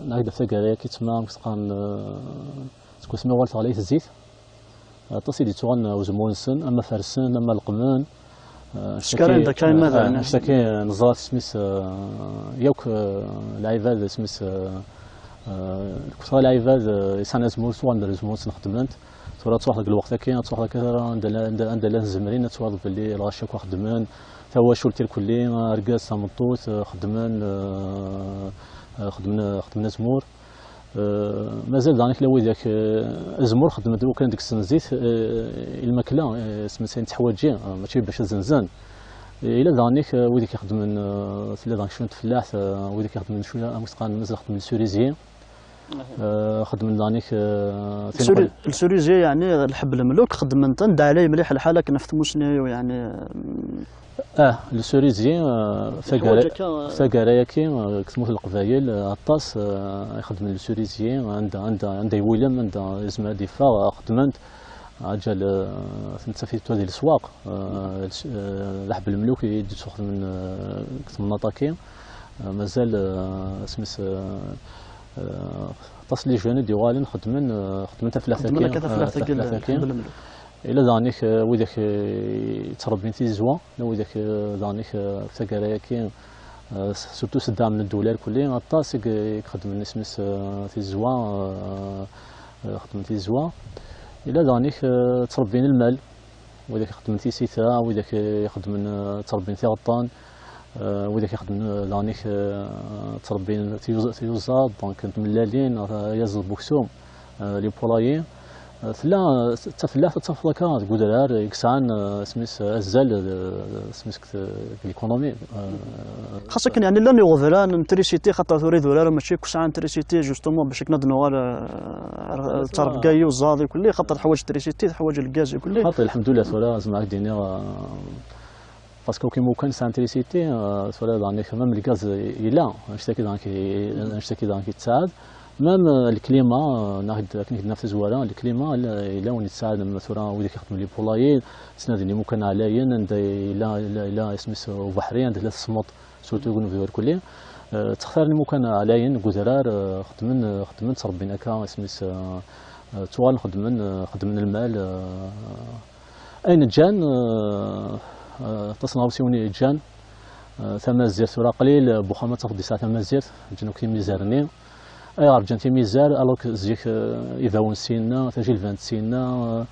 neɣ ad d-af taggara-agi, tma, amek s-qqaren, eh, seg wasmi uɣal teɣli tezzit. Aṭas i d-yettuɣalen uzemmur-nsen, ama fersen, ama leqqmen. Eh, Skarren-d akka, akka, akka, eh, imadanen. Akka neẓra isem-is, eh, yakk, eh, lɛibad, isem-is, eh, eh, ktra lɛibad, eh, yesɛan azemmur, ttuɣalen-d ar uzemmur-nsen xeddmen-t. Tura ad truḥeḍ deg lweqt-agi, ad truḥeḍ akka anda la-, anda, anda llan tzemrin, ad twaḍeḍ belli lɣaci akk xeddmen, tawacult irkelli, argaz, tameṭṭut, eh, xeddmen, eh, eh, xeddmen, xeddmen azemmur. Eh, mazal daɣen kra widak, eh, azemmur xeddmen-t wakken deg-sen zzit, eh, i lmakla, eh, isem-is ayen tteḥwaǧi, eh, mačči bac ad zenzen. Eh, yella daɣen, eh, widak ixeddmen, eh, tella daɣen cwiṭ n tfellaḥt, eh, widak ixeddmen cwiṭ, amek s-qqaren, mazal xeddmen cerisier. Eh, xeddmen daɣen, eh, le ceri-, le cerisier, yeɛni lḥeb lemluk, xeddmen-t anda ɛlay mliḥ lḥal akken ɣef tmusni, yeɛni, Ah, le cerisier, euh, taggara-, akka, euh, taggara-agi, euh, deg tmurt n Leqbayel, euh, aṭas, euh, ixeddmen le cerisier, anda, anda, anda iwulem, anda yezmer ad yeffeɣ, euh, xeddmen-t. Aǧal, eh, tnettafit tura di leswaq, eh, les-, eh, d aḥbel mluk i d-yessuxdmen, eh, deg temnaḍt-agi. Eh, mazal, eh, isem-is, eh, eh, aṭas n les jeunes i d-yuɣalen xeddmen, eh, xeddmen tafellaḥt-agi, xeddmen akka eh, tafellaḥt-agi, tafellaḥt-agi. Ḥbel mluk. Ila daɣen-ik, eh, widak, eh, yettrebbin tizwa, la widak, eh, daɣen-ik, eh, f taggara-agi, eh, s-, surtout s ddaɛm n ddewla irkelli, aṭas i i ixeddmen isem-is, eh, tizwa, eh, eh, xeddmen tizwa. Ila daɣen-ik, eh, ttrebbin lmal, widak ixeddmen tisita, widak ixeddmen, eh, ttrebbin tiɣeṭṭen, eh, widak ixeddmen, eh, daɣen-ik, eh, ttrebbin tiyuẓ-, tiyuzaḍ, donc n tmellalin, eh, ayaziḍ n uksum, eh, les poulaillers. Eh, tella, eh, d tafellaḥt ad tafeḍ akka deg udrar i yesɛan, eh, isem-is, eh, azal, eh, isem-is deg t-, deg l'économie. Eh, xas akken, yeɛni, llan iɣeblan n trisiti, xaṭer tura idurar mačči akk sɛan trisiti, justement, bac akken ad d-nuɣal, eh, ar, ar ttrebga iyuzaḍ irkelli, xaṭer teḥwaǧ trisiti, teḥwaǧ lgaz irkelli. Xaṭi, lḥemdullah, tura zemreɣ ad d-iniɣ, eh, parce que akk imukan sɛan trisiti, eh, tura daɣen-ik, même lgaz yella, annect-agi daɣen-ik, annect-agi daɣen-ik yettɛad. Même, eh, lklima, eh, neɣ d-, akken i d-naf tazwara, lklima, yella, yella win yettɛad, am tura wid i ixeddmen les poulaillers, ttnadin imukan ɛlayen, anda yella, yella, yella isem-is ubeḥri, anda tella tesmeḍt, surtout deg unebdu irkelli. Eh, ttextaren imukan ɛlayen deg udrar, eh, xeddmen, eh, xeddmen, ttrebbin akka, isem-is, eh, eh, ttuɣalen xeddmen, eh, xeddmen lmal, eh, ayen ǧǧan, eh, eh, aṭas n tɣawsiwin i ǧǧan, eh, tamazirt tura qlil, eh, Buxama ad tafeḍ yesɛa tamazirt, ǧǧan akk imizar-nni. Ayɣer ǧǧan timizar, alors que zik, eh, ibawen syenna, tajilbant syenna,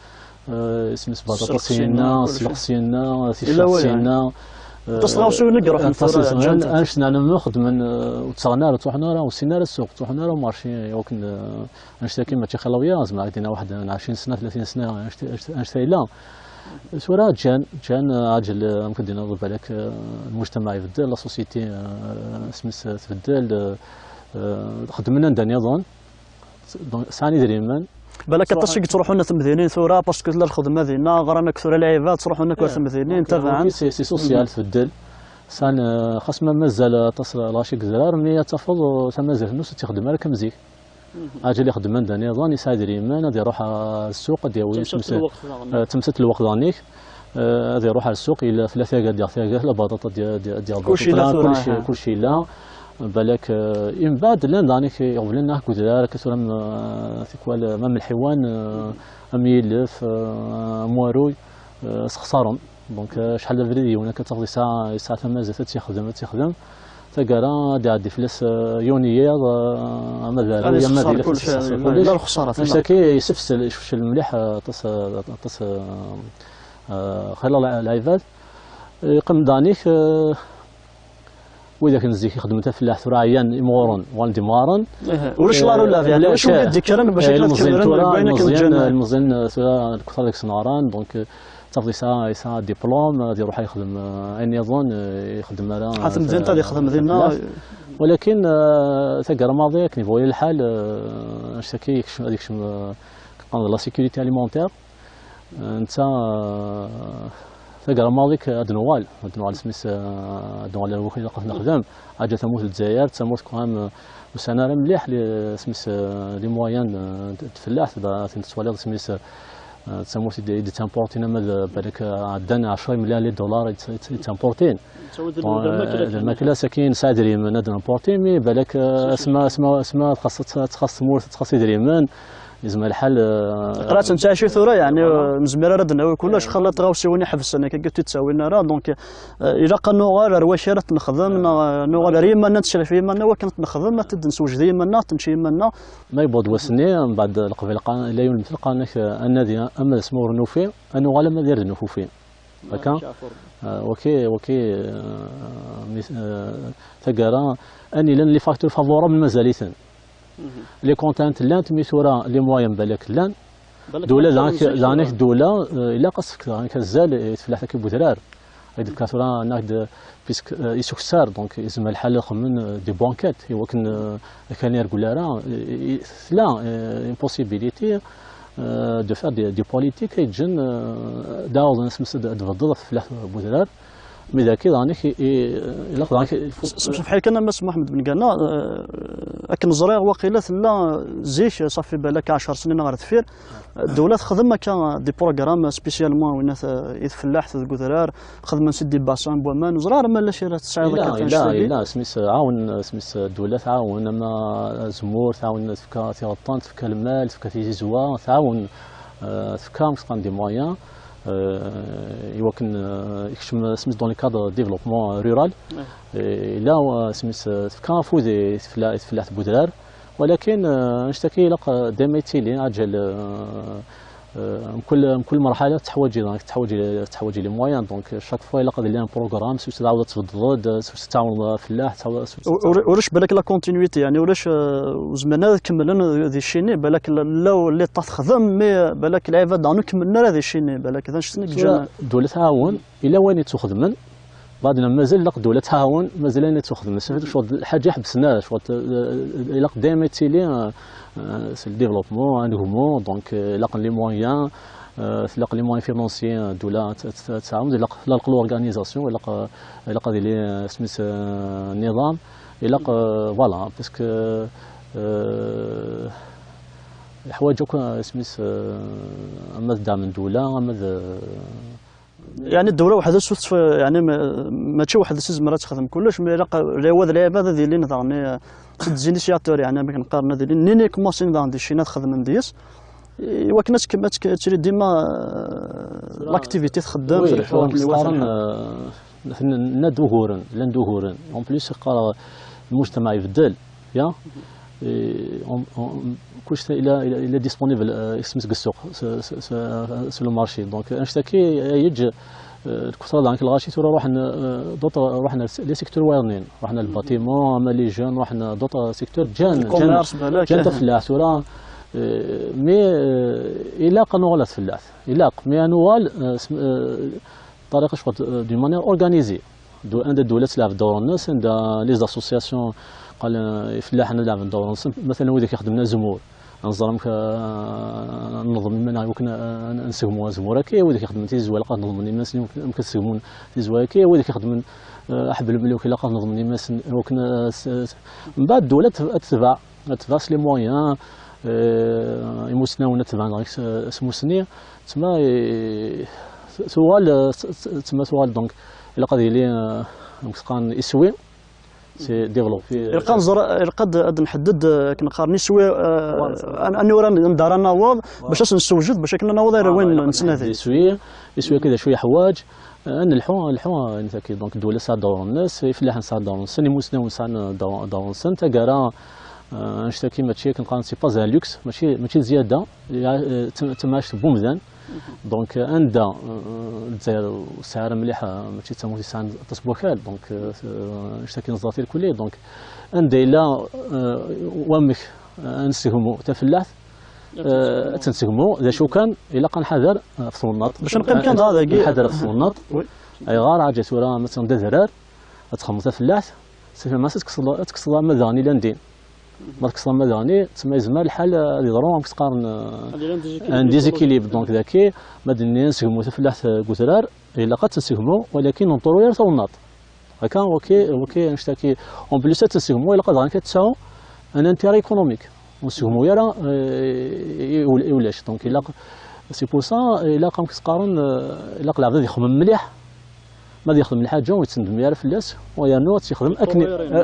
eh, eh, isem-is baṭaṭa syenna, sselq syenna, ticcaḥt syenna. Aṭas n tɣawsiwin i iruḥen tura, ǧǧan-tent. Annect-nni xeddmen, eh, ur ttaɣen ara, ur ttruḥen ara, ur ssin ara ssuq, ur ttruḥen ara au marché, akken, eh, annect-agi mačči xilawya, zemreɣ ad d-iniɣ waḥed n ɛecrin sna, tlatin sna, annect-, annect-, annect-a yella. Tura ǧǧan, ǧǧan, eh, aǧel, eh, amek ad d-iniḍ, balak, eh, lmujtamaɛ ibeddel, la société, eh, isem-is, eh, tbeddel, eh, eh, xeddmen anda nniḍen, donc, sɛan idrimen. Balak aṭas i yettruḥun ar temdinin tura, parce que tella lxedma dinna, ɣran akk tura lɛibad, ttruḥun akk ar temdinin, tabaɛen. C'est, c'est social, tbeddel. Sɛan, eh, xas ma mazal aṭas lɣaci deg udrar, mi ad tafeḍ, eh, tamazirt-nnes ur tt-ixeddem ara akka am zik. Aǧil ixeddem anda nniḍen, yesɛa idrimen, ad iruḥ, ah, ssuq, ad yawi temsalt n lweqt daɣen. Eh, temsalt n lweqt daɣen-ik. Eh, ad iruḥ ar ssuq, yella tella taga, ad yaɣ taga, tella baṭaṭa, ad yaɣ, ad yaɣ baṭaṭa, kulci yella tura, kulci, aha, kulci yella. Balak, eh, imbeɛd llan daɣen-ik iɣeblan neɣ deg udrar, akka tura am, eh, tikwal, eh, am lḥiwan, eh, am yilef, eh, am waruy, eh, sxesaren. Donc, euh, acḥal d abrid yiwen akka tafeḍ yesɛa, yesɛa tamazirt ad tt-yexdem, ad tt-yexdem. Taggara ad iɛeddi fell-as, euh, yiwen yiḍ, euh, ama d aruy, ama d ilef, ad yessexṣer kullec. Annect-agi yessefsel, yessefsel mliḥ, euh, aṭas, euh, aṭas, euh, euh, xilla lɛ-, lɛibad. Yeqqim daɣen-ik, euh, widak n zik ixeddmen tafellaḥt tura ɛyan imɣuren, uɣalen d imɣaren. Ulac la relève, yeɛni, ulac wid d-ikkren bac akken ad kemmlen deg wayen akken ǧǧan. Ilmeẓyen, euh, tura lketṛa deg-sen ɣran, donc, euh, tafeḍ yesɛa, yesɛa diplôme, ad iruḥ ad yexdem, euh, ayen nniḍen, euh, ixeddem ara, ɣer temdint ad yexdem dinna. Walakin, euh, taggara maḍi, akken yebɣu lḥal, euh, annect-agi yekcem, ad yekcem, euh, qqaren la sécurité alimentaire. Euh, netta, euh, taggara maḍi ad nuɣal, ad nuɣal isem-is, euh, ad nuɣal ar wakal ilaq ad nexdem. Ḥaǧa tamurt n Lezzayer, d tamurt quand même, euh, ur sɛan ara mliḥ les, isem-is, euh, les moyens, euh, de, de tfellaḥt, da, aten tettwaliḍ isem-is, euh, d tamurt i d, i d-ttimportin ama d, balak, euh, ɛeddan ɛecra imelyar les dollars i d, i d, i d-ttimportin. Bon, euh, d lmakla, sakin nesɛa idrimen ad nimporti, mi balak, euh, asma, asma, asma txaṣ, txaṣ tmurt, txaṣ idrimen, yezmer lḥal, euh, aql-aɣ nettɛici tura, yeɛni, euh, nezmer ara ad d-nawi kullec, xaṭi tɣawsiwin iḥebsen akka ur t-id-ttawin ara, donc, euh, ilaq ad nuɣal ar wacu ara t-nexdem, neɣ, euh, nuɣal ar yiman-nneɣ, ad necref i yiman-nneɣ, wakken ad t-nexdem, ad t-id-neswejed i yiman-nneɣ, ad t-nečč i yiman-nneɣ. Ma yewweḍ wass-nni, mbeɛd leqbayel qa-, la yunmet lqanun-ik, euh, ad nadi ama d asma ur nufi, ad nuɣal ama d irden ur nufi. Akka? Ah, waki, waki, euh, mi, euh, taggara, ayen yellan les facteurs favorables mazal-iten. Les contraintes llant, mi tura les moyens balak llan. Ddula daɣen, daɣen ddula, euh, ilaq ad tefk daɣen azal i tfellaḥt-agi n wedrar. Ad d-tefk tura, neɣ d, puisque, euh, isuktar, donc, yezmer lḥal ad xedmen, euh, des banquettes, i wakken, euh, akal irgul ara, i, i, tella, euh, une possibilité, euh, de faire des, des politiques, ay ǧǧen, euh, d aɛuḍen asmi ad, ad tbeddeḍ ɣef tfellaḥt n wedrar. Mi d akka, daɣen i, i, ilaq daɣen i, s-, s-, semḥ-iyi kan a Mass Muḥemmed Ben Ganna, eh, akken ẓriɣ waqila tella zik, ṣafi balak ɛecr snin ɣer deffir, ddula texdem akka des programmes spécialement winat, eh, i tfellaḥt deg udrar, xedmen-d des bassins n waman, ur ẓriɣ ara ma llan kra tesɛiḍ akka. Yella, yella, yella, isem-is, eh, ɛawen, isem-is, eh, ddula tɛawen, ama azemmur, tɛawen, tefka tiɣeṭṭen, tefka lmal, tefka tizizwa, tɛawen, eh, tefka, am s-qqaren, des moyens, eh, i wakken, eh, ikcem, isem-is, dans le cadre de développement rural. Eh, yella, eh, isem-is, eh, tefka afud i tefla-, i tfellaḥt n udrar. Walakin, eh, annect-agi ilaq, eh, dayma yettili, aǧal, eh, eh, mkul, mkul merḥala teḥwaǧ, teḥwaǧ, teḥwaǧ les moyens. Donc, chaque fois ilaq ad yili un programme, s-, s-, tɛawdeḍ tbeddeḍ-d, s-, s-, tɛawneḍ afellaḥ, tɛawdeḍ, s-, s-, ur-, ur-, ulac balak la continuité, yeɛni ulac, eh, ur zmiren ara ad kemmlen di Chine, balak la, la, l'État texdem, mais balak lɛibad daɣen ur kemmlen ara di Chine, balak d annect-nni i yeǧǧan. Tura, ddula tɛawen, yella wayen yettuxedmen, baɛden mazal ilaq ddula tɛawen, mazal ayen yettuxedmen. Cɣel lḥaǧa ḥebsen ara, cɣel, eh, ilaq dayma yettili, eh, eh, c'est le développement, anegmu, donc, eh, ilaq les moyens, eh, ilaq les moyens financiers, eh, ddula ad, ad, ad tɛawen, ilaq, ilaq l'organisation, ilaq, eh, ilaq ad yili, eh, isem-is, eh, nniḍam, ilaq, eh, voilà, parce que, eh, yeḥwaǧ akk, eh, isem-is, eh, ama d ddɛem n ddula, ama d, eh, yeɛni ddula weḥd-s ur tettf-, yeɛni ma-, mačči weḥd-s i tezmer ad texdem kullec, mais ilaq lɛiwad, lɛibad ad ilin daɣen, eh, c'est des initiateurs, yeɛni amek neqqaren, ad ilin, nnin i commencin daɣen di Chine ad xedmen deg-s, i wakken ad tkem-, ad tk-, ad tili dima, eh, l'activité txeddem, oui, tleḥḥu akken iwata lḥal. Eh, n-, n-, nna-d uguren, llan-d uguren. En plus, qqareɣ, lmujtamaɛ ibeddel, ya? Et on, on, kullec ila, ila, ila disponible, eh, isem-is deg ssuq, s-, s-, s-, sur le marché. Donc, annect-agi, eh, yeǧǧ, eh, lketṛa daɣen n lɣaci tura ruḥen, eh, d'autres, ruḥen les secteurs wayeḍnin, ruḥen le bâtiment, ama les jeunes, ruḥen d'autres secteurs, ǧǧan, ǧǧan, commerce, balak, ǧǧan tafellaḥt tura, eh, mais, eh, ilaq ad nuɣal ɣer tfellaḥt. Ilaq, mais ad nuɣal, eh, s-, eh, ṭṭariqa cɣel, euh, d'une manière organisée. Du-, anda ddula ad telɛeb ddawr-nnes, anda les associations, qal, euh, ifellaḥen ad lɛeben ddawr-nsen, matalan wid i ixeddmen azemmur, ad nẓer amek, euh, ad nneḍmen iman-nneɣ i wakken, euh, ad nsegmu azemmur-agi, wid i ixeddmen tizewwa ilaq ad neḍmen iman-nsen i wakken ad segmun tizewwa-agi, wid i ixeddmen, euh, aḥbel mluk ilaq ad neḍmen iman-nsen i wakken, euh, s-, s-, mbeɛd ddula ad t-, ad tetbeɛ. Ad tebɛes les moyens, euh, imusnawen ad tebɛen dɣa s, s mussni, tma, eh, tuɣal, eh, s-, s-, tma tuɣal, donc, ilaq ad yili, eh, amek s-qqaren, iswi, c'est développé. Ilaq ad nẓer, ilaq ad, ad nḥedded, eh, akken qqaren iswi, eh, an-, anwa ara n-, anda ara naweḍ, bac ad s-nessewjed, bac akken ad naweḍ ar wayen nettnadi. Iswi, iswi-agi d acu yeḥwaǧ, eh, ad nelḥu, ad nelḥu, eh, netaki. Donc, ddula tesɛa ddawr-nnes, ifellaḥen sɛan ddawr-nsen, imusnawen sɛan, eh, ddawr-, ddawr-nsen, taggara, Euh, annect-agi mačči akken qqaren, c'est pas un luxe, mačči, mačči d zzyada, ya, euh, tem-, temɛact n wemdan. Donc, euh, anda, euh, Lezzayer ur tesɛi ara mliḥ, euh, mačči d tamurt yesɛan aṭas n wakal, donc, euh, euh, annect-agi neẓra-t irkelli. Donc, anda yella, euh, wamek, euh, ad nessegmu tafellaḥt, euh, ad tt-nessegmu, d acu kan, ilaq ad nḥader, euh, ɣef twennaḍt. Bac neqqim kan dɣa dagi. Nḥader ɣef twennaḍt. Oui. Ayɣer, aǧa tura, ma tt-, d adrar, ad txedmeḍ tafellaḥt, s-, ma ad tekkseḍ, ad tekkseḍ ama daɣen ilan din. Ma tekkseḍ ama daɣen, tma yezmer lḥal ad yeḍru, amek s-qqaren, euh, un déséquilibre. Donc, daki, ma d-nni ad nsegmu tafellaḥt, euh, deg udrar, ilaq ad tt-nsegmu, walakin ur nṭerru ara tawennaḍt. Akka, ok, ok, annect-agi, en plus ad tt-nsegmu, ilaq ad daɣen ad tesɛu un intérêt économique. Ur nsegmu ara, euh, i, i ul-, i ulac. Donc, ilaq, c'est pour ça, ilaq, amek s-qqaren, euh, ilaq lɛebd ad yexmem mliḥ, ma ad yexdem lḥaǧa ur yettendem ara fell-as, u yernu ad tt-yexdem akken,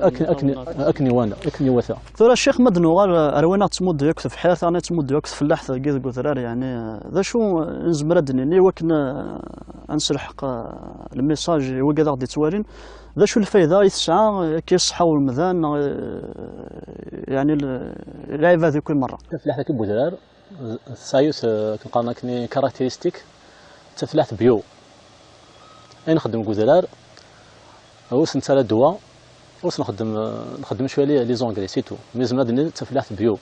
akken, akken, akken iwana, akken iwata. Tura, Ccix, ma d-nuɣal ar wayen ad tt-tmuddu akk tebḥirt, ad tt-tmuddu akk tfellaḥt dagi deg udrar, yeɛni, d acu nezmer ad d-nini i wakken, eh, ad nselḥeq, eh, lmissaj i wigad aɣ-d-yettwalin? D acu lfayda i tesɛa, eh, akka i ṣṣeḥḥa n umdan, neɣ, eh, yeɛni l-, lɛibad akk i merra? Tafellaḥt akk n udrar, tesɛa yiwet, eh, akken qqaren akken, caractéristique, d tafellaḥt bio. Ayen nxeddem deg udrar, ur s-nettarra ddwa, ur s-nxeddem, eh, nxeddem cwiya les, les engrais, c'est tout. Mais nezmer ad d-nini d tafellaḥt bio.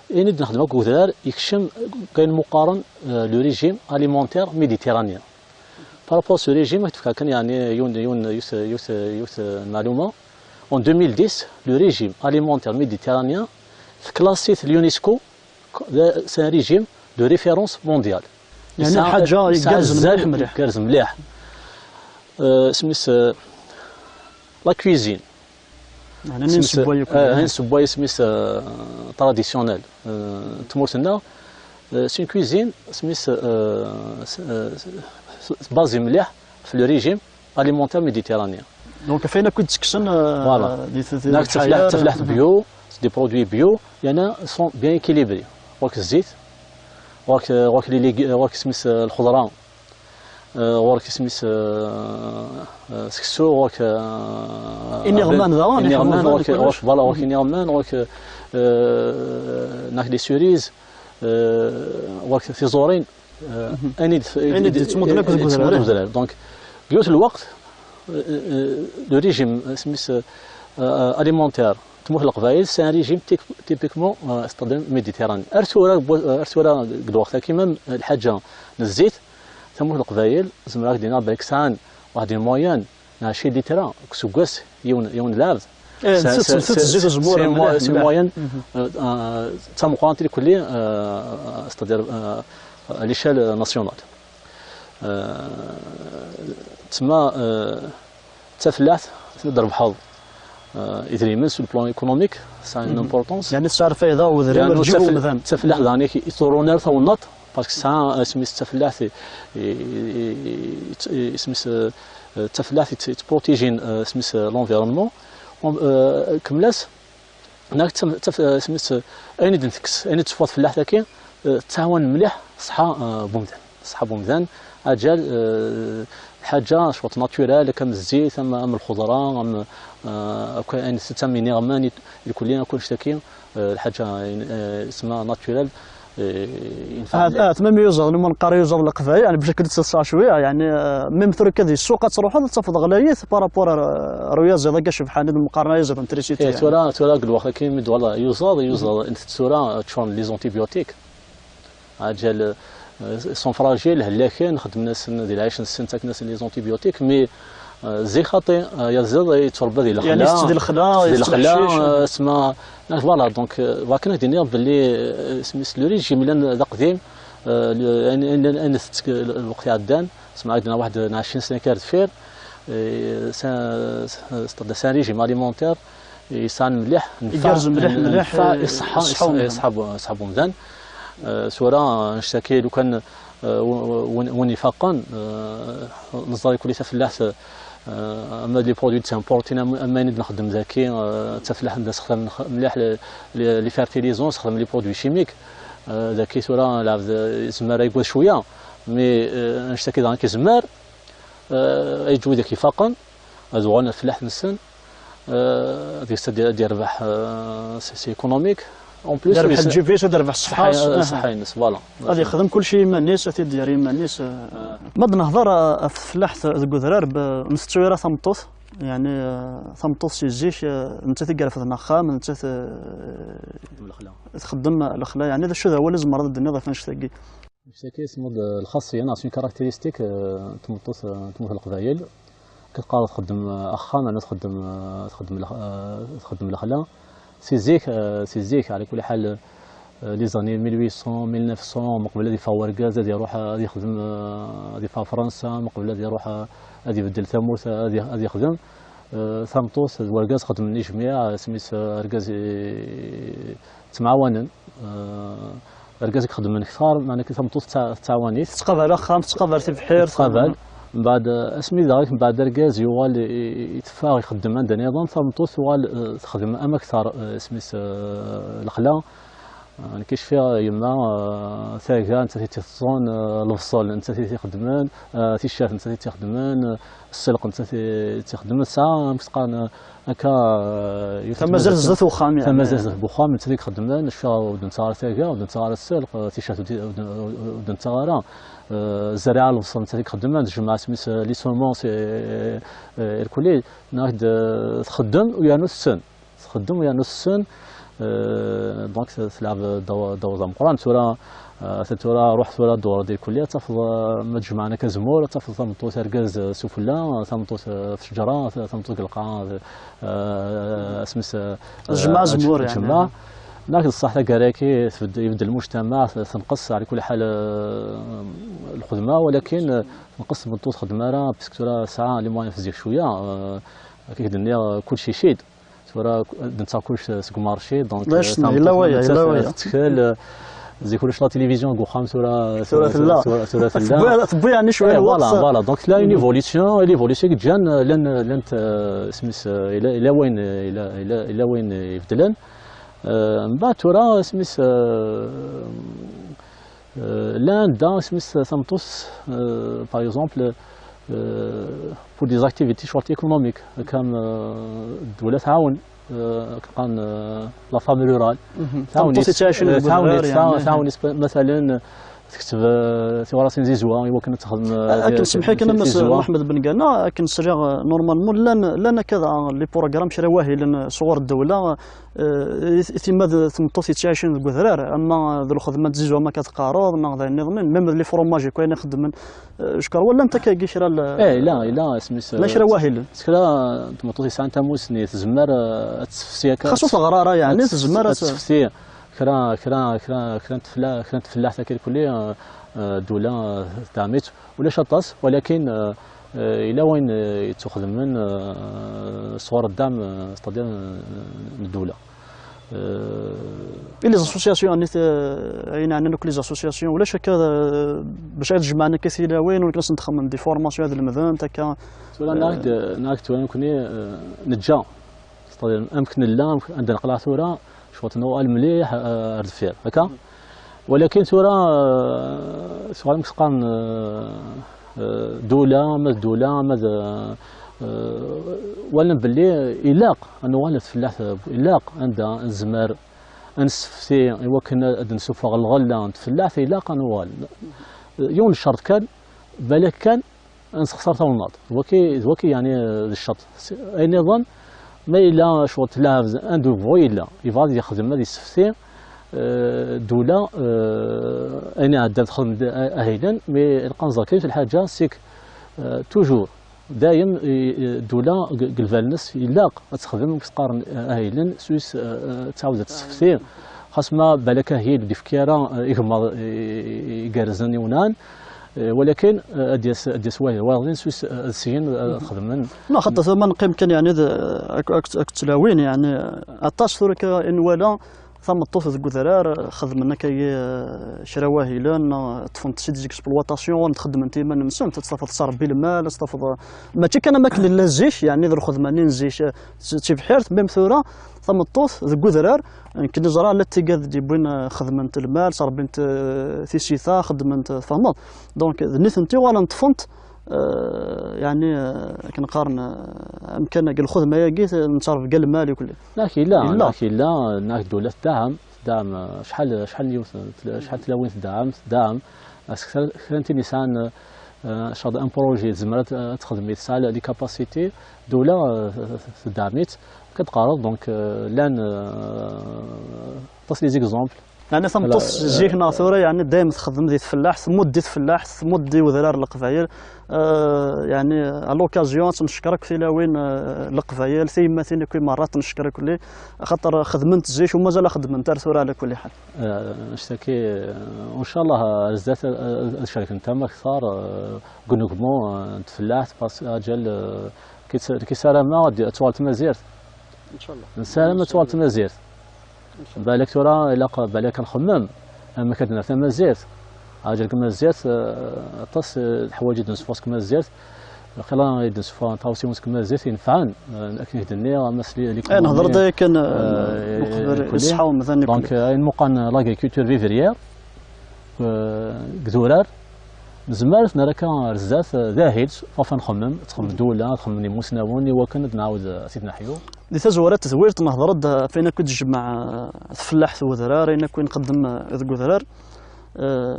Ayen i d-nxeddem akk deg udrar yekcem deg wayen qqaren, eh, le régime alimentaire méditerranéen. Par rapport à ce régime, ad k-d-fkeɣ kan, yeɛni, yiwen, yiwen, yiwet, yiwet, yiwet n lmeɛluma. En deux mille dix, le régime alimentaire méditerranéen, teclasse-it l'UNESCO, c'est un régime de référence mondiale. Yeɛni yesɛa, lḥaǧa yesɛa igerrzen mliḥ, mliḥ. Igerrzen mliḥ. Euh, isem-is, euh, la cuisine. Isem-is, euh, ayen nsewway isem-is, euh, traditionnel, euh, n tmurt-nneɣ. Euh, c'est une cuisine, isem-is, euh, s- euh, s- s- basée mliḥ ɣef le régime alimentaire méditerranéen. Donc, ɣef wayen akk i d-ttekksen, euh, voilà, di t- di tafellaḥt bio, c'est des produits bio, il y en a sont bien équilibrés. Ɣur-k zzit, ɣur-k, ɣur-k les légumes, ɣur-k isem-is, euh, lxeḍra, euh, ɣur-k isem-is, euh, euh, seksu, ɣur-k, euh, iniɣman daɣen, iniɣman, iniɣman, ɣur-k, voilà, ɣur-k iniɣman, ɣur-k, euh, nek les cerises, euh, ɣur-k tiẓurin, euh, ayen i d- ayen i d- yettmuddun akk deg udrar. Donc, deg yiwet n lweqt, euh, euh, le régime, euh, isem-is, euh, alimentaire n tmurt n Leqbayel, c'est un régime typiquement, euh, c'est-à-dire méditerranéen. Ar tura, ar tura deg lweqt-agi, même lḥaǧa n zzit, tamurt n Leqbayel, zemreɣ ad k-d-iniɣ belk sɛan waḥed les moyens n ɛecrin litra deg useggas, yiwen, yiwen lɛebd. C'est, c'est, c'est, c'est une moyenne, euh, euh, d tameqqrant irkelli, euh, c'est-à-dire, euh, à l'échelle nationale. Euh, tma, euh, d tafellaḥt, tma d-rebḥeḍ, euh, idrimen sur le plan économique, ça a une importance. Yeɛni tesɛa lfayda i udrim, ur d-yeǧǧi umdan. D tafellaḥt daɣen i, i tuṛun ar tawennaḍt, parce que tesɛa, euh, isem-is d tafellaḥt i, i, i, i, isem-is, euh, euh, d tafellaḥt i t- i tettprotijin, euh, isem-is, euh, l'environnement. Euh, kemmel-as, neɣ taf- taf- isem-is, euh, ayen i d-ntekkes, ayen i d-teffeɣ tfellaḥt-agi, euh, tettɛawan mliḥ ṣṣeḥḥa, euh, n umdan. Ṣṣeḥḥa n umdan, aǧal, euh, lḥaǧa cwiṭ naturel, akka am zzit, am, am lxeḍra, am, euh, akk ayen tettett am iniɣman, i- irkelli, akk annect-agi, euh, lḥaǧa, euh, isem-is naturel, euh, yenfeɛ mliḥ. Ah, ah, même iyuzaḍ, ma neqqar iyuzaḍ n Leqbayel, yeɛni, bac ad k-id-sseqsaɣ cwiya, yeɛni, euh, même tura akka di ssuq ad truḥeḍ, ad tafeḍ ɣlayit par rapport ar, ar uyaziḍ-agi acebḥan i d-meqqaren ayaziḍ n trisiti, yeɛni. Tura, tura deg lweqt-agi, mi d-wala iyuzaḍ, iyuzaḍ, ntett tura, ččuren d les antibiotiques. Aǧal, euh, sont fragiles, hellaken, xeddmen-asen di lɛic-nsen, ttaken-asen les antibiotiques, mais, euh, zik xaṭi, euh, ayaziḍ yettrebba di lexla. Yeɛni yettett di lexla, yettett di lexla, euh, sma, voilà, donc, euh, akken ad d-iniɣ belli, euh, isem-is le régime yellan d aqdim, euh, le- ayen ayen- ayen tettett lweqt iɛeddan, sma ad d-iniɣ waḥed n ɛecrin sna akka ar deffir, euh, c'est un- c'est un régime alimentaire yesɛan mliḥ, igerrez mliḥ, mliḥ, nnfeɛ i ṣṣeḥḥa, i ṣṣeḥḥa n umdan. Euh, tura, euh, annect-agi, lukan, euh, w- w- win win ifaqen, euh, neẓra irkelli tafellaḥt, euh, ama d les produits d-importin, am- ama ayen i d-nexdem daki, euh, d tafellaḥt anda sexdam mliḥ les- les les fertilisants, sexdam les produits chimiques. Euh, daki tura, lɛebd, euh, yezmer ad yegwed cwiya, mais, euh, annect-agi daɣen yezmer, euh, ad yeǧǧ widak ifaqen, ad uɣalen ɣer tfellaḥt-nsen, euh, ad yes- ad yerbeḥ, euh, c'est c'est économique. En plus, ad yerbeḥ lǧib-is, ad yerbeḥ ṣṣeḥḥa-s. Ṣṣeḥḥa-ines, voilà. Ad yexdem kulci i yiman-is, ad t-id-yerr i yiman-is, euh. Ma d-nehḍer, euh, ɣef tfellaḥt deg udrar, b- ur ntettu ara tameṭṭut, yeɛni, euh, tameṭṭut si zik, euh, nettat i irefden axxam, nettat, euh, txeddem lexla, yeɛni d acu d awal i tzemreḍ ad d-tiniḍ ɣef annect-agi? Annect-agi, isem-is d lxaṣṣiya, neɣ c'est une caractéristique, euh, n tmeṭṭut, euh, n tmurt n Leqbayel. Akka teqqar txeddem, euh, axxam, yerna txeddem, euh, txeddem lex- euh, txeddem lexla. Si zik, euh, si zik, ɛla kulli ḥal, euh, les années mille huit cents, mille neuf cents, meqbel ad yeffeɣ wergaz ad iruḥ, euh, ad yexdem, euh, ad yeffeɣ Fransa, meqbel ad iruḥ, euh, ad ibeddel tamurt, euh, ad yex- ad yexdem. Euh, tameṭṭut d wergaz xeddmen ijmiɛ, isem-is, euh, argaz i- ttemɛawanen. Euh, argaz i ixeddmen kter, meɛna tameṭṭut tettɛawan-it. Tettqabal axxam, tettqabal tibḥirt. Tettqabal. Mbeɛd, euh, asmi daɣ, mbeɛd argaz yuɣal i- i- iteffeɣ ixeddem anda niḍen, tameṭṭut tuɣal, euh, texdem am akter, euh, isem-is, euh, lexla. Euh, nekk i cfiɣ yemma, euh, taga, nettat i tt-iteẓẓun, euh, lebṣel, nettat i tt-ixeddmen, euh, ticcert, nettat i tt-ixeddmen, euh, sselq, nettat i tt-ixeddmen. Tesɛa, amek qqaren, euh, akka, euh, yiwet n tmazirt zdat uxxam, yeɛni. Tamazirt zdat uxxam, nettat i ixeddmen, cfiɣ ur d-nettaɣ ara taga, ur d-nettaɣ ara sselq, euh, ticcert ur d- ur d- ur d-nettaɣ ara, euh, zzerriɛa, lebṣel, nettat i ixeddmen, tejmeɛ isem-is, euh, les semences, euh, euh, irkelli, neɣ d- txeddem u yernu tessen. Txeddem u yernu tessen, euh, donc, t- tleɛb ddaw- ddaw d ameqqran. Tura, euh, ata tura, ruḥ tura dduṛ di lkulli, ad tafeḍ, euh, ma tjemɛen akka azemmur, ad tafeḍ tameṭṭut, argaz, euh, sufella, tameṭṭut, euh, f ccejra, ta- tameṭṭut deg lqaɛa, euh, asem-is, euh, tjemmeɛ azemmur, yeɛni. Tjemmeɛ. Nniɣ-ak d ṣṣeḥ, taggara-agi tbedd-, ibeddel lmujtamaɛ, tenqes ɛla kulli ḥal, eh, lxedma, walakin, eh, tenqes tmeṭṭut txeddem ara, puisque tura tesɛa les moyens physiques cwiya, eh, akka i k-d-nniɣ, eh, kullec icid. Tura k-, d-nettaɣ kullec seg umarci, donc, eh, tameṭṭut yella waya, yella waya. Tettkel, eh, zik ulac la télévision deg uxxam, tura, tura tella. Tura, tura tella. Tewwi, tewwi yeɛni cwiya, eh, voilà, lweqt. Voilà. Donc, tella une évolution, une évolution i yeǧǧan, eh, llan, llant, eh, isem-is, eh, yella, yella wayen, eh, yella, yella, yella wayen, eh, ibeddlen. Euh, mbeɛd tura, isem-is, euh, euh, llan da, isem-is, tameṭṭut, euh, par exemple, euh, pour des activités short économiques, comme, euh, ddula tɛawen, euh, qqaren, euh, la femme rurale. Tɛawen-itt, yettɛicen, euh, deg udrar, tɛawen-itt, yeɛni. Tɛawen-itt, مثلا, tekteb, euh, tiɣrasin zizwa i wakken ad texdem, euh, akken, semmeḥ-iyi kan, a Mass Mḥemmed Bengana, akken sliɣ, euh, normalement llan, llan akka da les programmes kra wahilen, euh, sɣur ddewla, euh, i, i tima d tmeṭṭut yettɛicin deg udrar, ama d lxedma n tzizwa ma akka teqqareḍ, neɣ d ayen nniḍen, même d les fromages, quoi, ayen ixeddmen, euh, je crois, llant akka kra l-, eh, yella, yella, isem-is, llan kra wahilen. Kra n tmeṭṭut yesɛan tamusni, tezmer, euh, ad tessefsi akka. Xas ur teɣri ara, yeɛni, ad tezmer ad tessefsi. Kra, kra, kra, kra n tefla-, kra n tfellaḥt akka irkelli, eh, eh, ddula, eh, tedɛem-itt. Ulac aṭas, walakin, eh, eh, yella wayen, eh, yettuxedmen, eh, sɣur ddɛem, eh, c'est-à-dire, eh, n ddula. Eh, i les associations, ɛni, eh, ayen ɛnan akk les associations, ulac akka, eh, bac ad jemɛen akka tilawin, ur asen-d-xedmen des formations ad lemdent akka. Tura, eh, nniɣ-ak-d, nniɣ-ak-d tura nekkni, eh, neǧǧa. C'est-à-dire, amek nella, amek, anda neqleɛ tura, cwiṭ nuɣal mliḥ, eh, ar deffir, akka? Walakin tura, eh, suɣal amek s-qqaren, eh, eh, ddula, ma d ddula, ma d, eh, eh, walan belli ilaq ad nuɣal ar tfellaḥt, ilaq anda nezmer ad nessefti i wakken ad d-nessufeɣ lɣella n tfellaḥt, ilaq ad nuɣal. Yiwen n ccerṭ kan, balak kan, ad nessexṣer tawennaḍt. D waki, d waki, yeɛni, d ccerṭ. S-, ayen nniḍen, ma yella cɣel tlaɛbed, un devoir yella, yebɣa ad yexdem, ad yessefti, eh, ddula, eh, ayen iɛeddan texdem d-, a-, ahilen, mais ilaq ad nẓer kan yiwet lḥaǧa, c'est que, eh, toujours, dayem, i, i, ddula g-, g lbal-nnes ilaq ad texdem, amek s-qqaren, eh, ahilen, swis, eh, eh, ad tɛawed ad tessefti, xas ma balak ahil ur d-ifki ara, eh, igemmaḍ, eh, igerrzen iwnan, Eh, walakin, eh, ad d-yas, ad d-yas wayeḍ, wayeḍ-in s-, eh, ad syin, eh, ad xedmen. Neɣ xaṭer tura ma neqqim kan, yeɛni, d, ak-, ak-, akked tlawin, yeɛni, aṭas tura akka i nwala tameṭṭut deg udrar, eh, xedmen akka, eh, kra wahilen, neɣ ṭṭfen-t si des exploitations, ur xeddment i yiman-nsent, ad tafeḍ tettṛebbi lmal, ad tafeḍ, eh, mačči kan am akken nella zik, yeɛni, d lxedma-nni n zik, eh, s-, d tibḥirt, même tura, tameṭṭut deg udrar, nekk neẓra llant tigad d-yewwin, eh, xedment lmal, ttṛebbint, eh, tisita, xeddment, eh, tfehmeḍ. Donc, d nitenti uɣalen ṭṭfent, eh, yeɛni, eh, akken qqaren, eh, amkan-agi, lxedma-agi, t-, nettṛebga lmal i kulli. Nniɣ-ak yella, yella. Nniɣ-ak yella, nniɣ-ak ddula tedɛem, tedɛem, eh, acḥal, acḥal n yiwet, acḥal n tlawin tedɛem, tedɛem. Parce que kra, kra n tin yesɛan, eh, cɣel un projet, tezmer ad, ad texdem, tesɛa les capacités, ddula, eh, tedɛem-itt. Akka d-qqareḍ, donc, eh, llan, eh, aṭas les exemples. Yeɛni tameṭṭut zik neɣ tura, yeɛni dayem txeddem di tfellaḥt, tmudd i tfellaḥt, tmudd i wedrar n Leqbayel. Eh, yeɛni, à l'occasion, ad tt-neckeṛ akk tilawin, eh, n Leqbayel, tiyemmatin akk i merra ad tt-neckeṛ akk-, axaṭer xedment zik u mazal xeddment ar tura ɛla kulli ḥal. Eh, annect-agi, eh, ncallah, eh, ar zdat, eh, ad cerken tama akteṛ, eh, deg unegmu, eh, n tfellaḥt, parce que aǧal, eh, ki-, ki ssarameɣ ad, ad tuɣal tmazirt. Ncallah. Nessaram ad tuɣal tmazirt. Balak tura ilaq, balak ad nxemmem amek ad nerr tamazirt. Aǧal deg tmazirt, eh, aṭas, eh, leḥwayeǧ i d-nesfuɣ seg tmazirt. Lxila i d-nesfuɣ, tɣawsiwin seg tmazirt inefɛen, eh, akken i k-d-nniɣ, ama s li-, les... Eh, nehder-d aya kan, eh, eh, uqbel, kulli. Iṣeḥḥa umdan i kulli. Donc, eh, ayen muqan l'agriculture vivrière, eh, deg idurar, nezmer ad t-nerr akka ar zdat, eh, d ahil, ɣef ad nxemmem, ad txemmem ddula, ad xemmen imusnawen, i wakken ad nɛawed, eh, ad t-id-neḥyu. Di tazwara n tedwilt, nehder-d, eh, ɣef wayen akk i d-tejmeɛ, eh, tfellaḥt n udrar, ayen akk i nxeddem, eh, deg udrar. Eh,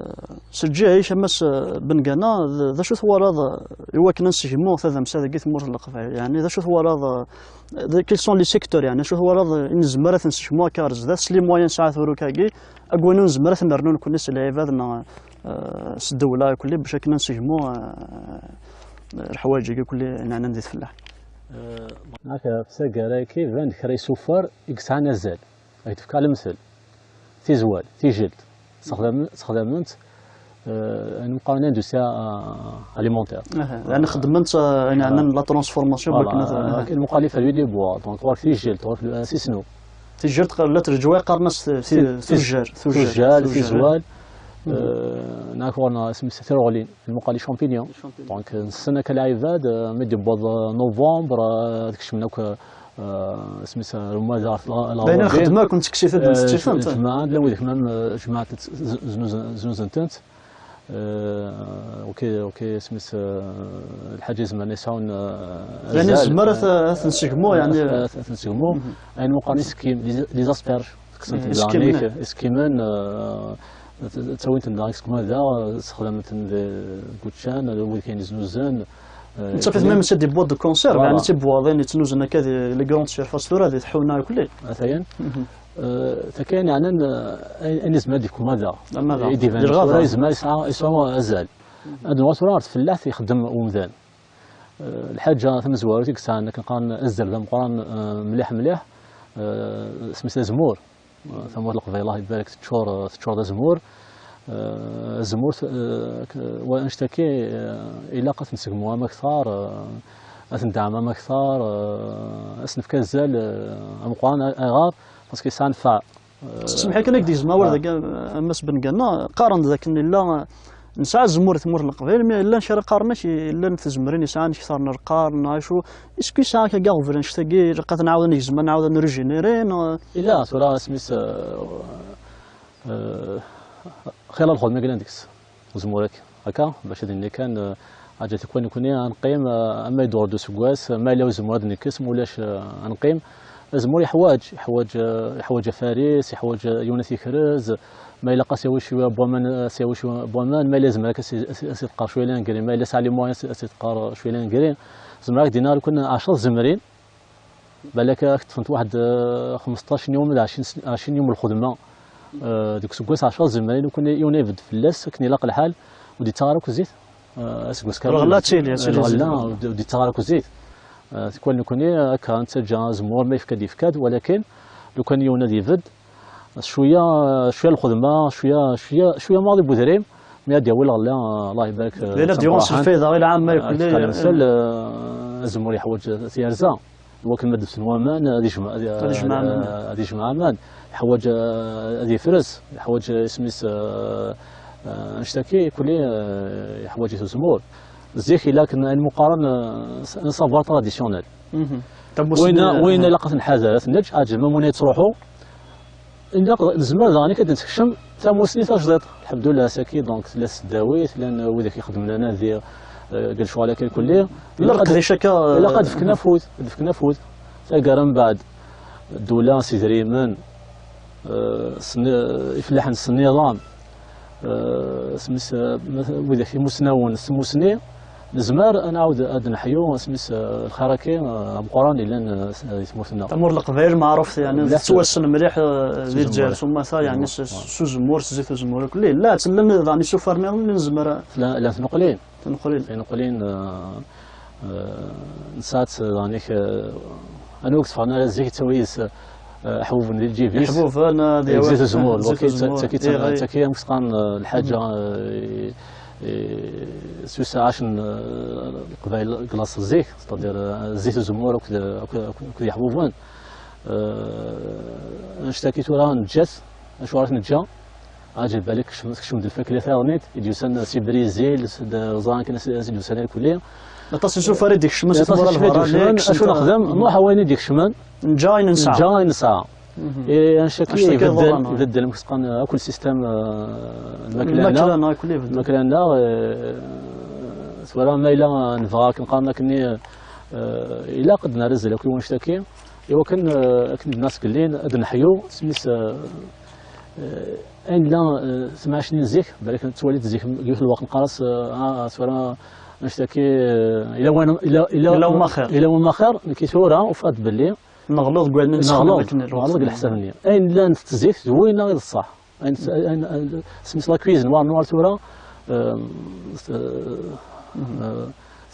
s lǧiha-ik, a Mass, eh, Bengana, d, d acu twalaḍ, eh, i wakken ad nsegmu tadamsa dagi tmurt n Leqbayel? Yeɛni, d acu twalaḍ, eh, d, quels sont les secteurs, yeɛni, acu twalaḍ, eh, i nezmer ad t-nsegmu akka ar zdat, s les moyens nesɛa tura akka-agi, akken ur nezmer ad t-nernu nekkni s lɛibad neɣ, eh, s ddewla kulli, bac akken ad nsegmu, eh, leḥwayeǧ-agi kulli i neɛnan di tfellaḥt? Eh, akka, f taggara-agi, iban-d kra isufar i yesɛan azal. Ad k-d-fkeɣ lemtel. tizwal, tijelt, ssexdam-, ssexdament, euh, ayen meqqar l'industrie, euh, alimentaire. Aha, yani xeddment, euh, ayen yeɛnan la transformation, voilà, bakken ad, euh, akken meqqar les feuillus de bois, donc ɣur-k tijelt, ɣur-k, euh, asisnu. Tijelt q-, la tleǧway qqaren-as t-, ti-, Ti-, tujjar, tujjar, tujjar, tujjar. Tizwal, euh, neɣ ɣur-neɣ asmi-s tireɣlin, ayen meqqar les champignons. Les champignons. Donc, euh, nessen akka lɛibad, euh, mi d-yewweḍ, euh, novembre, euh, ad kecmen akk, euh, euh, asmi-s, euh, rrmad ɣer tla-, d ayen lɣerba. Xeddmen akk, nettekkes-it-id, euh, nettekkes-it-id. Jemɛen-d, llan wid kman, euh, jemɛen-tent, z-, znuzen-, znuzen-tent. Euh, ok, ok, asmi-s, euh, lḥaǧa izemren yesɛun, euh, yani azal, nezmer ad, euh, ad t-nsegmu, yani, ad, ad t-nsegmu. Mhm. Ayen meqqar isekkim, les, les asperges, kksen-ten daɣen isekkimen, euh, t-, ttawin-ten daɣen seg umadaɣ, euh, ssexdamen-ten deg wuččan, euh, wid kan iznuzen, euh, netta fait même c'est des boîtes de conserve, voilà. Yani d tibwaḍin yettnuzen akka di les grandes surfaces tura di tḥuna akk. Atayen. Mhm. Euh, takan yeɛnan, euh, ayen, ayen izmer ad yefk umadaɣ. Amadaɣ. I d-iban tura yezmer yesɛa, yesɛa azal. Mhm. Ad nuɣal tura ɣer tfellaḥt ixeddem umdan. Euh, lḥaǧa tamezwarut i yesɛan akken qqaren azal d ameqqran, euh, mliḥ mliḥ, euh, isem-is azemmur. Euh, tamurt n Leqbayel, Allah ibarek, teččur, euh, teččur d azemmur. Euh, azemmur, euh, k-, wa annect-agi, euh, ilaq ad t-nsegmu am akteṛ, euh, ad t-ndeɛm am akteṛ, euh, ad s-nefk azal, euh, ameqqran. A-, ayɣer? Parce que yesɛa nnfeɛ. Semmeḥ-iyi kan, ad k-d-gezmeɣ awal dagi, a Mass Benganna, qqaren-d dakken illa, nesɛa azemmur di tmurt n Leqbayel, mi llan kra qqaren-ak, llan tzemrin yesɛan kter n lqern, neɣ acu, est-ce que yesɛa akka aɣbel annect-agi, ilaq ad t-nɛawed ad negzem, ad nɛawed ad nrujiniri, neɣ? Illa, tura asmi-s, euh, euh, xir lxedma i yellan deg-s. Uzemmur-agi akka, bac ad d-nini kan, eh, ḥaǧa tikwal nekni ad neqqim, eh, ama yeddur-d useggas, ma yella uzemmur ad nekkes, ma ulac, eh, ad neqqim. Azemmur yeḥwaǧ, yeḥwaǧ, eh, yeḥwaǧ afaris, yeḥwaǧ, eh, yiwen ad t-yekrez, ma ilaq ad s-yawi cwiya n waman, ad s-yawi cwiya n waman, ma yella yezmer ad s-, ad s-, ad s-yeqqar cwiya l'engrais, ma yella yesɛa les moyens ad s-, ad s-yeqqar cwiya l'engrais. Zemreɣ ad k-d-iniɣ lukan ɛecṛa tzemrin, balak ad k-ṭṭfent waḥed, eh, xmesṭac n yum, d ɛecrin s-, ɛecrin yum n lxedma. Eh, deg useggas ɛecṛa tzemrin, lukan yiwen ad ibedd fell-as akken ilaq lḥal, ur d-yettaɣ ara akk zzit, eh, aseggas kamel. Lɣella ad tili, ad tili. Lɣella ur d-, ur d-yettaɣ ara akk zzit. Eh, tikwal nekni akka nettaǧǧa azemmur ma yefka-d yefka-d, walakin lukan yiwen ad ibedd, cwiya, cwiya lxedma, cwiya, cwiya, cwiya maḍi n wedrim, mi ad d-yawi lɣella, Allah ibarek, d ayen ad d-yawi s lfayda i lɛamma, eh, akk, eh, azemmur yeḥwaǧ tirza. Iwakken ma d-bsen waman, ad ijmeɛ, ad, ad ijmeɛ aman. Ad ijmeɛ aman. Yeḥwaǧ, eh, ad yefres, yeḥwaǧ, eh, isem-is, eh, eh, annect-agi, kulli, eh, yeḥwaǧ-it uzemmur. Zik, ila akken ayen meqqaren, eh, s-, un savoir traditionnel. Mhm. Tamusni, win, eh, win ilaq ad t-nḥader, ad t-neǧǧ, aǧel ma win yettruḥu, Ilaq, nezmer daɣen ad d-nsekcem tamusni tajdiṭ. Lḥemdullah, ass-agi, donc, tella tesdawit, llan widak ixeddmen anadi, eh, deg lecɣal-agi kulli. Ilaq ad, leqdic akka, ilaq ad fken afud, ad fken afud. Taggara mbeɛd, ddula s idrimen, eh, s ni-, ifellaḥen s nniḍam, eh, s mis-, eh, widak imusnawen s tmusni, nezmer ad nɛawed ad neḥyu asmi-s, eh, lxir-agi, eh, ameqqran yellan, eh, s-, eh, di tmurt-nneɣ. Tamurt n Leqbayel meɛrufet, yeɛni, mliḥ, tettwassen mliḥ, eh, di Lezzayer s umata, yeɛni, s, s uzemmur, s zzit uzemmur akk. Llan, llan, llan daɣen isufar nniḍen i nezmer a... Llan, llan tneqlin. Tneqlin. Tneqlin, eh, eh, nesɛa-tt daɣen, eh, anwa ur k-tteffɣen ara zik, yettawi yid-s, eh, iḥbuben di lǧib-is. Iḥbuben, eh, ad yawi zzit uzemmur, zzit uzemmur. Taki, taki, eh, amek s-qqaren, eh, lḥaǧa, eh, eh, s wis ɛacen, eh, Leqbayel deg laṣel zik, c'est-à-dire, eh, zzit uzemmur akked, akked, akked, akked yeḥbuben. Eh, annect-agi tura neǧǧa-t, acuɣer i t-neǧǧa? Aǧil balak tekcem, tekcem-d lfakla taɣnit, i d-yusan si Brizil, s-, d-, ẓran kan as-, as-, i d-yusan irkelli. Aṭas isufar i d-ikecmen si tmura lberranit, acu nexdem? Nruḥ ɣer wayen i d-ikecmen. Neǧǧa ayen nesɛa. Neǧǧa ayen nesɛa. Mhm. Eh, annect-agi ibeddel, ibeddel, amek s-qqaren, akk le système, eh, n lmakla-nneɣ. Lmakla-nneɣ, akk ibeddel. Lmakla-nneɣ, eh, tura ma yella nebɣa akken qqaren akkenni, eh, ilaq ad nerr azal akk i wannect-agi, i wakken, eh, akken d-nnas gellin, ad neḥyu, isem-is, eh, Eh, ayen yella, eh, tmacinin zik, balak tettwaliḍ zik, deg yiwet n lweqt neqqar-as, eh, ah, tura annect-agi, eh, yella wayen, yella, yella, yella win axir. Yella win axir, nekki tura ufiɣ-d belli neɣleḍ deg wayen i nesxdem akken n lweqt. Neɣleḍ deg leḥsab-nni. Ayen llan zik d winna i d ṣṣeḥ. Ayen, ayen, ayen, isem-is la cuisine, war, war tura, eh, s-, eh,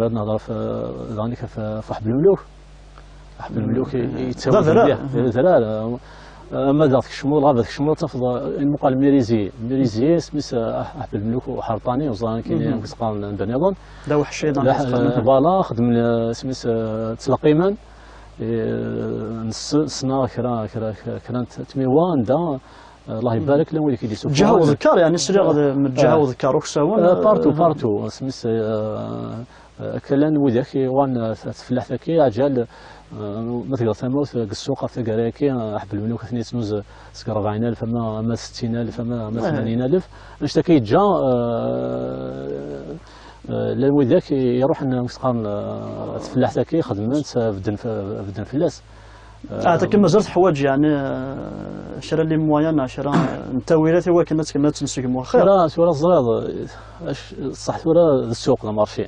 nezmer ad nehder ɣef, daɣen ɣef, ɣef Ḥebb Lmluk. Ḥebb Lmluk i- i- yettawi d adrar. Mliḥ, d adrar. Eh, ma daɣ tkecmeḍ lɣaba, tkecmeḍ, tafeḍ, eh, imuqal Mirizi. Mirizi, isem-is, eh, Ḥebb Lmluk Uḥerṭani, uẓran kini amek s-qqaren anda nniḍen. D aweḥci, d ameḥci. Voilà, xedmen, eh, isem-is, eh, ttleqqimen. Eh, ness-, ssneɣ kra, kra, kra n t-, tmiwa anda, eh, Allah ibarek, llan wid i k-id-isuffɣen. Ǧeha uḍekkar, yeɛni sliɣ d, m-, ǧeha uḍekkar uksawen, eh, partout, eh, partout. Isem-is, eh, eh, akka llan widak i wan, eh, t-, tfellaḥt-agi, aǧal, eh, ma tgiḍ tamawt, eh, deg ssuq ɣef taggara-agi, eh, Ḥebb Lmluk ad ten-yettnuz seg rebɛin alef ama, ama settin alef ama, ama tmanyin alef. Annect-agi yeǧǧa, eh, Eh, llan widak i iruḥen, amek s-qqaren, eh, tfellaḥt-agi, xedmen-tt, eh, bedden f-, bedden fell-as. Eh, ahat akken mazal teḥwaǧ, yeɛni, eh, kra n les moyens neɣ kra n ttawilat i wakken ad tt-, ad tt-nessegmu xir. Tura, tura teẓriḍ, eh, ac-, ṣṣeḥ tura d ssuq, d amarci.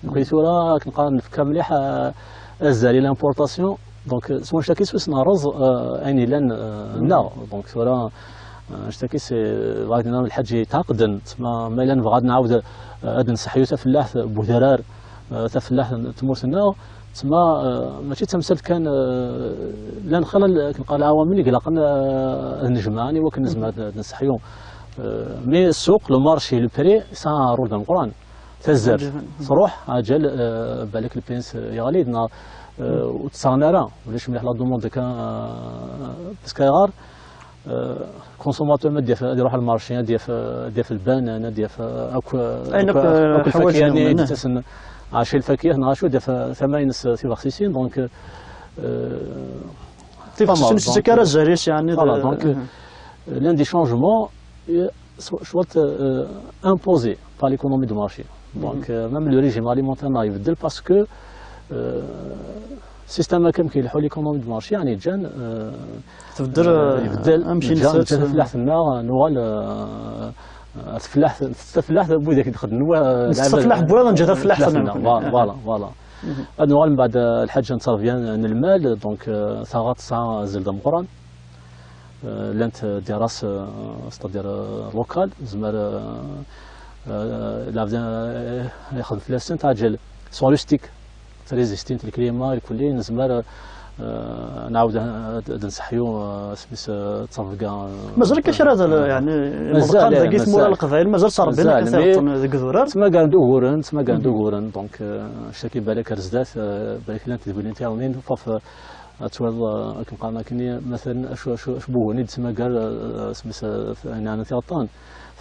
Nekkni tura akken qqaren nefka mliḥ, eh, azal i l'importation. Donc, eh, s wanect-agi s wis nerreẓ, eh, ayen yellan, eh, nneɣ. Donc, tura, eh, annect-agi, c'est, bɣa ad d-nini, lḥaǧ yetɛeqden, tma, ma yella nebɣa ad nɛawed, eh, ad nseḥyu tafellaḥt n udrar, eh, tafellaḥt n tmurt-nneɣ, tma, eh, mačči d tamsalt kan, eh, llan xilla, akken qqaren, lɛawamel i ilaqen, eh, ad nejmeɛ i wakken nezmer ad, ad nseḥyu. Eh, mais ssuq, le marché, le prix, ça a un rôle d ameqqran. Tazzert truḥ, aǧal, eh, balak lpins yeɣli-d, neɣ, eh, ur tt-ssaɣen ara, ulac mliḥ la demande kan, eh, parce que ayɣer, eh, consommateur ma d-yaf, ad iruḥ al marché, ad d-yaf, ad d-yaf lbanan, ad d-yaf, eh, akk, eh, ayen akk, akk, eh, akk ḥwaǧen lfakya-nni i d-yettasen, ɛaci lfakya, neɣ acu, ad d-yaf, eh, tama-ines, eh, tibexsisin, donc, eh, tibexsisin, donc, ur tettak ara azal-is, yeɛni, voilà, donc, eh, llan des changements, eh, cwa-, cwiṭ, euh, imposés par l'économie de marché. Donc, euh, même le régime alimentaire-nneɣ ibeddel parce que, euh, système akken i ileḥḥu l'économie de marché, yeɛni ǧǧan, euh, tbeddel, euh, euh, ibeddel, amek i ǧǧan, nsett, ǧǧan tafellaḥt-nneɣ, nuɣal, euh, tafellaḥt, tafellaḥt n widak i d-xedmen, euh, tafellaḥt n widak, neǧǧa tafellaḥt-nneɣ. Voilà, voilà, voilà. Ad nuɣal mbeɛd, euh, lḥaǧa n ttṛebbiya n lmal, donc, euh, taɣaṭ tesɛa azal d ameqqran. Euh, llant, euh, des races, euh, c'est-à-dire, euh, locales, nezmer, euh, euh, lɛebd, euh, yexdem fell-asent, aǧal, sont rustiques, très résistentes i lklima, irkelli, nezmer, euh, nɛawed ad, ad nseḥyu, euh, isem-is, euh, ttrebga, euh, mazal akka kra d, yeɛni, mazal, imeṛqan dagi, mazal. Tmura n Leqbayel, mazal ttrebbin mazal, akka mais tiɣeṭṭen deg idurar. Ttmagaren-d uguren, ttmagaren-d uguren, donc, euh, ctaki balak ar zdat, euh, balak llant tedwilin tiɣelnin, faf, euh, Ad twaliḍ, eh, akken qqaren akkenni, matalan, acu, acu, acu n wuguren i d-tettmagar, eh, isem-is, eh, ɛni tiɣeṭṭen.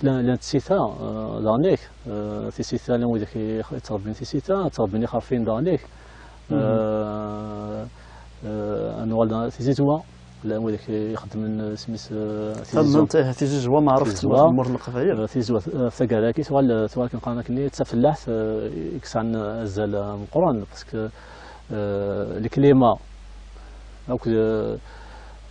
Tella, llant tsita, eh, daɣen-ik, eh, tisita, llan widak i, yettrebbin tisita, ttrebbin ixerfiyen daɣen-ik. Eh, eh, ad nuɣal daɣen tizizwa, llan widak i ixeddmen, eh, isem-is, eh, tizizwa. Tamemt, eh, tizizwa meɛruft tmurt n Leqbayel. Eh, tizizwa, eh, taggara-agi tuɣal, tuɣal akken qqaren akkenni d tafellaḥt, eh, i yesɛan azal, eh, meqqren, parce que Euh, lklima, akk, euh,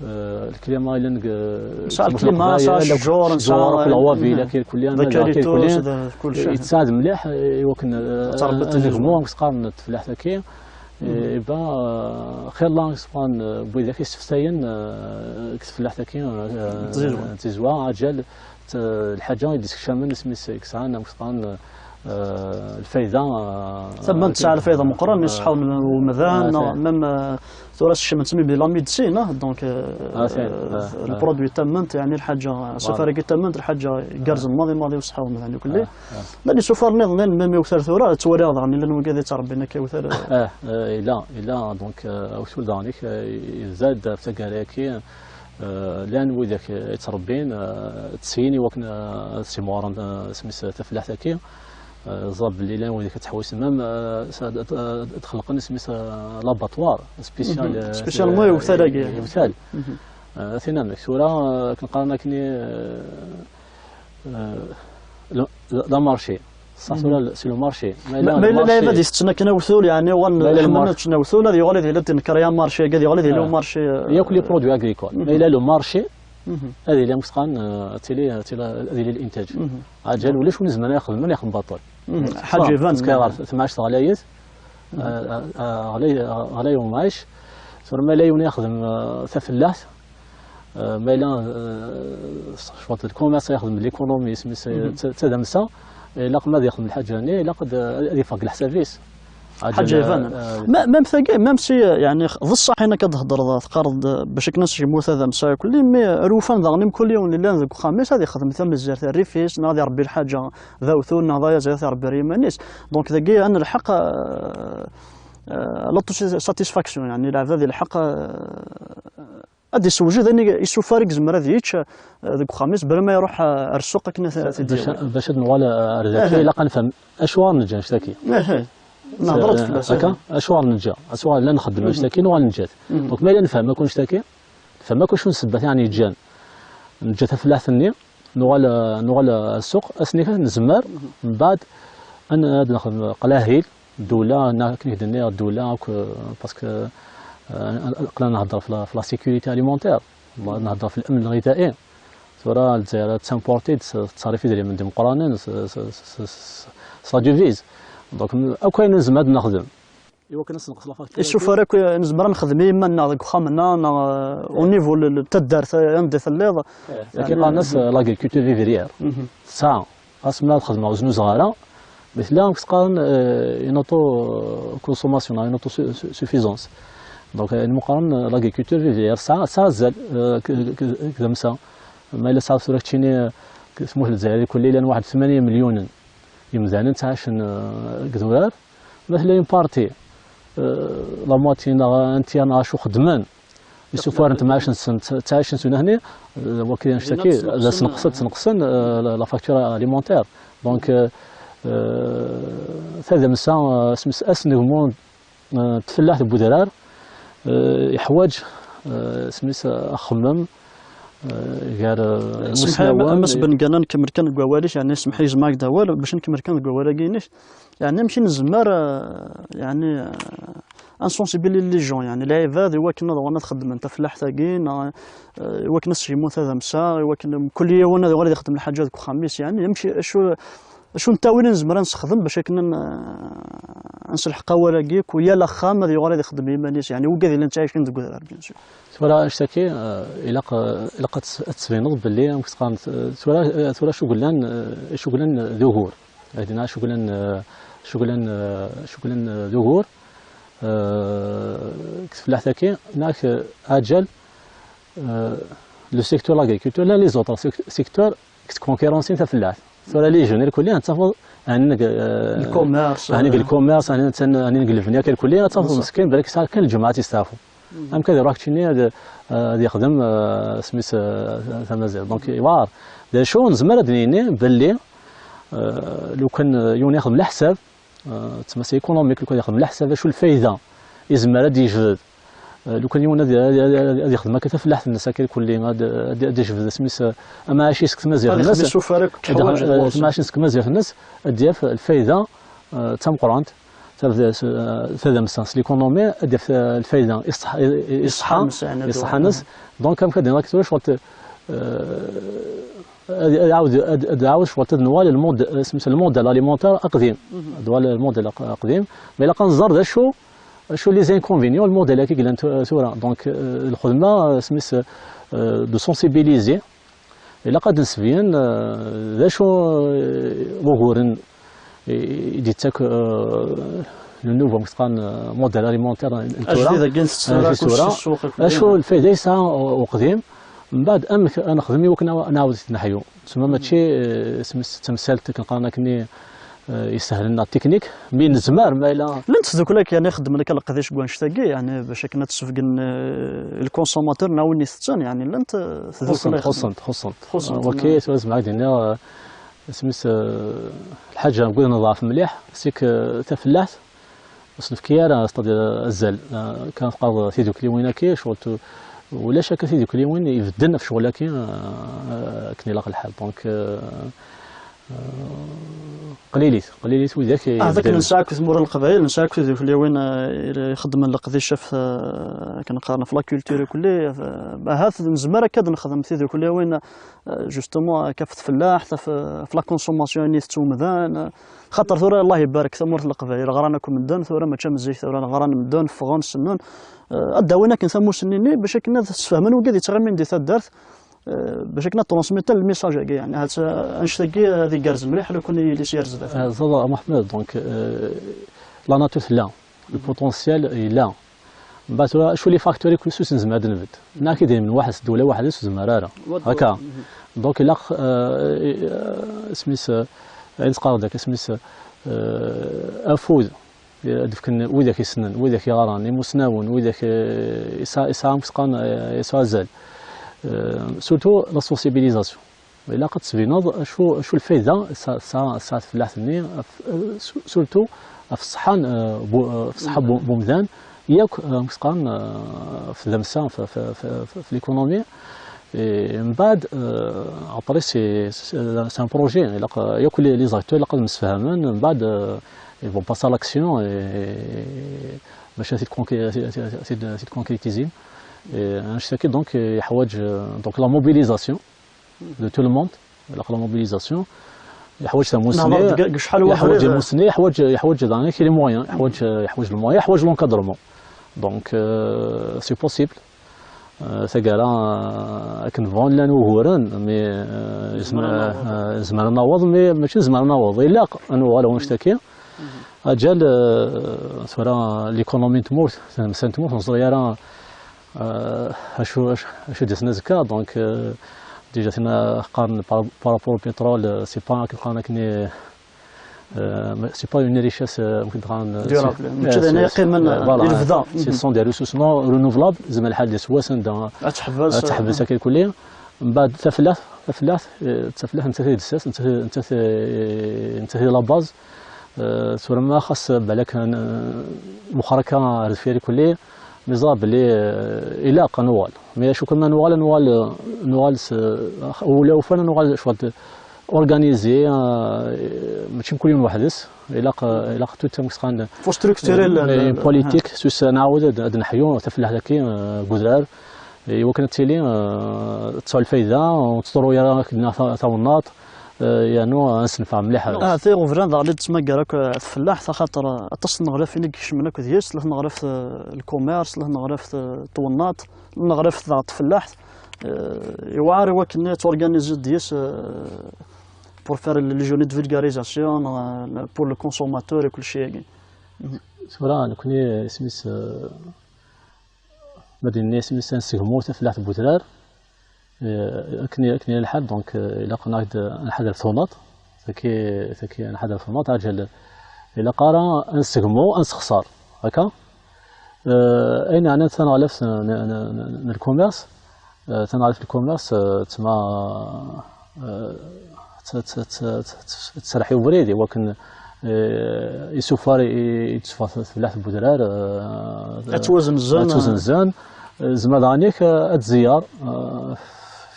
euh, lklima yellan deg, euh, nesɛa lklima, nesɛa ccjur, nesɛa akk lɣwabil, akken kulli, d akalitus, d kulci. Yettsaɛed mliḥ, eh, i wakken, eh, ad negmu, amek s-qqaren, tfellaḥt-agi. Eh, iba, eh, xilla, amek s-qqaren, eh, n widak yesseftayen, eh, deg tfellaḥt-agi, eh, tizizwa, aǧal, t-, lḥaǧa i d-isekcamen isem-is i yesɛan, amek s-qqaren, eh, lfayda, eh, tamemt tesɛa lfayda meqqren, eh, iṣeḥḥa umdan, eh, neɣ même, eh, tura skecmen-tt même di la médecine, ah, donc, eh, le produit tamemt, yeɛni lḥaǧa, asufar-agi tamemt, lḥaǧa igerrzen maḍi, maḍi, iṣeḥḥa umdan ikelli. Llan isufar nniḍen, même iwtal tura, ttwaliɣ daɣen, llan wigad yettrebbin akka iwtal, eh. Ah, eh, yella, yella, donc, eh, awtul daɣen-ik, eh, izad ɣef taggara-agi, Eh, llan widak i ttrebbin, eh, ttessin i wakken, eh, ad ssimɣuren, eh, isem-is, eh, tafellaḥt-agi. Eh, ẓra belli llan widak i ttḥewwisen, même, eh, s-, ad, ad, ad xelqen isem-is, eh, l'abattoir spécial, eh, spécialement i uwtal-agi. I uwtal. Eh, tin amek tura, eh, akken qqaren akkenni, eh, Euh, le, le, le marché. Ṣṣeḥ tura, c'est le marché. Ma yella le marché, lɛibad itetten akken awtul, yeɛni, wan ḥemmlen ad ččen awtul, ad yuɣal ad yili d-, nekkeṛ ya marché-agi, ad yuɣal ad yili umarché, euh, yakk les produits agricoles. Ma yella le marché, ad yili amek s-qqaren, euh, ad tili, ad tili, ad yili l'intaj. Aǧal, ulac win izemren ad ixdem, ad ixdem baṭel. Ḥaǧa iban. Parce que temɛict ɣlayet, euh, euh, ɣlay, ɣlay umɛic. Tura ma yella yiwen yexdem, eh, tafellaḥt, eh, ma yella, eh, cɣel d commerce, yexdem l'économie, isem-is, eh, d ta-, d tadamsa, ilaq ma ad yexdem lḥaǧa-nni, ilaq ad, ad yeffeɣ deg leḥsab-is. Ḥaǧa ibanen. Même tagi, même si, yeɛni, d ṣṣeḥ inek ad d-thedreḍ, teqqareḍ-d bac akken ad s-yemmut ad amsaw kulli, mi ar ufan daɣen imkul yiwen yellan deg uxxam-is ad yexdem tamazirt rrif-is, neɣ ad irebbi lḥaǧa d awtul, neɣ d ayaziḍ ad irebbi ar yiman-is. Donc dagi ad nelḥeq, euh, euh, l'autosatisfaction, yeɛni lɛebd ad yelḥeq, euh, ad d-isewjed ayen i, isufar i yezmer ad yečč, eh, deg uxxam-is, bla ma iruḥ, eh, ar ssuq akken ad t-, ad t-id-yawi. Bac ad nuɣal, eh, ar daki, ilaq ad nefhem acuɣer neǧǧa annect-agi. Nehder-d fell-as. Akka, acuɣer neǧǧa, acuɣer la nxeddem annect-agi, nuɣal neǧǧa-t. Donc, ma yella nefhem akk annect-agi, nefhem akk acu n ssebbat i ɣ-yeǧǧan neǧǧa tafellaḥt-nni, nuɣal, nuɣal ar ssuq, ass-nni kan nezmer, mbeɛd, ad n-, ad nexdem qlahil, ddula, neɣ akken i k-d-nniɣ, ddula, akk, parce que, euh, aql-aɣ nhedder f la, f la sécurité alimentaire, nhedder f l'amn الغذائي. Tura Lezzayer ad temporti-d s, tettṣerrif idrimen d imeqqranen s, s, s la devise. Donc, akk ayen nezmer ad nexdem. Iwakken ad s-neqs la facture. Isufar akk nezmer ad nexdem i yiman-nneɣ deg uxxam-nneɣ, neɣ, euh, au niveau n, n taddart, euh, anda i telliḍ. Akken qqaren-as, euh, l'agriculture vivrière. Tesɛa, ɣas ma ad xedmeɣ ur znuzeɣ ara, mais tella amek qqaren, euh, une auto-consommation, une auto-suffisance. Donc, euh, ayen meqqaren, euh, l'agriculture vivrière, tesɛa, tesɛa azal, euh, k-, k-, k-, d amsa. Ma yella tesɛa tura keččini, euh, tmurt n Lezzayer kulli llan waḥed tmanya milyunen yemdanen ttɛicen, euh, deg idurar. Ma tella une partie, euh, la moitié neɣ un tiers neɣ acu xeddmen, isufaren temɛict-nsen, tt-, ttɛicen s unehni, euh, wakil annect-agi, la sneqsen, sneqsen, euh, la, la facture alimentaire. Donc, euh, euh, tadamsa, euh, smis-, asnegmu, euh, n tfellaḥt n wedrar, euh, yeḥwaǧ, euh, smis, euh, axemmem, euh, gar, euh, imusnawen. Mass Ben Gana, nkemmel kan deg wawal-ik, yeɛni semmeḥ-iyi zemreɣ ad d-awal, bac nkemmel kan deg wawal-agi-inek. Yeɛni amek i nezmer, euh, yeɛni, euh, ad nsensibiliser les gens, yeɛni lɛibad, i wakken ad uɣalen ad xeddmen tafellaḥt-agi, neɣ, euh, i wakken ad s-yemmut ad amsa, i wakken mkul yiwen ad yuɣal ad ixeddem lḥaǧa deg uxxam-is, yeɛni amek, acu, acu n ttawil i nezmer ad nessexdem bac akken ad n-, ad nselḥeq awal-agi, ku yal axxam ad yuɣal ad ixeddem i yiman-is, yeɛni wigad yellan ttɛicen deg udrar, bien sûr. Tura, annect-agi, euh, ilaq, euh, ilaq ad ts-, ad tbineḍ belli, amek qqaren, euh, tura, euh, tura acu yellan, euh, acu yellan d ugur. Ad d-iniɣ acu yellan, euh, acu yellan, euh, acu yellan, euh, d ugur, euh, deg tfellaḥt-agi, neɣ, euh, aǧal, euh, le secteur l'agriculture, la les autres sec-, secteurs, deg tkonkiransin tafellaḥt. Tura les jeunes irkelli ad tafeḍ, ɛni deg, euh, le commerce, ɛni deg, euh, le commerce, ɛni deg, ɛni deg lebni irkelli ad tafeḍ meskin, balak yesɛa kan lǧemɛa ad yesteɛfu. Amek ad iruḥ keččini ad, ad yexdem, euh, smis, euh, tamazirt. Donc, iwar. D acu, nezmer ad d-nini belli, euh, lukan, euh, yiwen yexdem leḥsab, euh, d tmasa économique, lukan yexdem leḥsab, acu lfayda izmer ad d-yejbed, euh, lukan yiwen ad, ad, ad, ad yexdem akka tafellaḥt-nnes akka irkelli, ad, ad, ad d-yejbed smis, euh, amɛac-is deg tmazirt-nnes, ad yexdem isufar akk, ad yexdem, euh, amɛac-is deg tmazirt-nnes, ad d-yaf lfayda, euh, d tameqqrant. Tabda-, s-, tadamsa s l'économie, ad d-yaf, eh, lfayda i ṣṣeḥ-, i, i, i ṣṣeḥḥa-nnes, yeɛni, i ṣṣeḥḥa-nnes. Donc, amek ad d-nini tura cɣel, eh, ad, ad ɛawed, ad, ad ɛawed cɣel ad nwali le modèle, eh, smis-, le modèle alimentaire aqdim. Ad nwali le modèle aq-, aqdim. Mais ilaq ad nẓer d acu, acu les inconvénients, le modèle-agi yellan tu-, tura. Donc, eh, lxedma, eh, smis-, eh, de sensibiliser, ilaq ad d-nesbeyyen, eh, d acu, eh, wuguren i, i d-yettak, eh, le nouveau, amek qqaren, eh, modèle alimentaire n tura. Ajdid-agi n tettara, ajdid n tura. Acu lfayda yesɛa u-, uqdim? Mbeɛd amek ad nexdem i wakken ad nɛawed ad t-neḥyu? Tsemma mačči, eh, smis-, d tamsalt akken qqaren akkenni, eh, isehlen neɣ technique, mi nezmer, ma yella. Llant tdukla kan ixeddmen akka leqdic deg wannect-agi, yeɛni bac akken ad d-sbeggen, eh, le consommateur neɣ win itetten, yeɛni llant, eh, tdukla. Xuṣṣent, xuṣṣent, xuṣṣent. Xuṣṣent, eh, waki, tura zemreɣ ad d-iniɣ, eh, isem-is, eh, lḥaǧa n wid neḍɛef mliḥ, c'est que, eh, tafellaḥt, ur s-nefki ara, c'est-à-dire, azal, eh, kan teqqareḍ tidukliwin-agi, cɣel tu-, ulac akka tidukliwin ibedden ɣef ccɣel-agi, eh, akken ilaq lḥal. Donc, eh, Qlilit, qlilit widak i Ah, dak ibeddlen. Nesɛa akked tmura n Leqbayel, nesɛa akked tuklawin, eh, ixeddmen leqdic ɣef, eh, akken qqaren, ɣef la culture kulli, eh, ahat nezmer akka ad nexdem tiduklawin, eh, justement, akka ɣef tfellaḥt, ɣef, ɣef la consommation i tettwemdan, eh, xaṭer tura, Allah ibarek, tamurt n Leqbayel, ɣran akk medden, tura mačči am zik, tura ɣran medden, ffɣen, sennun. Eh, ad d-awin akken tamusni-nni, bac akken ad sfehmen wigad yettɣimin di taddart, eh, bac akken ad transmettre le message-agi, yani, ahat, eh, annect-agi ad igerrez mliḥ, lukan yili s yer zdat. Euh, ẓaḍa Mohamed, donc, euh, la nature tella, le potentiel yella. Mbeɛd tura, acu les facteurs i s nezmer ad nbedd? Neɣ idrimen waḥed, ddula waḥed, ur nezmer ara. Akka. Donc, ilaq, euh, euh, isem-is, euh, ayen teqqareḍ akka, isem-is, euh, afud, ad d-fken widak yessnen, widak yeɣran, imusnawen, widak, euh, yesɛa, yesɛa, amek qqaren, euh, yesɛa azal. Euh, surtout la sensibilisation. Ilaq ad tbineḍ acu, acu lfayda tesɛa, tesɛa, tesɛa tfellaḥt-nni, ɣef, euh, su-, surtout ɣef ṣṣeḥḥa n, euh, bu-, euh, ɣef ṣṣeḥḥa bu-, bumdan, yakk, euh, amek qqaren, euh, ɣef tdamsa, f, f, f, f, f l'économie. Et mbeɛd, euh, après, c'est, c'est c'est un projet. Ilaq, euh, yakk les, les acteurs ilaq ad msefhamen. Mbeɛd, euh, ils vont passer à l'action. Et باش تتكونكري-، تت-، تت-، تتكونكريتيزي. Et annect-agi, donc, euh, يحوج, euh, donc, la mobilisation de tout le monde. Ilaq la mobilisation. يحوج tamussni. Nehḍer deg, deg acḥal n يحوج wabrid, tamussni, يحوج, يحوج, donc, les moyens, يحوج, يحوج المويا، يحوج l'encadrement. Donc, euh, c'est possible. Euh, taggara, euh, akken bɣun llan wuguren, mais, euh, Nezmer ad naweḍ. Euh, nezmer ad naweḍ, mais mačči nezmer ad naweḍ. Ilaq ad nuɣal ɣer annect-agi. Aǧal, euh, tura l'économie n tmurt, tdamsa n tmurt, ur neẓri ara, euh, acu, acu, acu d-yasen azekka. Donc, euh, déjà, tina qqaren par, par rapport au pétrole, euh, c'est pas, akken qqaren akken, euh, c'est pas une richesse, euh, akken qqaren, euh, Durable. c'est- Mačči d ayen c'est- yeqqimen, euh, euh, voilà, i lebda. Ce sont des ressources non renouvelables, zeɛma lḥal d aswasen da. Ad teḥbes, Ad teḥbes akken kulli. Mbeɛd tafellaḥt, tafellaḥt, eh, tafellaḥt nettat i d ssas, nettat, nettat, eh, nettat i la base. Eh, tura ma xas balak, eh, mexer akka ar deffir kulli, neẓra belli, eh, ilaq ad nuɣal. Mais acu kan ma nuɣal, ad nuɣal, eh, nuɣal s, eh, ula ufan ad nuɣal cwiṭ organisé, eh, mačči mkul yiwen weḥd-s. Ilaq, eh, ilaq tout amek sxan Faut structurer le- le- une politique, sus ad nɛawed ad, ad neḥyu tafellaḥt-agi, eh, deg udrar. Iwakken ad tili, eh, tesɛu lfayda, ur teḍru ara akken ta-, tawennaḍt, eh, yernu ad nsenfeɛ mliḥ. Ah, ti ubran daɣen i d-tettmagar akk, eh, tfellaḥt, axaṭer, eh, aṭas n tneɣlafin i ikecmen akk deg-s, la tneɣlaft, eh, lkumirs, la tneɣlaft, eh, twennaḍt, la tneɣlaft daɣ tfellaḥt. Eh, yewɛer i wakken ad tuṛganiziḍ deg-s, eh, pour faire les journées de vulgarisation, eh, pour le consommateur et kulci-agi. Tura, nekni isem-is, eh, ma d-nini isem-is ad nsegmu tafellaḥt n wetrar, eh, akken, akken yella lḥal, donc, eh, ilaq ad nḥader tunaḍ, taki, taki ad nḥader tunaḍ, aǧal, ilaq ara ad nsegmu, ad nsexṣer, akka? Eh, ayen yeɛnan taneɣlaft n, n, n, n, n lkumirs, eh, taneɣlaft n lkumirs, eh, tma, eh, tt-, tt-, tt-, tt-, tt-, tesserreḥ i ubrid, i wakken, eh, isufar i, i d-teffeɣ tfellaḥt n wedrar, eh, Ad ttwazenzen. Ad ttwazenzen. Eh, zma daɣen yak, eh, ad tzeyyar, eh,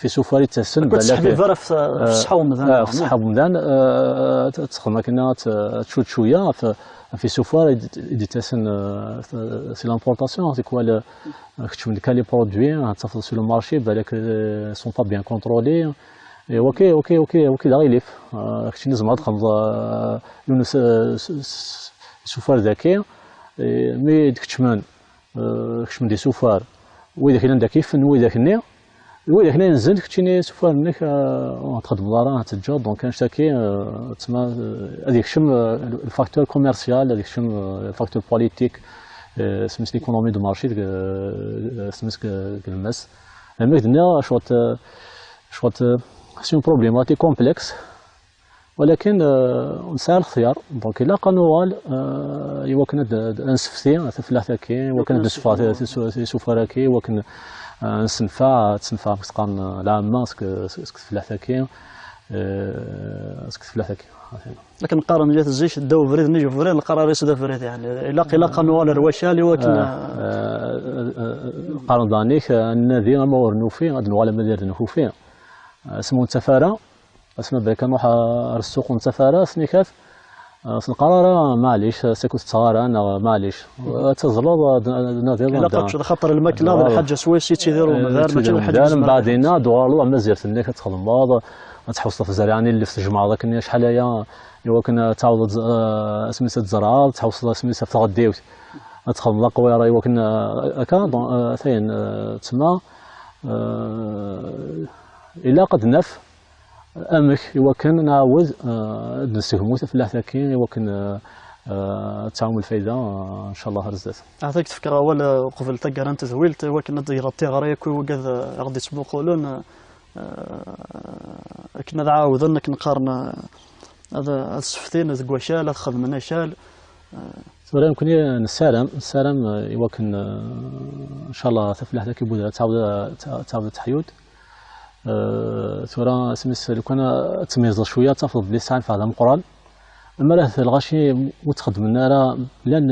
f isufar i d-ttasen, Ur tettḥebbib ara f, f ṣṣeḥḥa n umdan. Eh, f ṣṣeḥḥa n umdan, eh, ad, ad texdem akken ad, ad tcudd cwiya f, f isufar i d-, i d-ittasen, eh, f, si l'importation, tikwal, eh, keččmen-d kan les produits, eh, ad tafeḍ sur le marché, balak, eh, sont pas bien contrôlés. Et ok, ok, ok, ok, d aɣilif. Eh, keččini tzemreḍ ad txedmeḍ, eh, yiwen s, s, s, isufar daki, eh, mi d-keččmen, eh, keččmen-d isufar, widak yellan daki yifen widak-nni, widak-nni yenzen, keččini isufar-nnek, eh, ur txeddmeḍ ara, ad teǧǧeḍ. Donc, annect-agi, eh, tma, eh, ad yekcem, eh, le facteur commercial, ad yekcem, eh, le facteur politique, eh, isem-is l'économie de marché, deg, eh, isem-is deg, deg lemmas. Amek d-nniɣ, cwiṭ, eh, cwiṭ, eh, c'est une problématique complexe. Walakin, eh, nesɛa lextyar, donc ilaq ad nuɣal, eh, i wakken ad, ad, ad nsefti tafellaḥt-agi, i wakken ad nesfeɣ ti-, tisu-, tisufar-agi, i wakken, eh, ad nsenfeɛ, ad tenfeɛ, amek s-qqaren, eh, lɛamma seg, seg, seg tfellaḥt-agi, eh, seg tfellaḥt-agi. Akken qqaren yat zik, ddaw ubrid nnig ubrid, leqrar-is d abrid, yani. Ilaq, ilaq ad nuɣal ar wakal i wakken, Eh, eh, eh, qqaren daɣen-ik, eh, ad nnadi ama ur nufi, ad nuɣal ama d irden kufi. Eh, asmi ur nettaf ara, Asma belli kan ruḥ ar ssuq n tafara snikat. Senqar ara maɛlic, saku tettɣara neɣ maɛlic. Ad taẓleḍ, ad nadiḍ. Ilaq ad teččeḍ, xaṭer lmakla d lḥaǧa swayes yettidir umdan, mačči d lḥaǧa. Mbeɛd-inna ad tuɣaleḍ am mazert-nnek ad txedmeḍ, ad tḥewṣeḍ ɣef zzerriɛa-nni, llef tjemɛeḍ akken acḥal aya, iwakken ad tɛawdeḍ, asmi-s ad tzerɛeḍ, tḥewṣeḍ asmi-s ɣef tɣeddiwt, ad txedmeḍ aqwir iwakken, akka, donc, atayen, tma, ilaq ad naf amek iwakken nɛawed, ad nessegmu tafellaḥt-agi iwakken, ad tɛum lfayda, ncallah, ar zdat. Ahat ad k-d-fkeɣ awal, uqbel taggara n tedwilt, iwakken ad d-greḍ tiɣri akk i wigad, aɣ-d-ittmuqulen, akken ad ɛawden, akken qqaren, ad, ad seftin deg wakal, ad xedmen akal. Tura nekkni nessaram, nessaram, iwakken, ncallah, tafellaḥt-agi n udrar ad tɛawed, ad tɛawed ad teḥyud. Tura asmi-s lukan ad tmeyzeḍ cwiya, ad tafeḍ belli tesɛa nnfeɛ d ameqqran. Ammer ahat lɣaci ur ttxeddmen ara, llan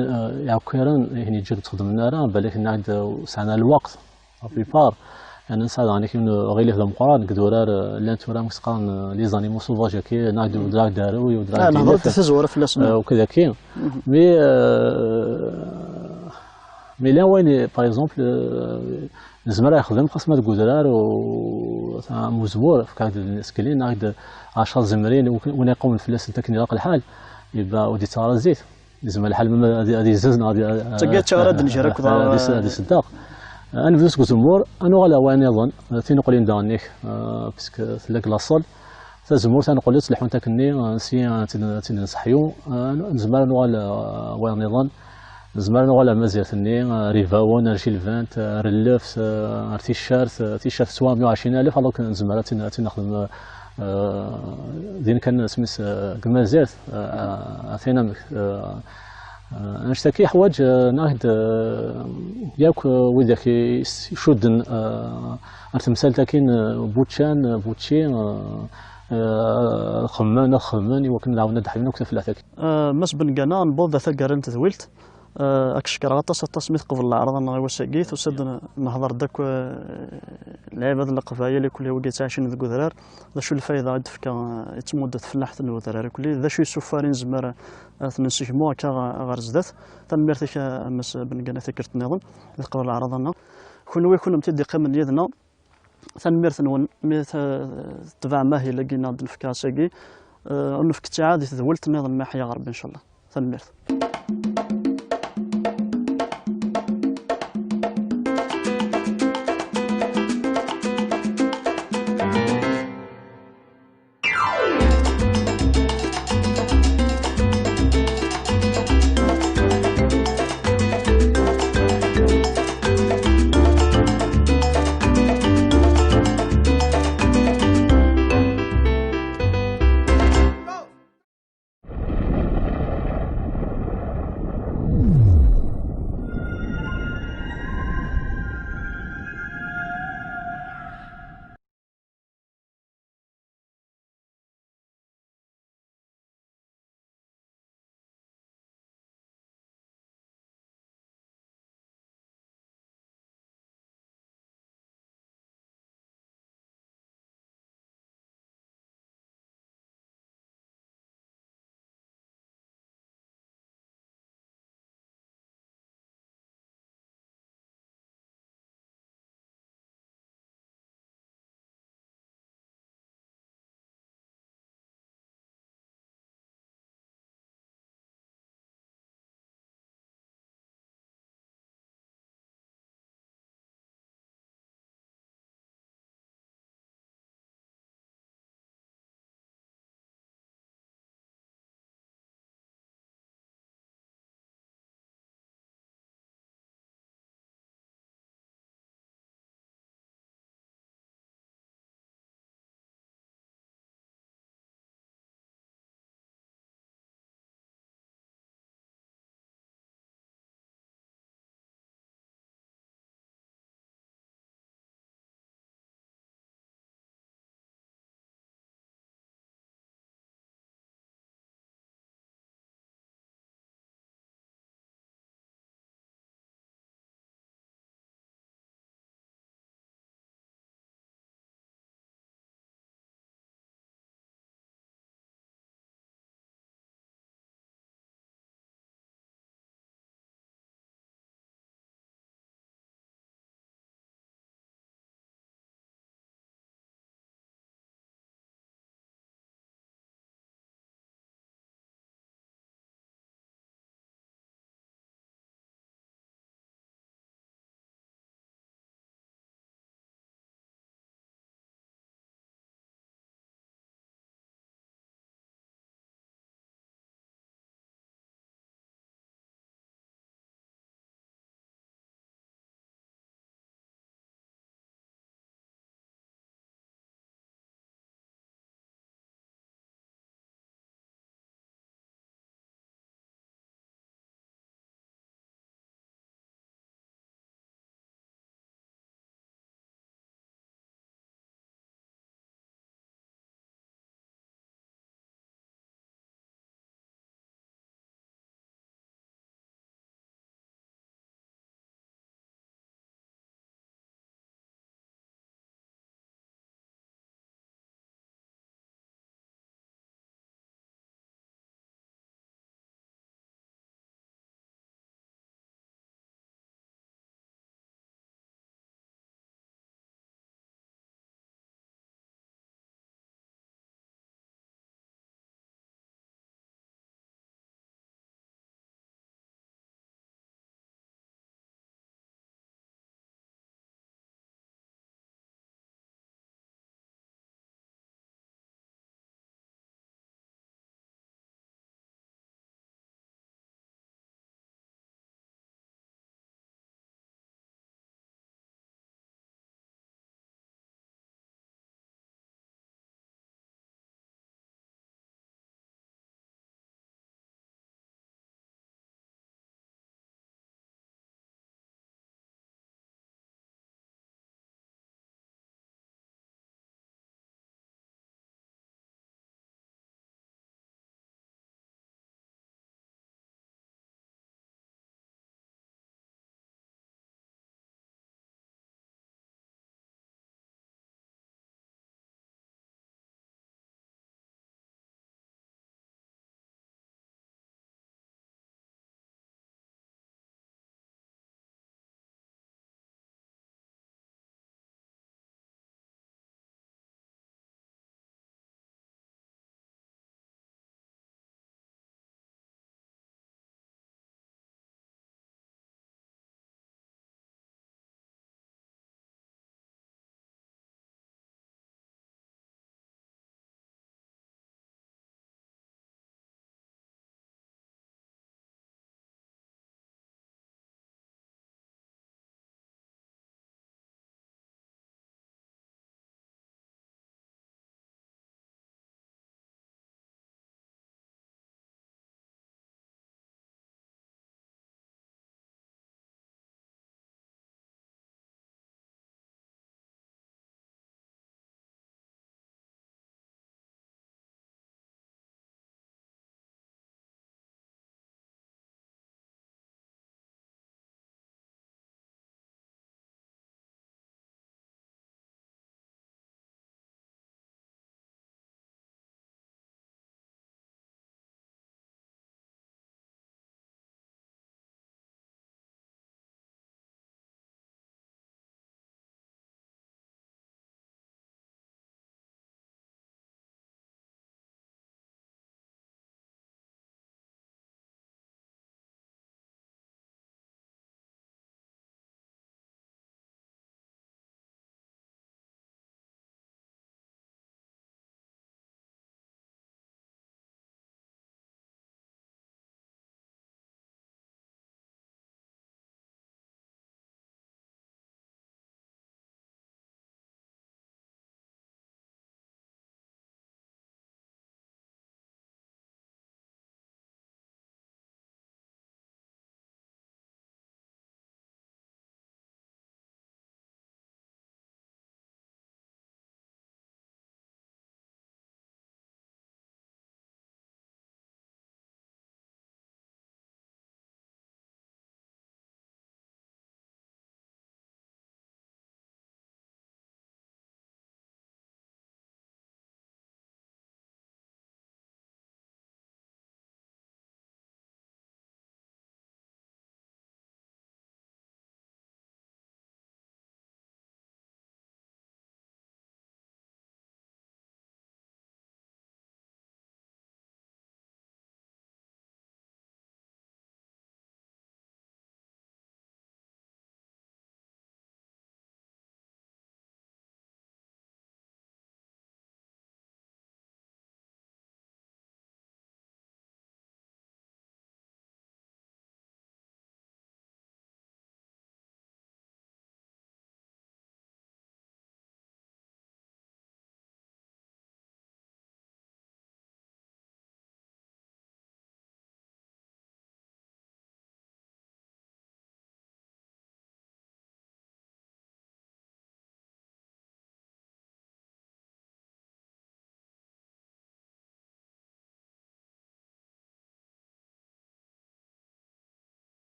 iɛekkiren ihi yeǧǧan ur ttxeddmen ara, balak nniɣ-d ur sɛan ara lweqt. La plupart, yani, nesɛa daɣen akken uɣilif d ameqqran deg idurar, llan tura amek s-qqaren, les animaux sauvages-agi, nniɣ-d udrar d aruy, udrar d ilef, tizwara fell-asen, uked-agi. Mais, mais llan wayen, par exemple, nezmer ad yexdem xas ma deg udrar u am uzemmur, fek-aɣ-d askelli, nniɣ-d ɛecra zemrin, win iqewmen fell-asent akken ilaq lḥal, yebda ur d-yettaɣ ara zzit. Yezmer lḥal ma ad, ad yezzez neɣ ad, tagi ad taɣ ara d-njer akked ad is-, ad iseddeq. Ad nebdu seg uzemmur, ad nuɣal ar wayen nniḍen, tineqlin daɣen-nnek, puisque tella deg laṣel. Tazemmurt ad neqqel ad tt-leḥḥunt akkenni, si ad tt-id-, ad tt-id-nseḥyu, nezmer ad nuɣal ar wayen nniḍen. Nezmer ad nuɣal ar tmazirt-nni, ar ibawen, ar jilbant, ar lleft, ar ticcert, ticcert teswa meyya u ɛecrin alef, alors que nezmer ad tt-in-, ad tt-in-nexdem, din kan asmi-s, deg tmazirt, a tin amek, annect-agi yeḥwaǧ, nniɣ-d, yakk widak i s-, icudden ar temsalt-agi n buččan, bučči, xemmen, ad xemmen, iwakken ad ɛawden ad d-ḥyun akk tafellaḥt-agi. Mass Bengana, newweḍ ar taggara n tedwilt. Ad k-cekkreɣ aṭas, aṭas mi teqbel leɛraḍ-nneɣ i wass-agi. Tusa-d, nehḍer-d akk, lɛibad n Leqbayel, ikul wigi yettɛicin deg udrar. D acu lfayda i d-tefka, i d-tmudd tfellaḥt n udrar ikuli? D acu yessufar i nezmer ad t-nessegmu akka ɣ-, ɣer zdat? Tanemmirt-ik a, a Mass Bengana, tikkelt nniḍen mi teqbel leɛraḍ-nneɣ. Kunwi, kunemti d-iqqimen yid-neɣ, tanemmirt-nwen mi t-, tetbeɛem ahil-agi neɣ d-nefka ass-agi. Ur nefk ttiɛad i tedwilt nniḍen ma yeḥya Ṛebbi, ncallah. Tanemmirt.